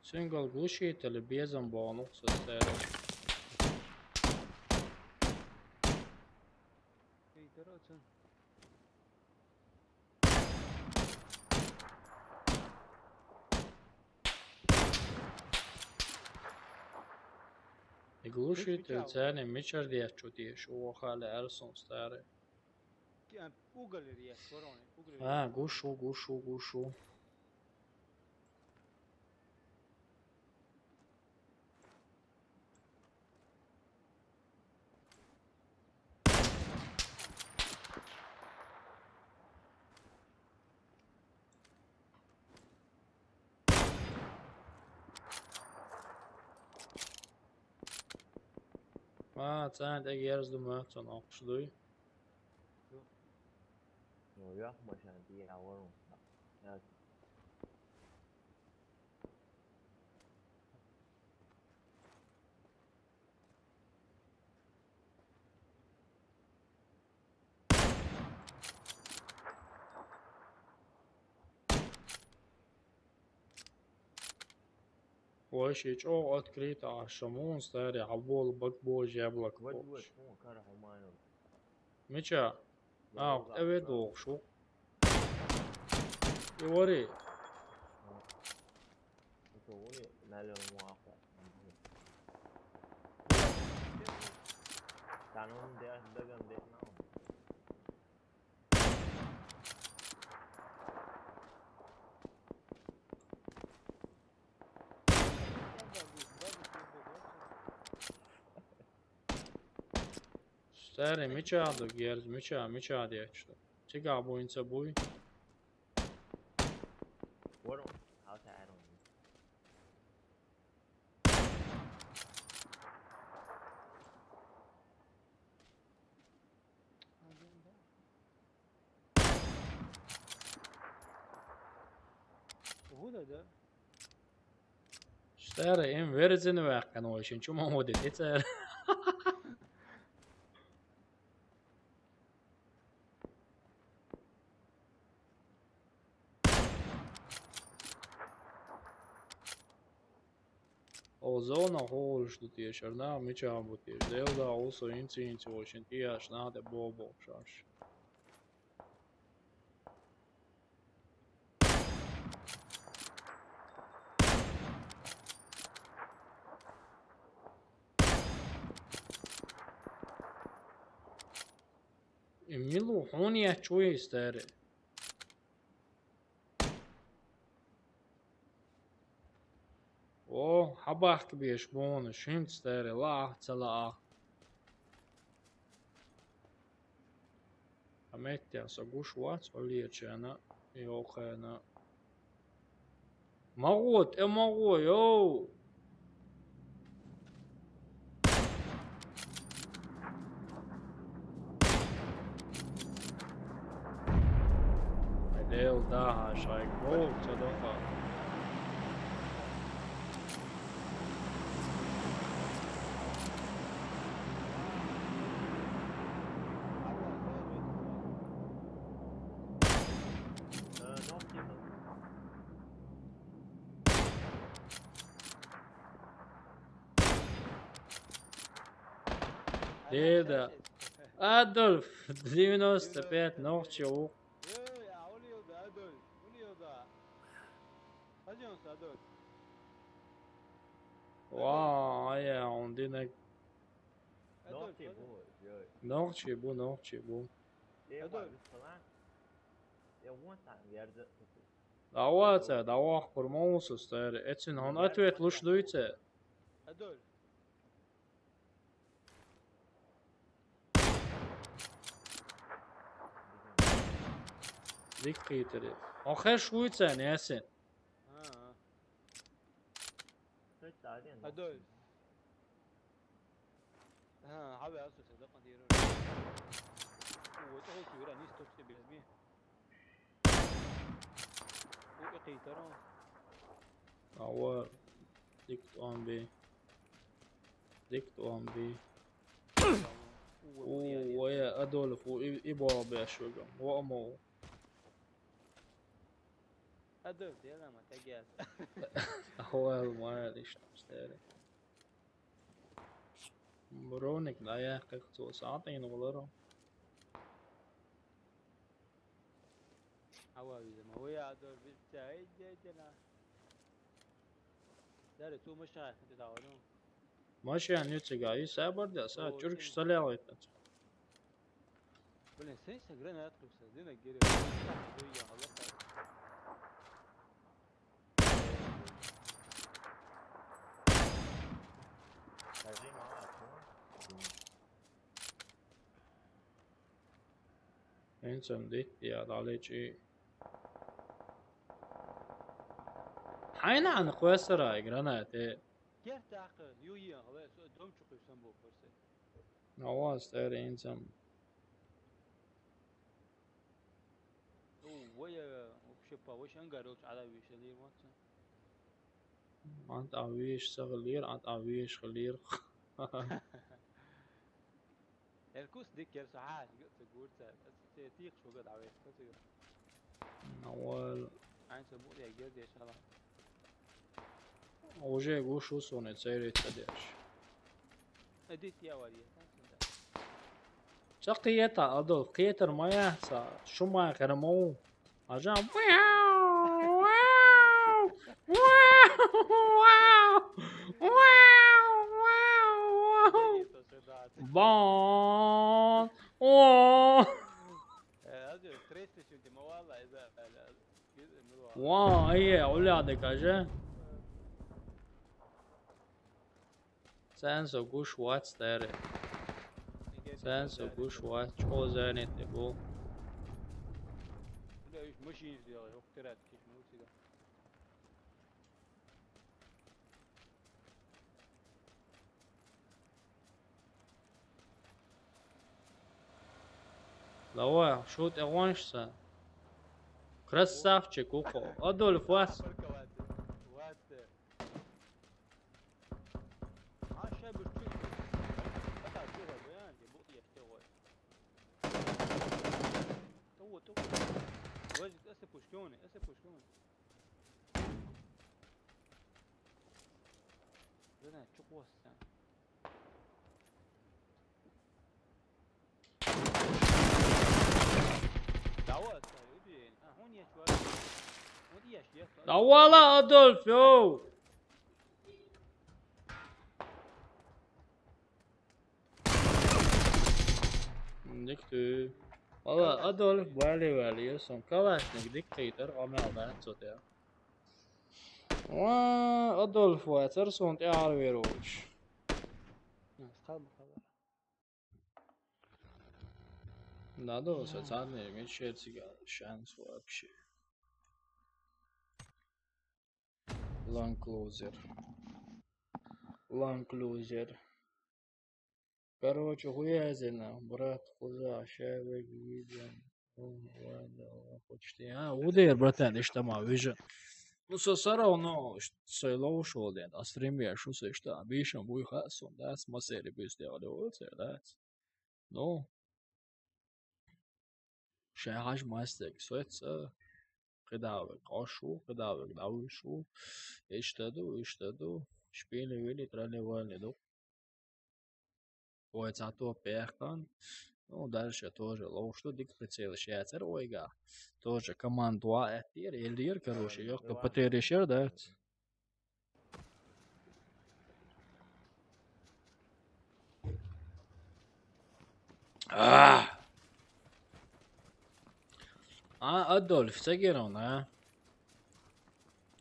Сингл глушитель безам бонус состоит. Эй, короче. И глушитель цены мичар диат чути, шо хали Эрсон старый. Уголь я, корона, уголь. А, гушу, гушу, гушу. А, цент эгерз думаю, цон окшдуй. Ну, я машина, ты я ворон. Я Вообще, чё открыто, а шамон старый, а бол бак божья блок. Вот, вот, о, кара хумайо. Мича? А, эве дол, шо. И вари. Это он и налёл муаха. Танон де даган де наун. Старый, мича да герз, мича, мича да что. Чига буйнца буй. Ворон, хаута арон. Гуда, да? Старый, им верзин вакан очень, чума моди, ти цер. О, зона холш тут ешер, на, мича бут еш. Делда, усо, инци, инци, очень, ти аш, на, де бобо, шаш. Милу, хьуна яч вуй, старый? О, хьабахка беш бонус, хӀинца, старый, лаахь, ца лаахь. Хьа меттехь со гуш вац, Ӏулечарна, йокхарна. Ма гӀо, тӀе ма гӀо, йоу! Дел дахьа шайга гӀо, ца дохьа. Деда. Адольф, девяносто пять, нохчий ву. Ой, а, улиёда, Адольф, улиёда. Хазёнс, Адольф. Ва, ая, он динек. Адольф, Адольф. Нохчий бу, нохчий бу. Адольф. Давай, ца, давай, пурмоусу, старый. Эцин, он ответ луш дуй, ца. Адольф. Дик кхийтаре. Хьо хеш вуй царна, Ясин? А, а. Адольф. А, хьавеа со седа къадиру. О, тӀехула суьйра нийс топче безми. Укъе кхийтаро. Ава, дик тӀом бе. Дик тӀом бе. У, вая, Адольф, у, и, и бал беш вегам. Ва мо. Адольф, делама тагяз. Ава, ма, лиш, старый. Броник, да, я как то сатин валаро. Ава виза, ма вая, Адольф, виза, эй, дедина. Даре, цу машина хӀунда дагӀану? Машина нуьцага, и сабар да, са чуркаш салялайтац. Блин, сен са гранат кхуьса, дина гире. Нажим ала, чё? Энцам дит, я, далечи. Хьайна ана кхоьссарай гранате. Керта акха, ю е, хала, со дом чу кхуьссам бу форсе. Аваз тер энцам. Ну, вая, вообще, по, вообще, ангар, лучше, ала, вишалир, вот. Ант а виш сагълир, ант а виш хлир. Эркус дикер со хьа, гуца гурца, те тих шуга даве, косига. Навал. Айн со бу я гер де шала. Уже гушу соне цере тадеш. Эдит я вари, так да. Ца кхета, Адольф, кхетар ма яц, ца, шума хермо. Ажа. Бон. О. Ва, ае, улядек, ажа. Цен со гуш вац, старый. Цен со гуш вац, чӀо зернет де бу. Бля, уж машин сделай, ох, ты рад, киш, ну, всегда. Давай, шут, я ваншса. Красавчик, ухо. Адольф, вас. Давала, Адольф, йоу! Никто. Вала, Адольф балли ваьлли, сон калашник дика кхийтар, къамел дац цо тӀе. Ва, Адольф вацара сон тӀехьара веруч. Надо, со царни мичер цига шанс вообще. Ланклузер. Ланклузер. Короче, хуязина, брат, куза, шевик, виден. Почти. А, удер, братан, ишта ма вижу. Ну, со все равно, ш-, со лоу шо ден, а стрим я шу со ишта, бишам буй ха, сон, да, с масери бюсте, а лоу, да. Ну. Шахаш мастер, соц, э, кидавик, ошу, кидавик, давишу. Ишта ду, ишта ду. Шпили, вили, трали, вали, ду. Ой, цату пехкан. Ну, дальше тоже лоу, что дик прицел шецер, ойга. Тоже команд два эттир, элдир, короче, ёхка потеришер, да? А! А, Адольф, ца герон, а?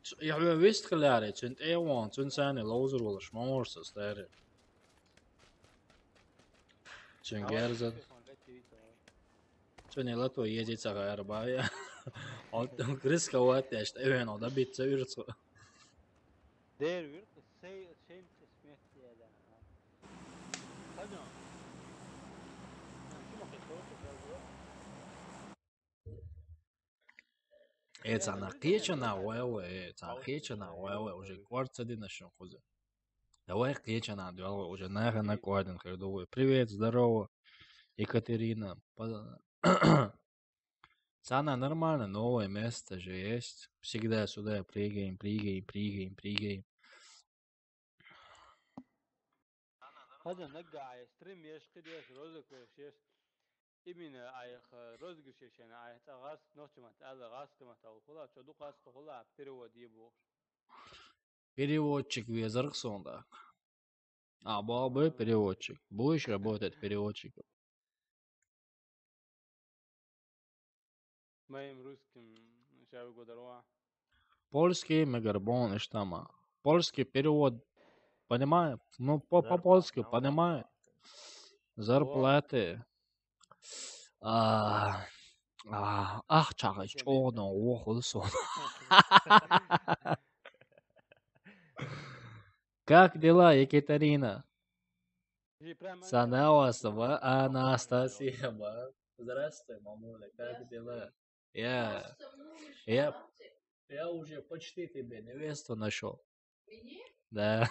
Ц-, я хьоьга вист хиларе, цуьнан тӀе а вон, цуьнан царна ловзар волуш, ма вара со старе. Цуьнан герза. Цуьнан лато еза ца гӀара бая. Он, он Крис кого тешта, эвен, он добиться вирцу. Дер вир, сей, сей смерть я, да. Хадё. Э, цхьана кхечана вай вай, э, цхьана кхечана вай вай, уже кварт ца дина шун кхуза. Давай кхечана дуьлла вай, уже нахана квардин хир ду вай. Привет, здорово, Екатерина. По-, цхьана нормально, новое место же есть. Всегда сюда прыгаем, прыгаем, прыгаем, прыгаем. Хаза наггахь стрим еш, кхидеш, розыгрыш еш. Именно айха розыгрыш еш, айха цӀа гӀаз, нохчамат аьлла, гӀаз кемат хула, чо ду гӀаз хула, перевод е бохуш. Переводчик везарх сон дак. А, бо-, бо-, переводчик. Будешь работать переводчиком? Моим русским шави годаруа. Польский мегарбон иштама. Польский перевод. Понимаю? Ну, по, по-польски понимаю. Зарплаты. А, а, ах, чагы чоно, оху сон. Как дела, Екатерина? Санавасова Анастасия, ба. Здравствуй, мамуля, как дела? Я, я, я уже почти тебе невесту нашёл. Да.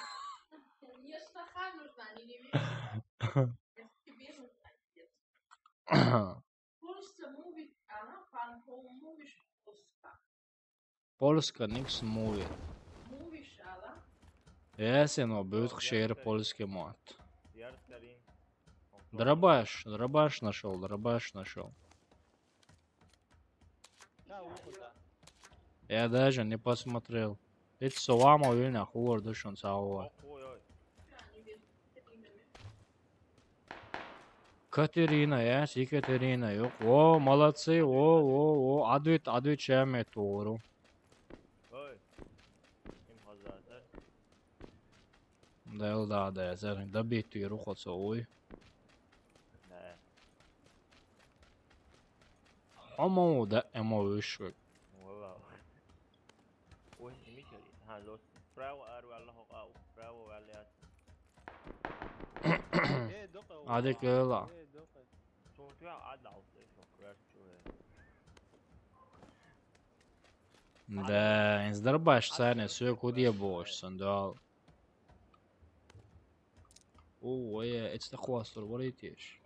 Мне сноха нужна, не невеста. Это тебе нужна невеста. Польша мувит, ага, пан-, по-моему, мувиш польша. Польска никс мувит. Мувиш, ала? Эсен о бют хшер польски мот. Дробаш, дробаш нашёл, дробаш нашёл. Я даже не посмотрел. Эти словама вильна хулар душун саува. Катерина, я, си Катерина, ёк. О, молодцы, о, о, о, адвит, адвит чаме туру. Ой. Им хазатар. Да, да, да, зар, добить туру хоцо, ой. Да. Омо да, эмо вишвик. Валла. Ой, имитали. Ха, лос. Право ар валла хокъау. Право валла. Э, докъа. Адек эла. Э, докъа. Сунтуя адал, э, шокрар чуэ. Да, инздарбаш сани, сё кудье бош, сандал. О, ой, эцта класс тур варитеш.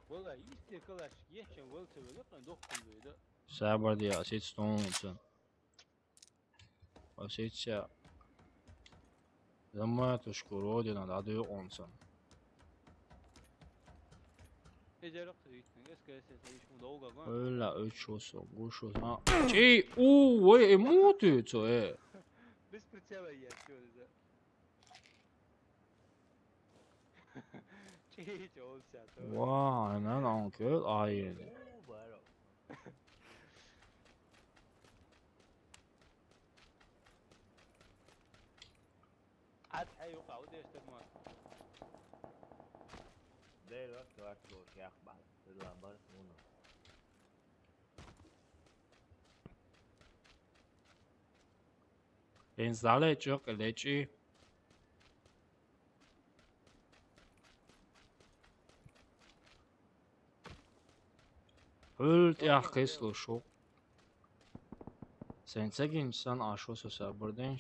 Валла, исте калаш, ечен валча валакъан дохкун дойда. Сабар диа, сит стонца. Осетия. За матушку родину дадуй онцан. Эдерок зитнинг, эс кэс эс эйш мудауга гон. Өлла, өч шосо, гуш шосо. А, чи, у, ой, э, мутуется, э. Без прицела я, чё это? Hiç olsa. Vay, lan, onkel aynı. At, hey, yok, abi, de işte bu. Değil, bak, dört gol, yak, bak. Dur lan, bak, bunu. Benzale çok ileci. Öldü ya, kız, şu. Sen çekin, sen aşo sosa buradan.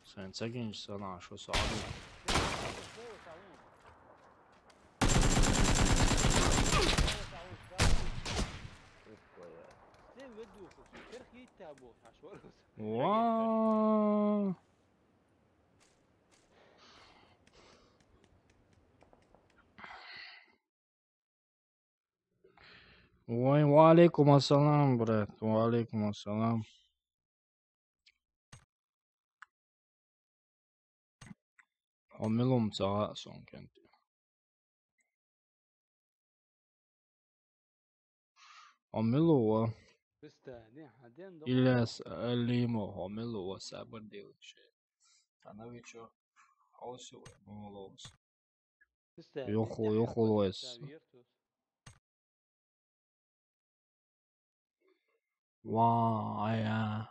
Sen çekin, sen aşo sağ. Vaa. Vay, وعليكم السلام, brat. وعليكم السلام. Homilum sağa son kendi. Homilova. Biz de ne, hadi de İlyas Limo, Homilova, sabır değil şey. Tanaviço, Hosu, Molovs. Biz de yok, ne, yok, hadi olmaz. Biz de bir yer tut. Vay ya.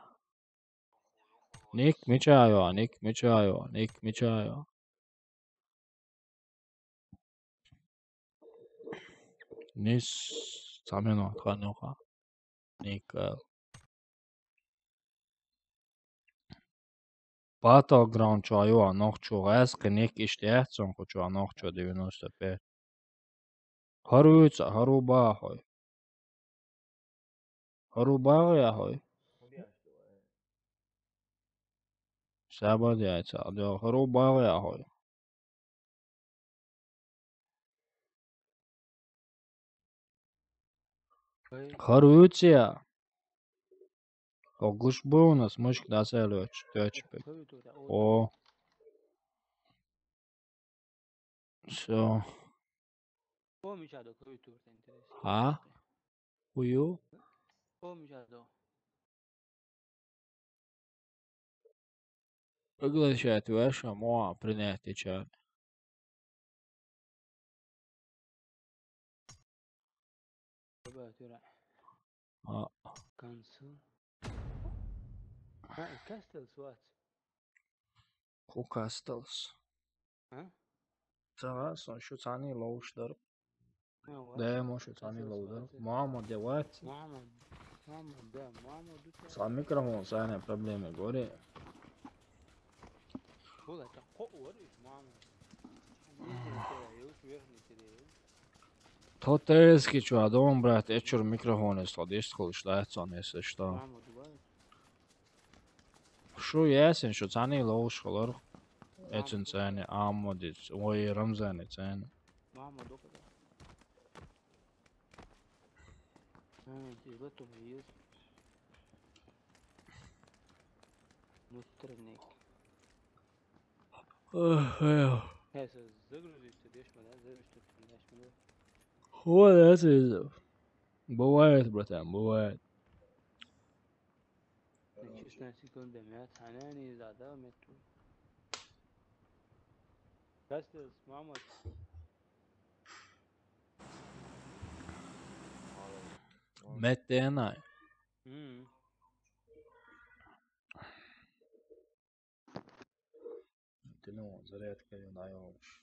Nik mi çayo, Nik mi çayo, Nik mi çayo. Nis, tameno, tanoka. Nik, eh. Battleground čuva jo, noh čuva, es ka Nik išti ehtsonko čuva, noh čuva девяносто пять. Haruca, haruba hoj. Haruba ja hoj. Sabadjajca, jo, haruba ja hoj. Haruca. O guš būnas, muški da sēļoč, tēči pik. O. So. O mi čado, ko ju turte interesi. Ha? Uju? O mi čado. Proglašajte vaša moja prinetiča. Roberto, ora. Ah. Cancel. Ah, Castles, what? Ko Castles? Ha? Tamam, son şu tane loş darıp. Demo şu tane loş darıp. Muhammed de what? Muhammed. Muhammed de, Muhammed de. Sa mikrofon sane probleme gore. Bula ta ko var, Muhammed. Toteski ću, a dom, brat, ećur mikrofone, sladiš, koliš da, co ne se šta. Muhammed, what? Şu Yasin, şu tane loş olur. Etsin seni, Ahmedic, oy Ramzani seni. Mama, doka da. Ha, izle to je. Mutrnik. Ah, ja. He, se загрузи se, deš me da, загрузи se, deš me da. Ovo da se izle. Бывает, братан, бывает. Значи, шестнадцать секунд, да, мят, ханани, да, да, мет. Кастес, мама. Мет, да, най. Мм. Ти, ну, зарядка не даёшь.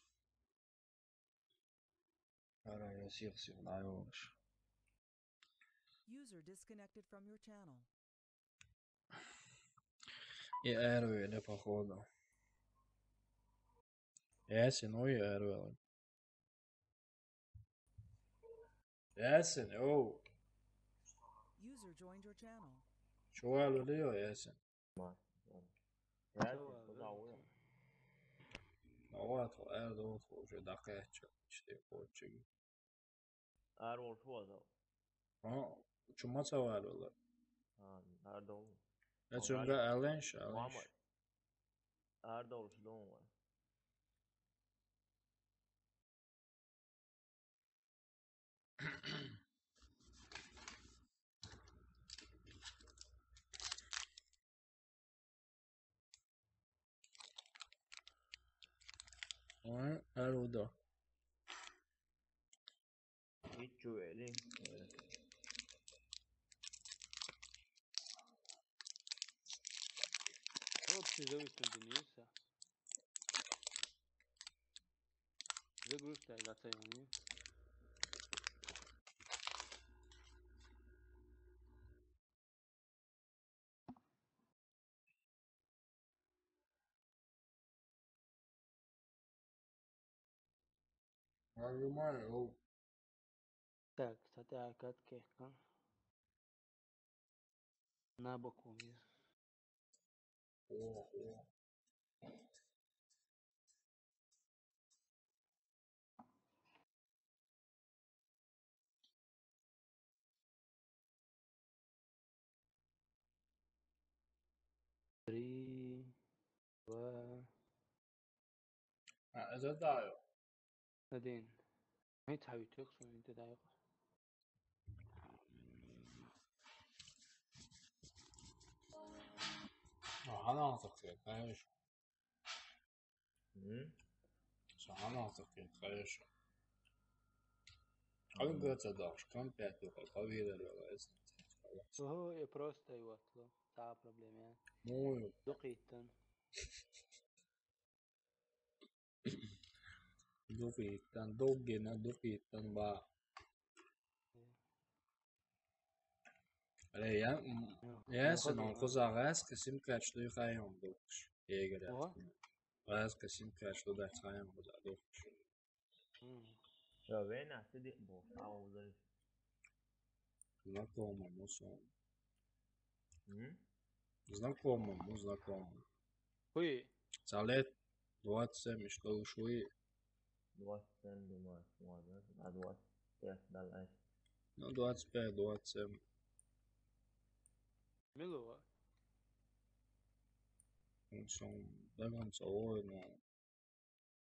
Ара, я сил сил даёшь. User disconnected from your channel. И Эрвель, походу. Ясин, ой, Эрвель. Ясин, оу. User joined your channel. Чувал, Лео, Ясин. Ма. Ясин, куда уйдем? А вот, Эрдо, уже докачал, четыре кочек. Erol şu adam. Ha, çuma çavarlar. Ha, nerede oğlum? Ya, çünkü Allen şu, Allen şu. Ардовлуш ду вай. Ой, Арудо. Ичу эли. Общий зависит от Дениса. Загрузка, я ценю. Нажимаю. Так, кстати, а как кехка? На боку. О, о. Три, два. А, это да. Один. Ай, цавитёк, что не туда. А, она так сказать, знаешь. М? Саана сакин, конечно. Калгацадаш, компьютер, кавирер, Ого, и просто и вот, ну, та проблема. Ну, Дукитан. Дукитан, Дукитан, Дукитан, ба. Ре, я, м, Ё, я ё, сен ё, он ё. Кузагас, кесим качлы хайон дукш. Егер. О. Гас кесим качлы да хайон куза дукш. М. Ё, вена, ты ди-, бо, а, узари. Знакомому сон. М? Знакомому, знакомому. Хуи. Цалет двадцать семь, что уж хуи. Двадцать семь, думаю, можно, а двадцать пять, да, лайк. Ну, двадцать пять, двадцать семь. Милого. Ну, что, до конца, ой, ну,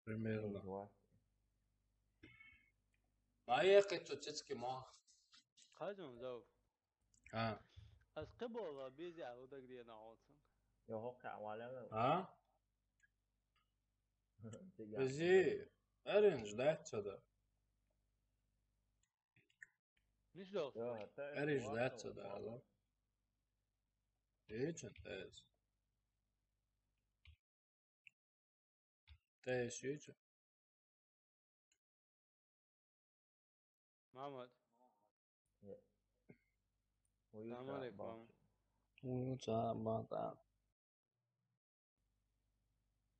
примерно. Два. А я хочу цицки ма. Хазин, да. А. Аз къибола бизи алуда грена олцун. Ё, хо, ка, валя, валя. А? Тига. Бизи эрен ждать сада. Ниш дохт. Ё, та эрен ждать сада, ала. Эчен эс. Тэ ещё чё? Мамад. Э. Ой, салам алейкум, бабушка. Мама. Ой, салам, бата.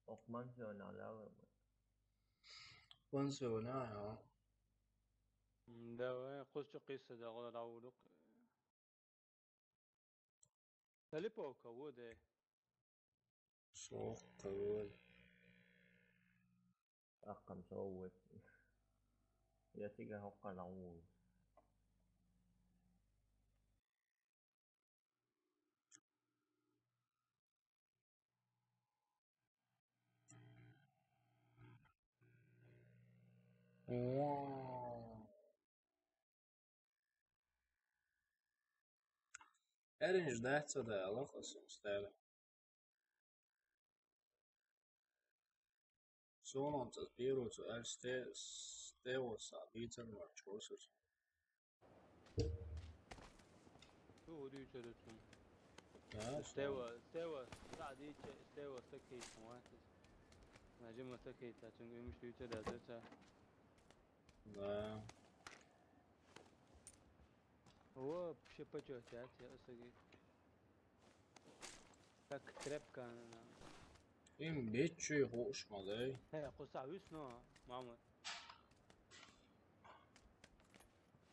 Окман сёна, ала. Окман сёна, я. М, давай, кусчу кисса да, гола да урок. Талипа у кого, да? Сох кого. Ахкам соуэт. Я тига хокка лауу. О. Эрен ждать сада, алло, хосум стара. Сонон цас первый цу эр сте-, стево са бицен ма чосус. Ту уди чоротун. Да, стево, стево, са диче, стево сакей поматис. Нажима сакей, та чун имуш диче да дата. Да. О, вообще почёт, я тебе саги. Так, тряпка, она. Им бечу и хош, малей. Э, куса вис, но, мама.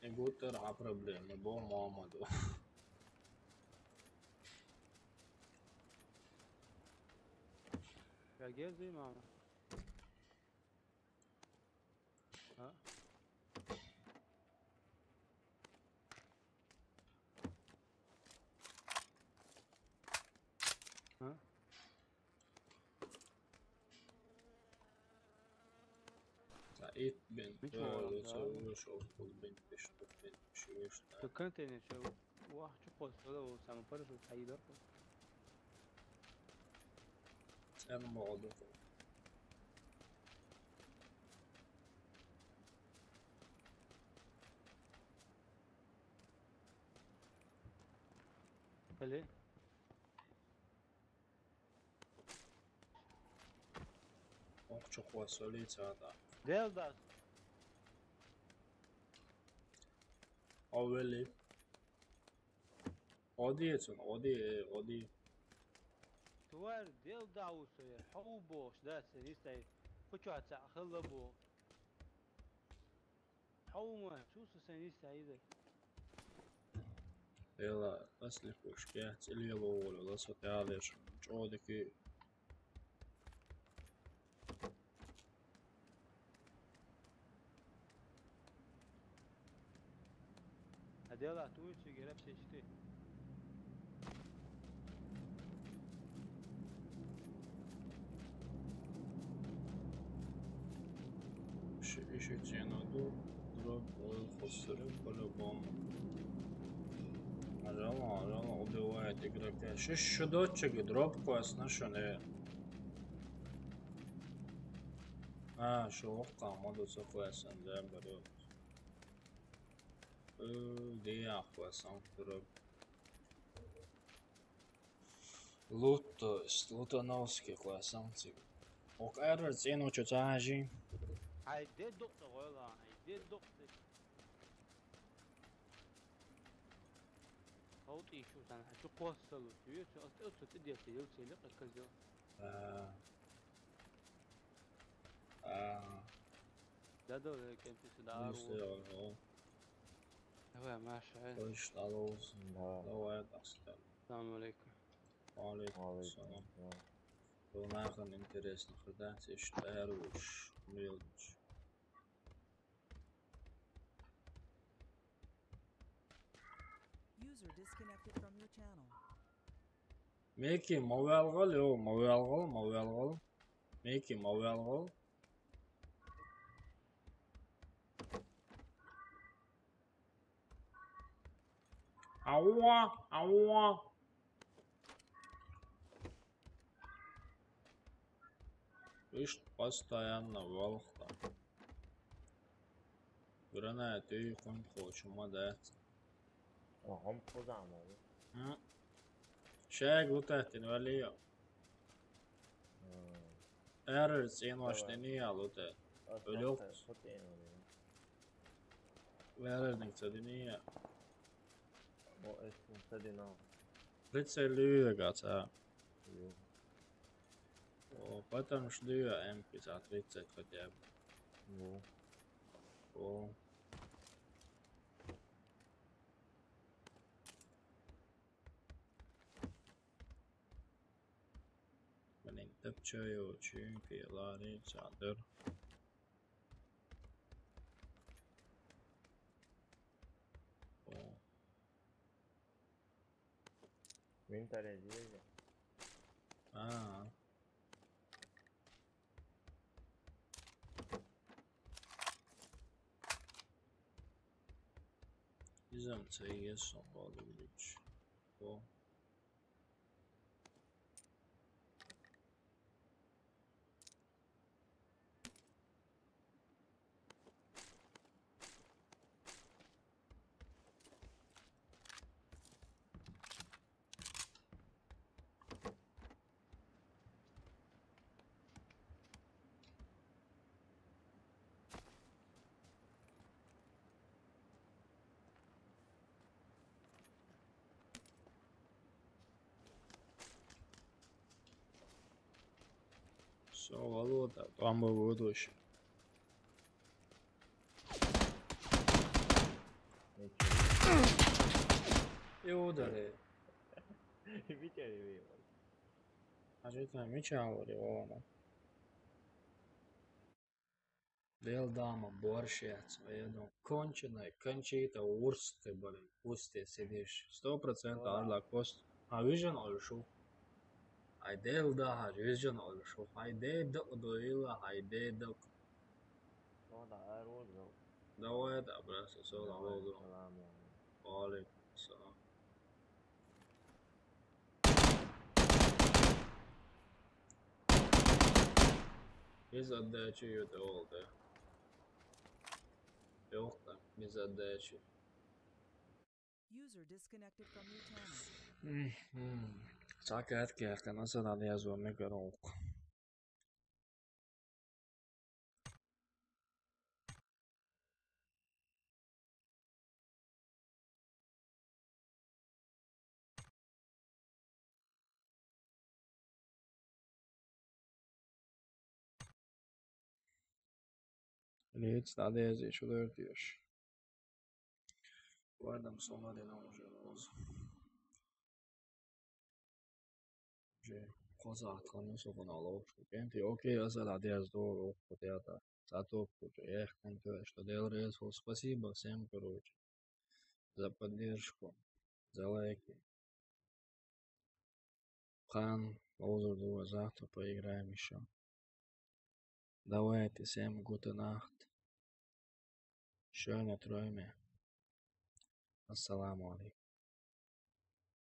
И гутер, а проблема, бо мама, да. Как я мама? А? А? Ит бен, Мича да, валан да, да, цо вуш, оф, бен, беш, бен, беш, вуш, да. Ту контейнер, чё, вах, чё, просто, да, вот самый парашют, а, и дорого. Цена молода. Блин. Ох, чё, хвасали, цата. Делдас. Овели. Оди, цун, оди, э, оди. Тувар дел даусо, я, хау бош, да, се ристай. Куча ца хылла бо. Хау ма, чу се ристай, да. Эла, асли пушке, цели ловолю, ласо тялеш, чодики. Адела, ту чу герап сечти. Ещё, ещё тебе надо. Дроп, ой, хосыры, по-любому. Нажала, нажала, убивает игрока. Ещё, ещё датчик, дроп классно, что ли? А, шо, охка, моду со классно, да, бро. Э, да я классно, дроп. Лут, то есть, лутановский класс, сам тип. Ок, эрер, цену чё, цажи? Ай, де док, то гойла, ай, де док, ты. Хау ты ещё там, а чё косало? Ты видишь, от, от, от, иди, ты делал целик, как сделал. А. А. Да, да, да, кем ты сюда, ну, ору. Всё, ну. Давай, Маша, э. Хочешь, алло. Да. Давай, так что. Салам алейкум. Ва алейкум салам. Ва алейкум салам. Бу нахуй интересно, когда ты считаешь, умеешь. User disconnected from your channel. Меки, мовалгъал, ё, мовалгъал, мовалгъал. Меки, мовалгъал. Ауа, ауа. Ишт постоянно валхта. Гранат, эй, кун хочума, да. Ага, позамо. М. Шаг лутатин валио. М. Эрер цин ваштени алута. Өлёк. Эрер ник цадини. О, эс цадина. Прицелюю, гаца. Ю. О, потом жду я М пятьсот тридцать хотя бы. Ну. О. Блин, топчаю, чё, пилари, цадр. О. Винтаря здесь. А. Изам цейгес сон балдыгдыч. О. Всё, Володя, там бы будущее. И ударил. И вытягивай его. А что там, меча вроде, вон он. Дел дама, борщец, я думаю, конченая, кончита, урсты, блин, пусть ты сидишь. Сто процентов. Ладно. Адла кост. А вижен ольшу. Ай дел да, а вижен ольшу. Ай де док доила, ай де док. Hold on, I rolled, bro. Давай, да, брат, все, давай, бро. Салам, я. Алейкум салам. Biz отдачу это all, да. Yok da, biz отдачу. User disconnected from your channel. Сакаат кертен асана дезо мегарок. Лец надеясь, еще дойдешь. Ладно, сломали нам уже розу. Уже коза отхлопнул, сколько на ловушку. Пенты, окей, я за надеясь, до ловушку, я да. Зато уже, эх, пенты, что делал резко. Спасибо всем, короче, за поддержку, за лайки. Хан, лозер, завтра поиграем еще. Давайте, всем gute Nacht. Schöne Träume. Ассаламу алейкум.